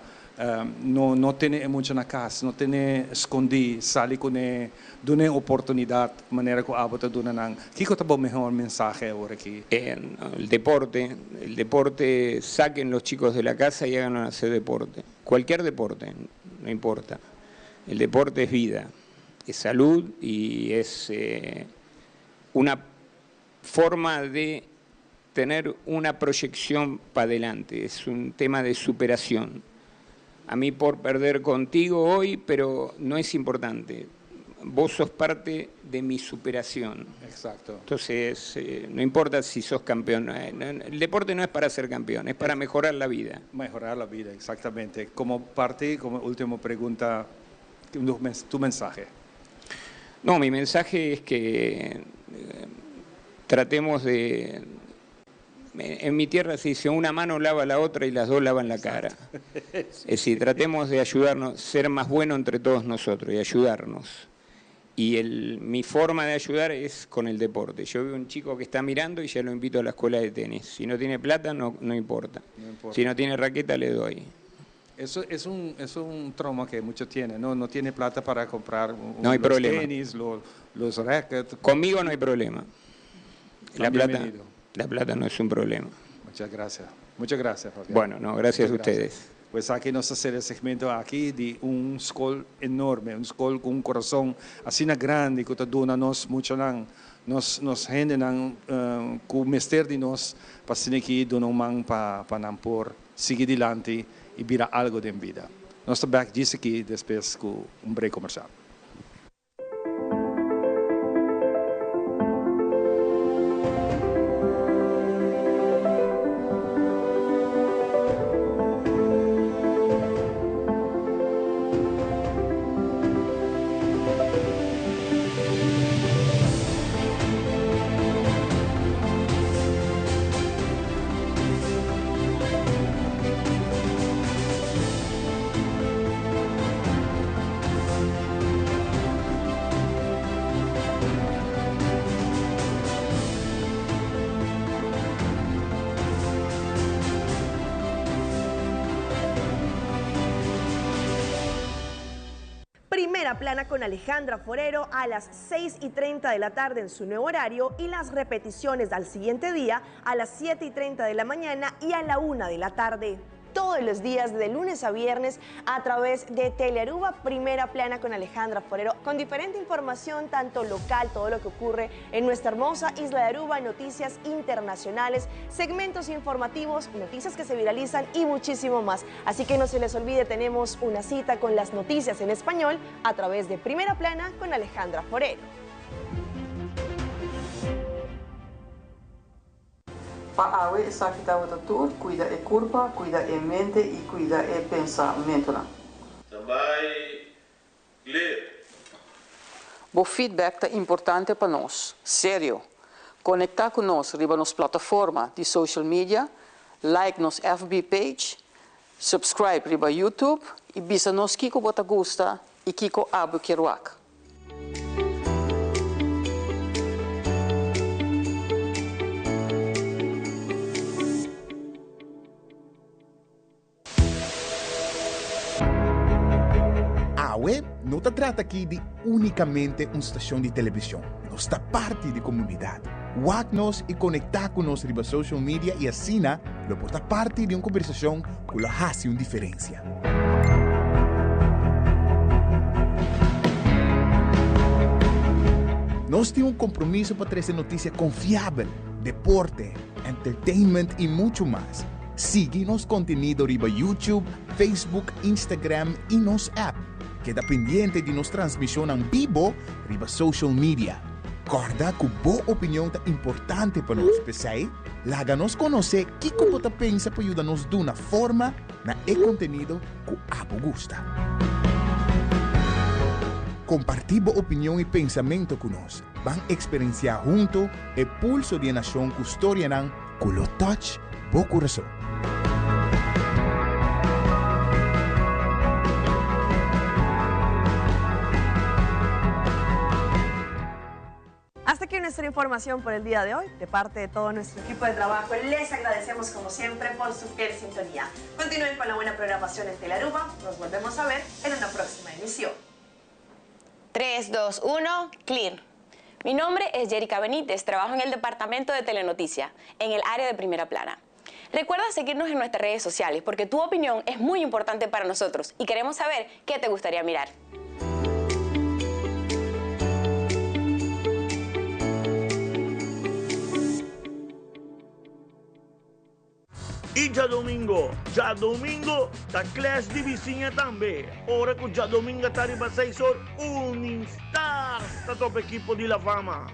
não ter muito na casa, não ter escondido, sair com ele, dar oportunidade, maneira que a bota dona não. Que que é o melhor mensagem agora aqui? El deporte, el deporte, saquen los chicos de la casa y háganlo hacer deporte. Cualquier deporte, no importa. El deporte es vida, es salud y es una forma de tener una proyección pa' adelante, es un tema de superación. A mí por perder contigo hoy, pero no es importante. Vos sos parte de mi superación. Entonces, no importa si sos campeón. No, no, el deporte no es para ser campeón, es para mejorar la vida. Mejorar la vida, exactamente. Como parte, como última pregunta, tu mensaje. No, mi mensaje es que tratemos de... En mi tierra se dice, una mano lava la otra y las dos lavan la cara. Es decir, tratemos de ayudarnos, ser más bueno entre todos nosotros y ayudarnos. Y mi forma de ayudar es con el deporte. Yo veo un chico que está mirando y ya lo invito a la escuela de tenis. Si no tiene plata, no importa. No importa. Si no tiene raqueta, le doy. Eso es un trauma que muchos tienen, ¿no? No tiene plata para comprar No hay los problema. tenis, los rackets. Conmigo no hay problema. La Tan bienvenido. plata no es un problema. Muchas gracias. Muchas gracias, Fabián. Bueno, no, gracias Muchas a gracias. ustedes. Pues aquí nos hace el segmento aquí de un skol enorme, un skol con un corazón así na grande que te dona nos mucho nan, nos, nos gente nan ku mester de nos pa sine ki dona un man pa, pa nan por seguir adelante y vira algo de vida. Nos está back dice aquí después con un break comercial. Primera Plana con Alejandra Forero a las 6 y 30 de la tarde en su nuevo horario y las repeticiones al siguiente día a las 7 y 30 de la mañana y a la 1 de la tarde todos los días de lunes a viernes a través de Telearuba Primera Plana con Alejandra Forero, con diferente información, tanto local, todo lo que ocurre en nuestra hermosa isla de Aruba, noticias internacionales, segmentos informativos, noticias que se viralizan y muchísimo más. Así que no se les olvide, tenemos una cita con las noticias en español a través de Primera Plana con Alejandra Forero. Pa awe esaki tabata tur, cuida e curpa, cuida e mente y cuida e pensamentonan. Ta bai clear. Bo feedback ta importante pa nos. Serio! Conecta cu nos riba nos plataforma di social media, like nos FB page, subscribe riba YouTube y bisa nos kico bo ta gusta y kico abo kier wak. Awe no ta trata aki di únikamente un stashon di televishon, nos ta parti di komunidat. Wak nos i konektá ku nos riba social media i asina lo por ta parti di un kombersashon ku lo hasi un diferensia. Nos tin un kompromiso pa trese notisia konfiabel, deporte, entertainment i muchu mas. Sigui nos kontenido riba YouTube, Facebook, Instagram i nos app. Keda pendiente di nos transmishonnan bibo riba social media. Kòrda ku bo opinion ta importante pa nos, p'esei laga nos konosé kiko bo ta pensa pa yuda nos duna forma na e kontenido ku abo gusta. Kompartí bo opinion i pensamentu ku nos. Ban eksperensiá huntu e pulso di e nashon ku storianan ku lo touch bo kurason. Hasta aquí nuestra información por el día de hoy. De parte de todo nuestro equipo de trabajo, les agradecemos como siempre por su fiel sintonía. Continúen con la buena programación en Telaruba. Nos volvemos a ver en una próxima emisión. 3, 2, 1, clear. Mi nombre es Jerica Benítez, trabajo en el departamento de Telenoticia, en el área de primera plana. Recuerda seguirnos en nuestras redes sociales porque tu opinión es muy importante para nosotros y queremos saber qué te gustaría mirar. I djadomingo? Djadomingo ta clash di bisiña tambe. Ora ku djadominga ta riba seis or, Uninstars ta topa ekipo di La Fama.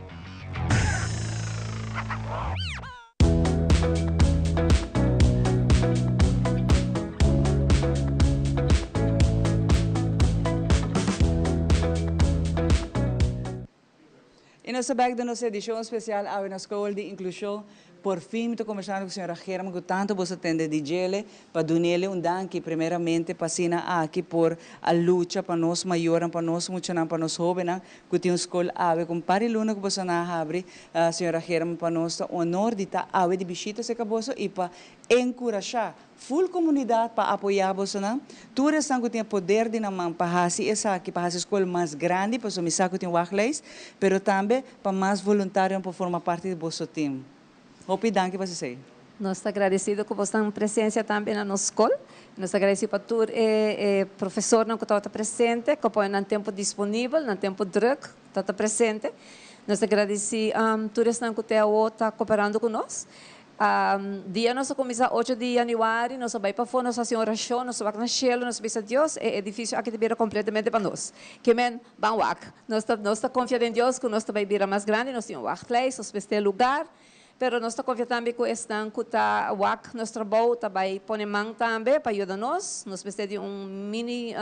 I nos ta bek den nos edishon spesial awe na Skol di Inklushon. Por fin mi ta kombersando ku señora German ku tantu boso tende di djele pa dunele un danki primeramente pa asina aki por a lucha pa nos mayornan, pa nos muchanan, pa nos hobennan ku tin un skol awe ku un par di luna ku boso nan a habri. Señora German pa nos ta un honor di ta awe di bishita serka boso i pa enkurashá Full comunidad pa apoya bosonan. Tur esnan cu tin e poder di nan man pa haci esaki, pa haci scol mas grandi, pasobra mi sa cu tin wachtlijst, pero tambe pa mas voluntarionan por forma parti di boso team. Hopi danki pa esey. Nos ta agradecido cu bosnan presencia tambe na nos scol. Nos ta agradecido pa tur e profesornan cu tabata presente, cu a pone nan tempo disponibel, nan tempo druk, tabata presente. Nos ta agradeci tur esnan cu te awo ta cooperando cu nos. Dia nos a kuminsá ocho di yanüari, nos a bai pafó, nos a hasi un orashon, nos a wak na shelu, nos a bisa, Dios, e edifisio aki ta bira kompletamente pa nos. Ke men, ban wak. Nos ta, nos ta konfia den Dios ku nos ta bai bira mas grandi, nos tin un wachtlijst, nos mester lugar, pero nos ta konfia tambe ku esnan ku ta wak nos trabou ta bai pone man tambe pa yuda nos. Nos mester di un mini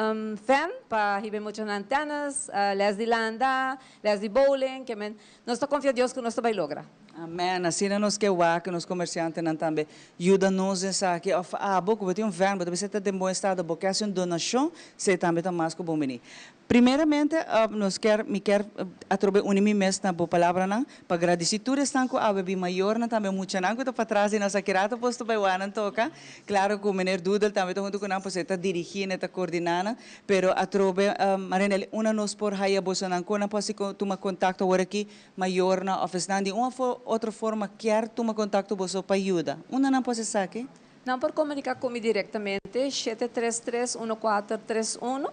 van pa hiba e muchanan tènis, lès di landa, lès di bowling, ke men, nos ta konfia Dios ku nos ta bai logra. Amen, asina nos ke wak nos komersiantenan tambe yuda nos den esaki of abo ku bo tin un vèn bo ta bisa ta den bon estado bo ke hasi un donashon esei tambe ta mas ku bon bini. Primeramente nos kier mi kier atrobe uni mi mes na bo palabranan pa gradisi tur esnan ku awe bin mayornan tambe muchanan ku ta patras di nos aki rato posto bai wak nan toka claro ku meneer Doodle tambe ta hunto ku nan pasobra e ta dirigi en e ta kordina nan pero atrobe Marinelli unda nos por haya bosonan kon nan por hasi tuma kontakto awor aki mayornan of esnan di un of otro forma kier tuma kontakto boso pa yuda unda nan por hasi esaki? Nan por komuniká ku mi direktamente, 733 1431.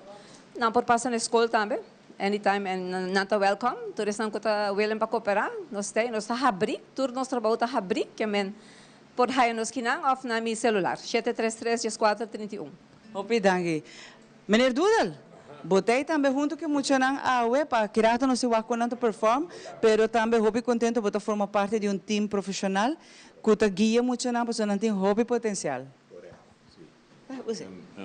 Nan por pasa na e skol tambe, anytime en nan ta welcome. Tur esnan ku ta willing pa koperá, nos ta ei, nos ta habrí, tur nos trabou ta habrí, ke men por haya nos kinan òf na mi selular, 733 14 31. Hopi danki. Meneer Doodle, bo ta ei tambe hunto ku e muchanan awe pa ki rato nos tin wak kon nan ta perform, pero tambe hopi kontento bo ta forma parti di un team profeshonal Ku ta guia muchanan pasobra nan tin hopi potensial. Korekto, si.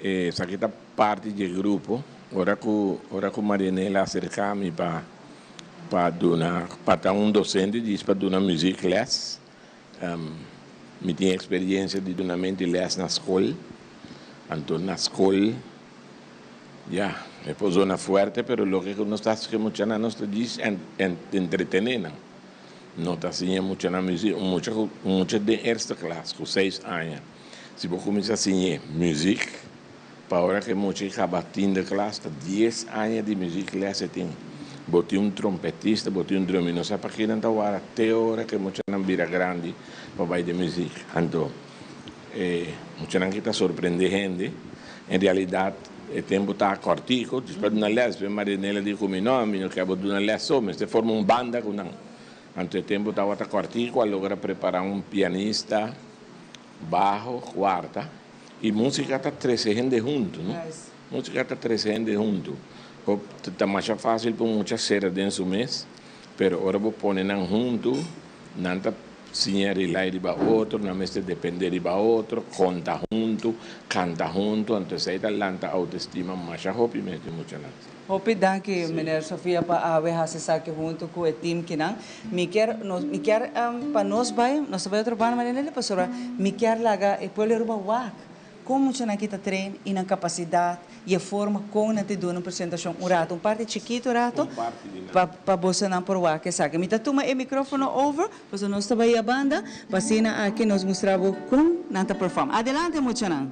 Esaki ta parti dje grupo. Ora ku ora ku Marianela aserká mi pa pa duna pa ta un dosente djis pa duna muzieklès. Mi tin eksperiensia di dunamentu di lès na skol. Anto na skol ya e por zona fuerte pero loke ku nos ta hasi ku e muchanan nos ta djis entretené nan. No ta siña muchanan muzik. Un mucha ku un mucha den eerste klas ku seis aña, si bo kuminsá siñ'é muzik, pa ora ku e mucha i kaba tiende klas ta dies aña di muzik les e tin. Bo tin un trompetista, bo tin un drummer, no sa paki nan ta wara te ora ku e muchanan bira grandi pa bai den muzik. Anto e muchanan ki ta sorprendé hende, en realidat e tempu ta kòrtiku, despues duna lès, despues Marianela di ku mi, no, mi no ke bo duna lès so, mester forma un banda ku nan. Anto e tempu tabata kòrtiku, a logra prepará un pianista, baho, kuarta, i músika ta trese hende huntu, no? Músika ta trese hende huntu. Bo ta masha fásil pa un mucha sera den su mes, pero ora bo pone nan huntu, nan ta Siña rely riba otro, nan mester depende riba otro, konta huntu, kanta huntu, anto esei ta lanta autoestima masha hopi mes di muchanan. Hopi danki meneer Sofia pa awe hasi esaki huntu ku e team kinan. Mi kier nos mi kier pa nos bai, nos ta bai otro banda manera lele pasobra mi kier laga e pueblo Aruba wak Kon muchanan ki ta train i nan kapasidat i e forma kon nan ta duna un presentashon un rato, un parti chikitu rato pa pa bosonan por wak esaki. Mi ta tuma e mikrofono over pasobra nos ta bai a banda pa asina aki nos mustra bo kon nan ta perform. Adelante muchanan!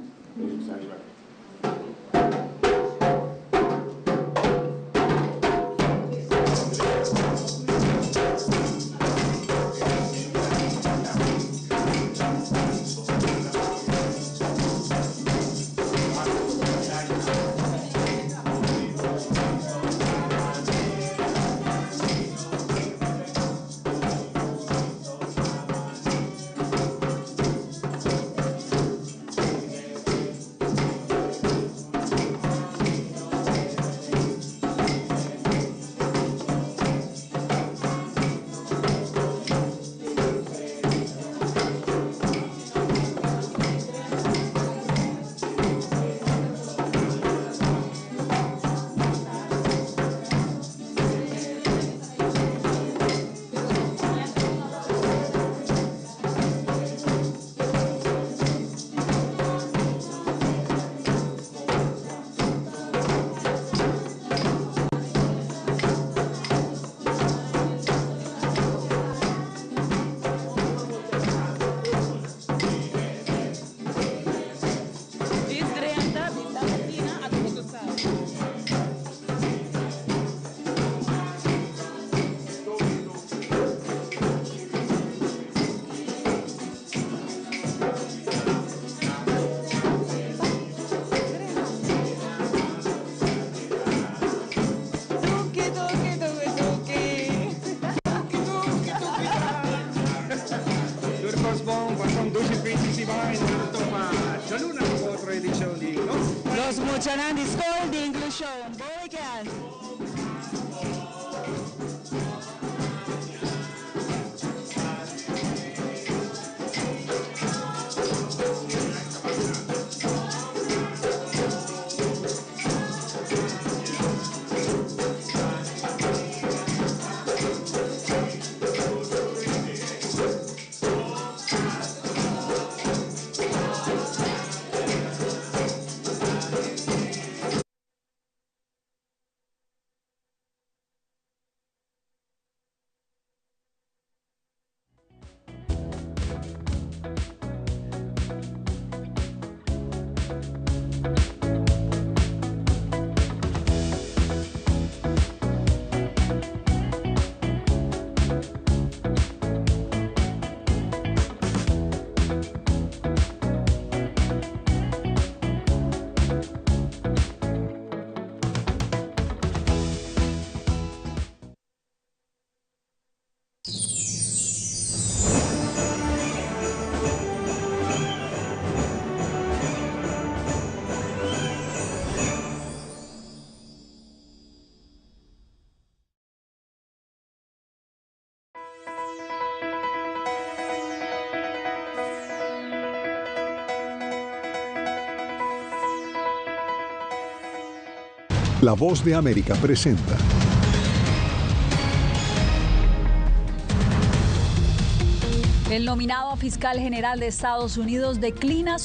Tur kos bon, pasa un dushi fin di siman y nos ta topa djaluna ku otro edicion di Nos. Nos muchanan di Skol di Inklushon. Bon weekend! La Voz de América presenta. El nominado a fiscal general de Estados Unidos declina su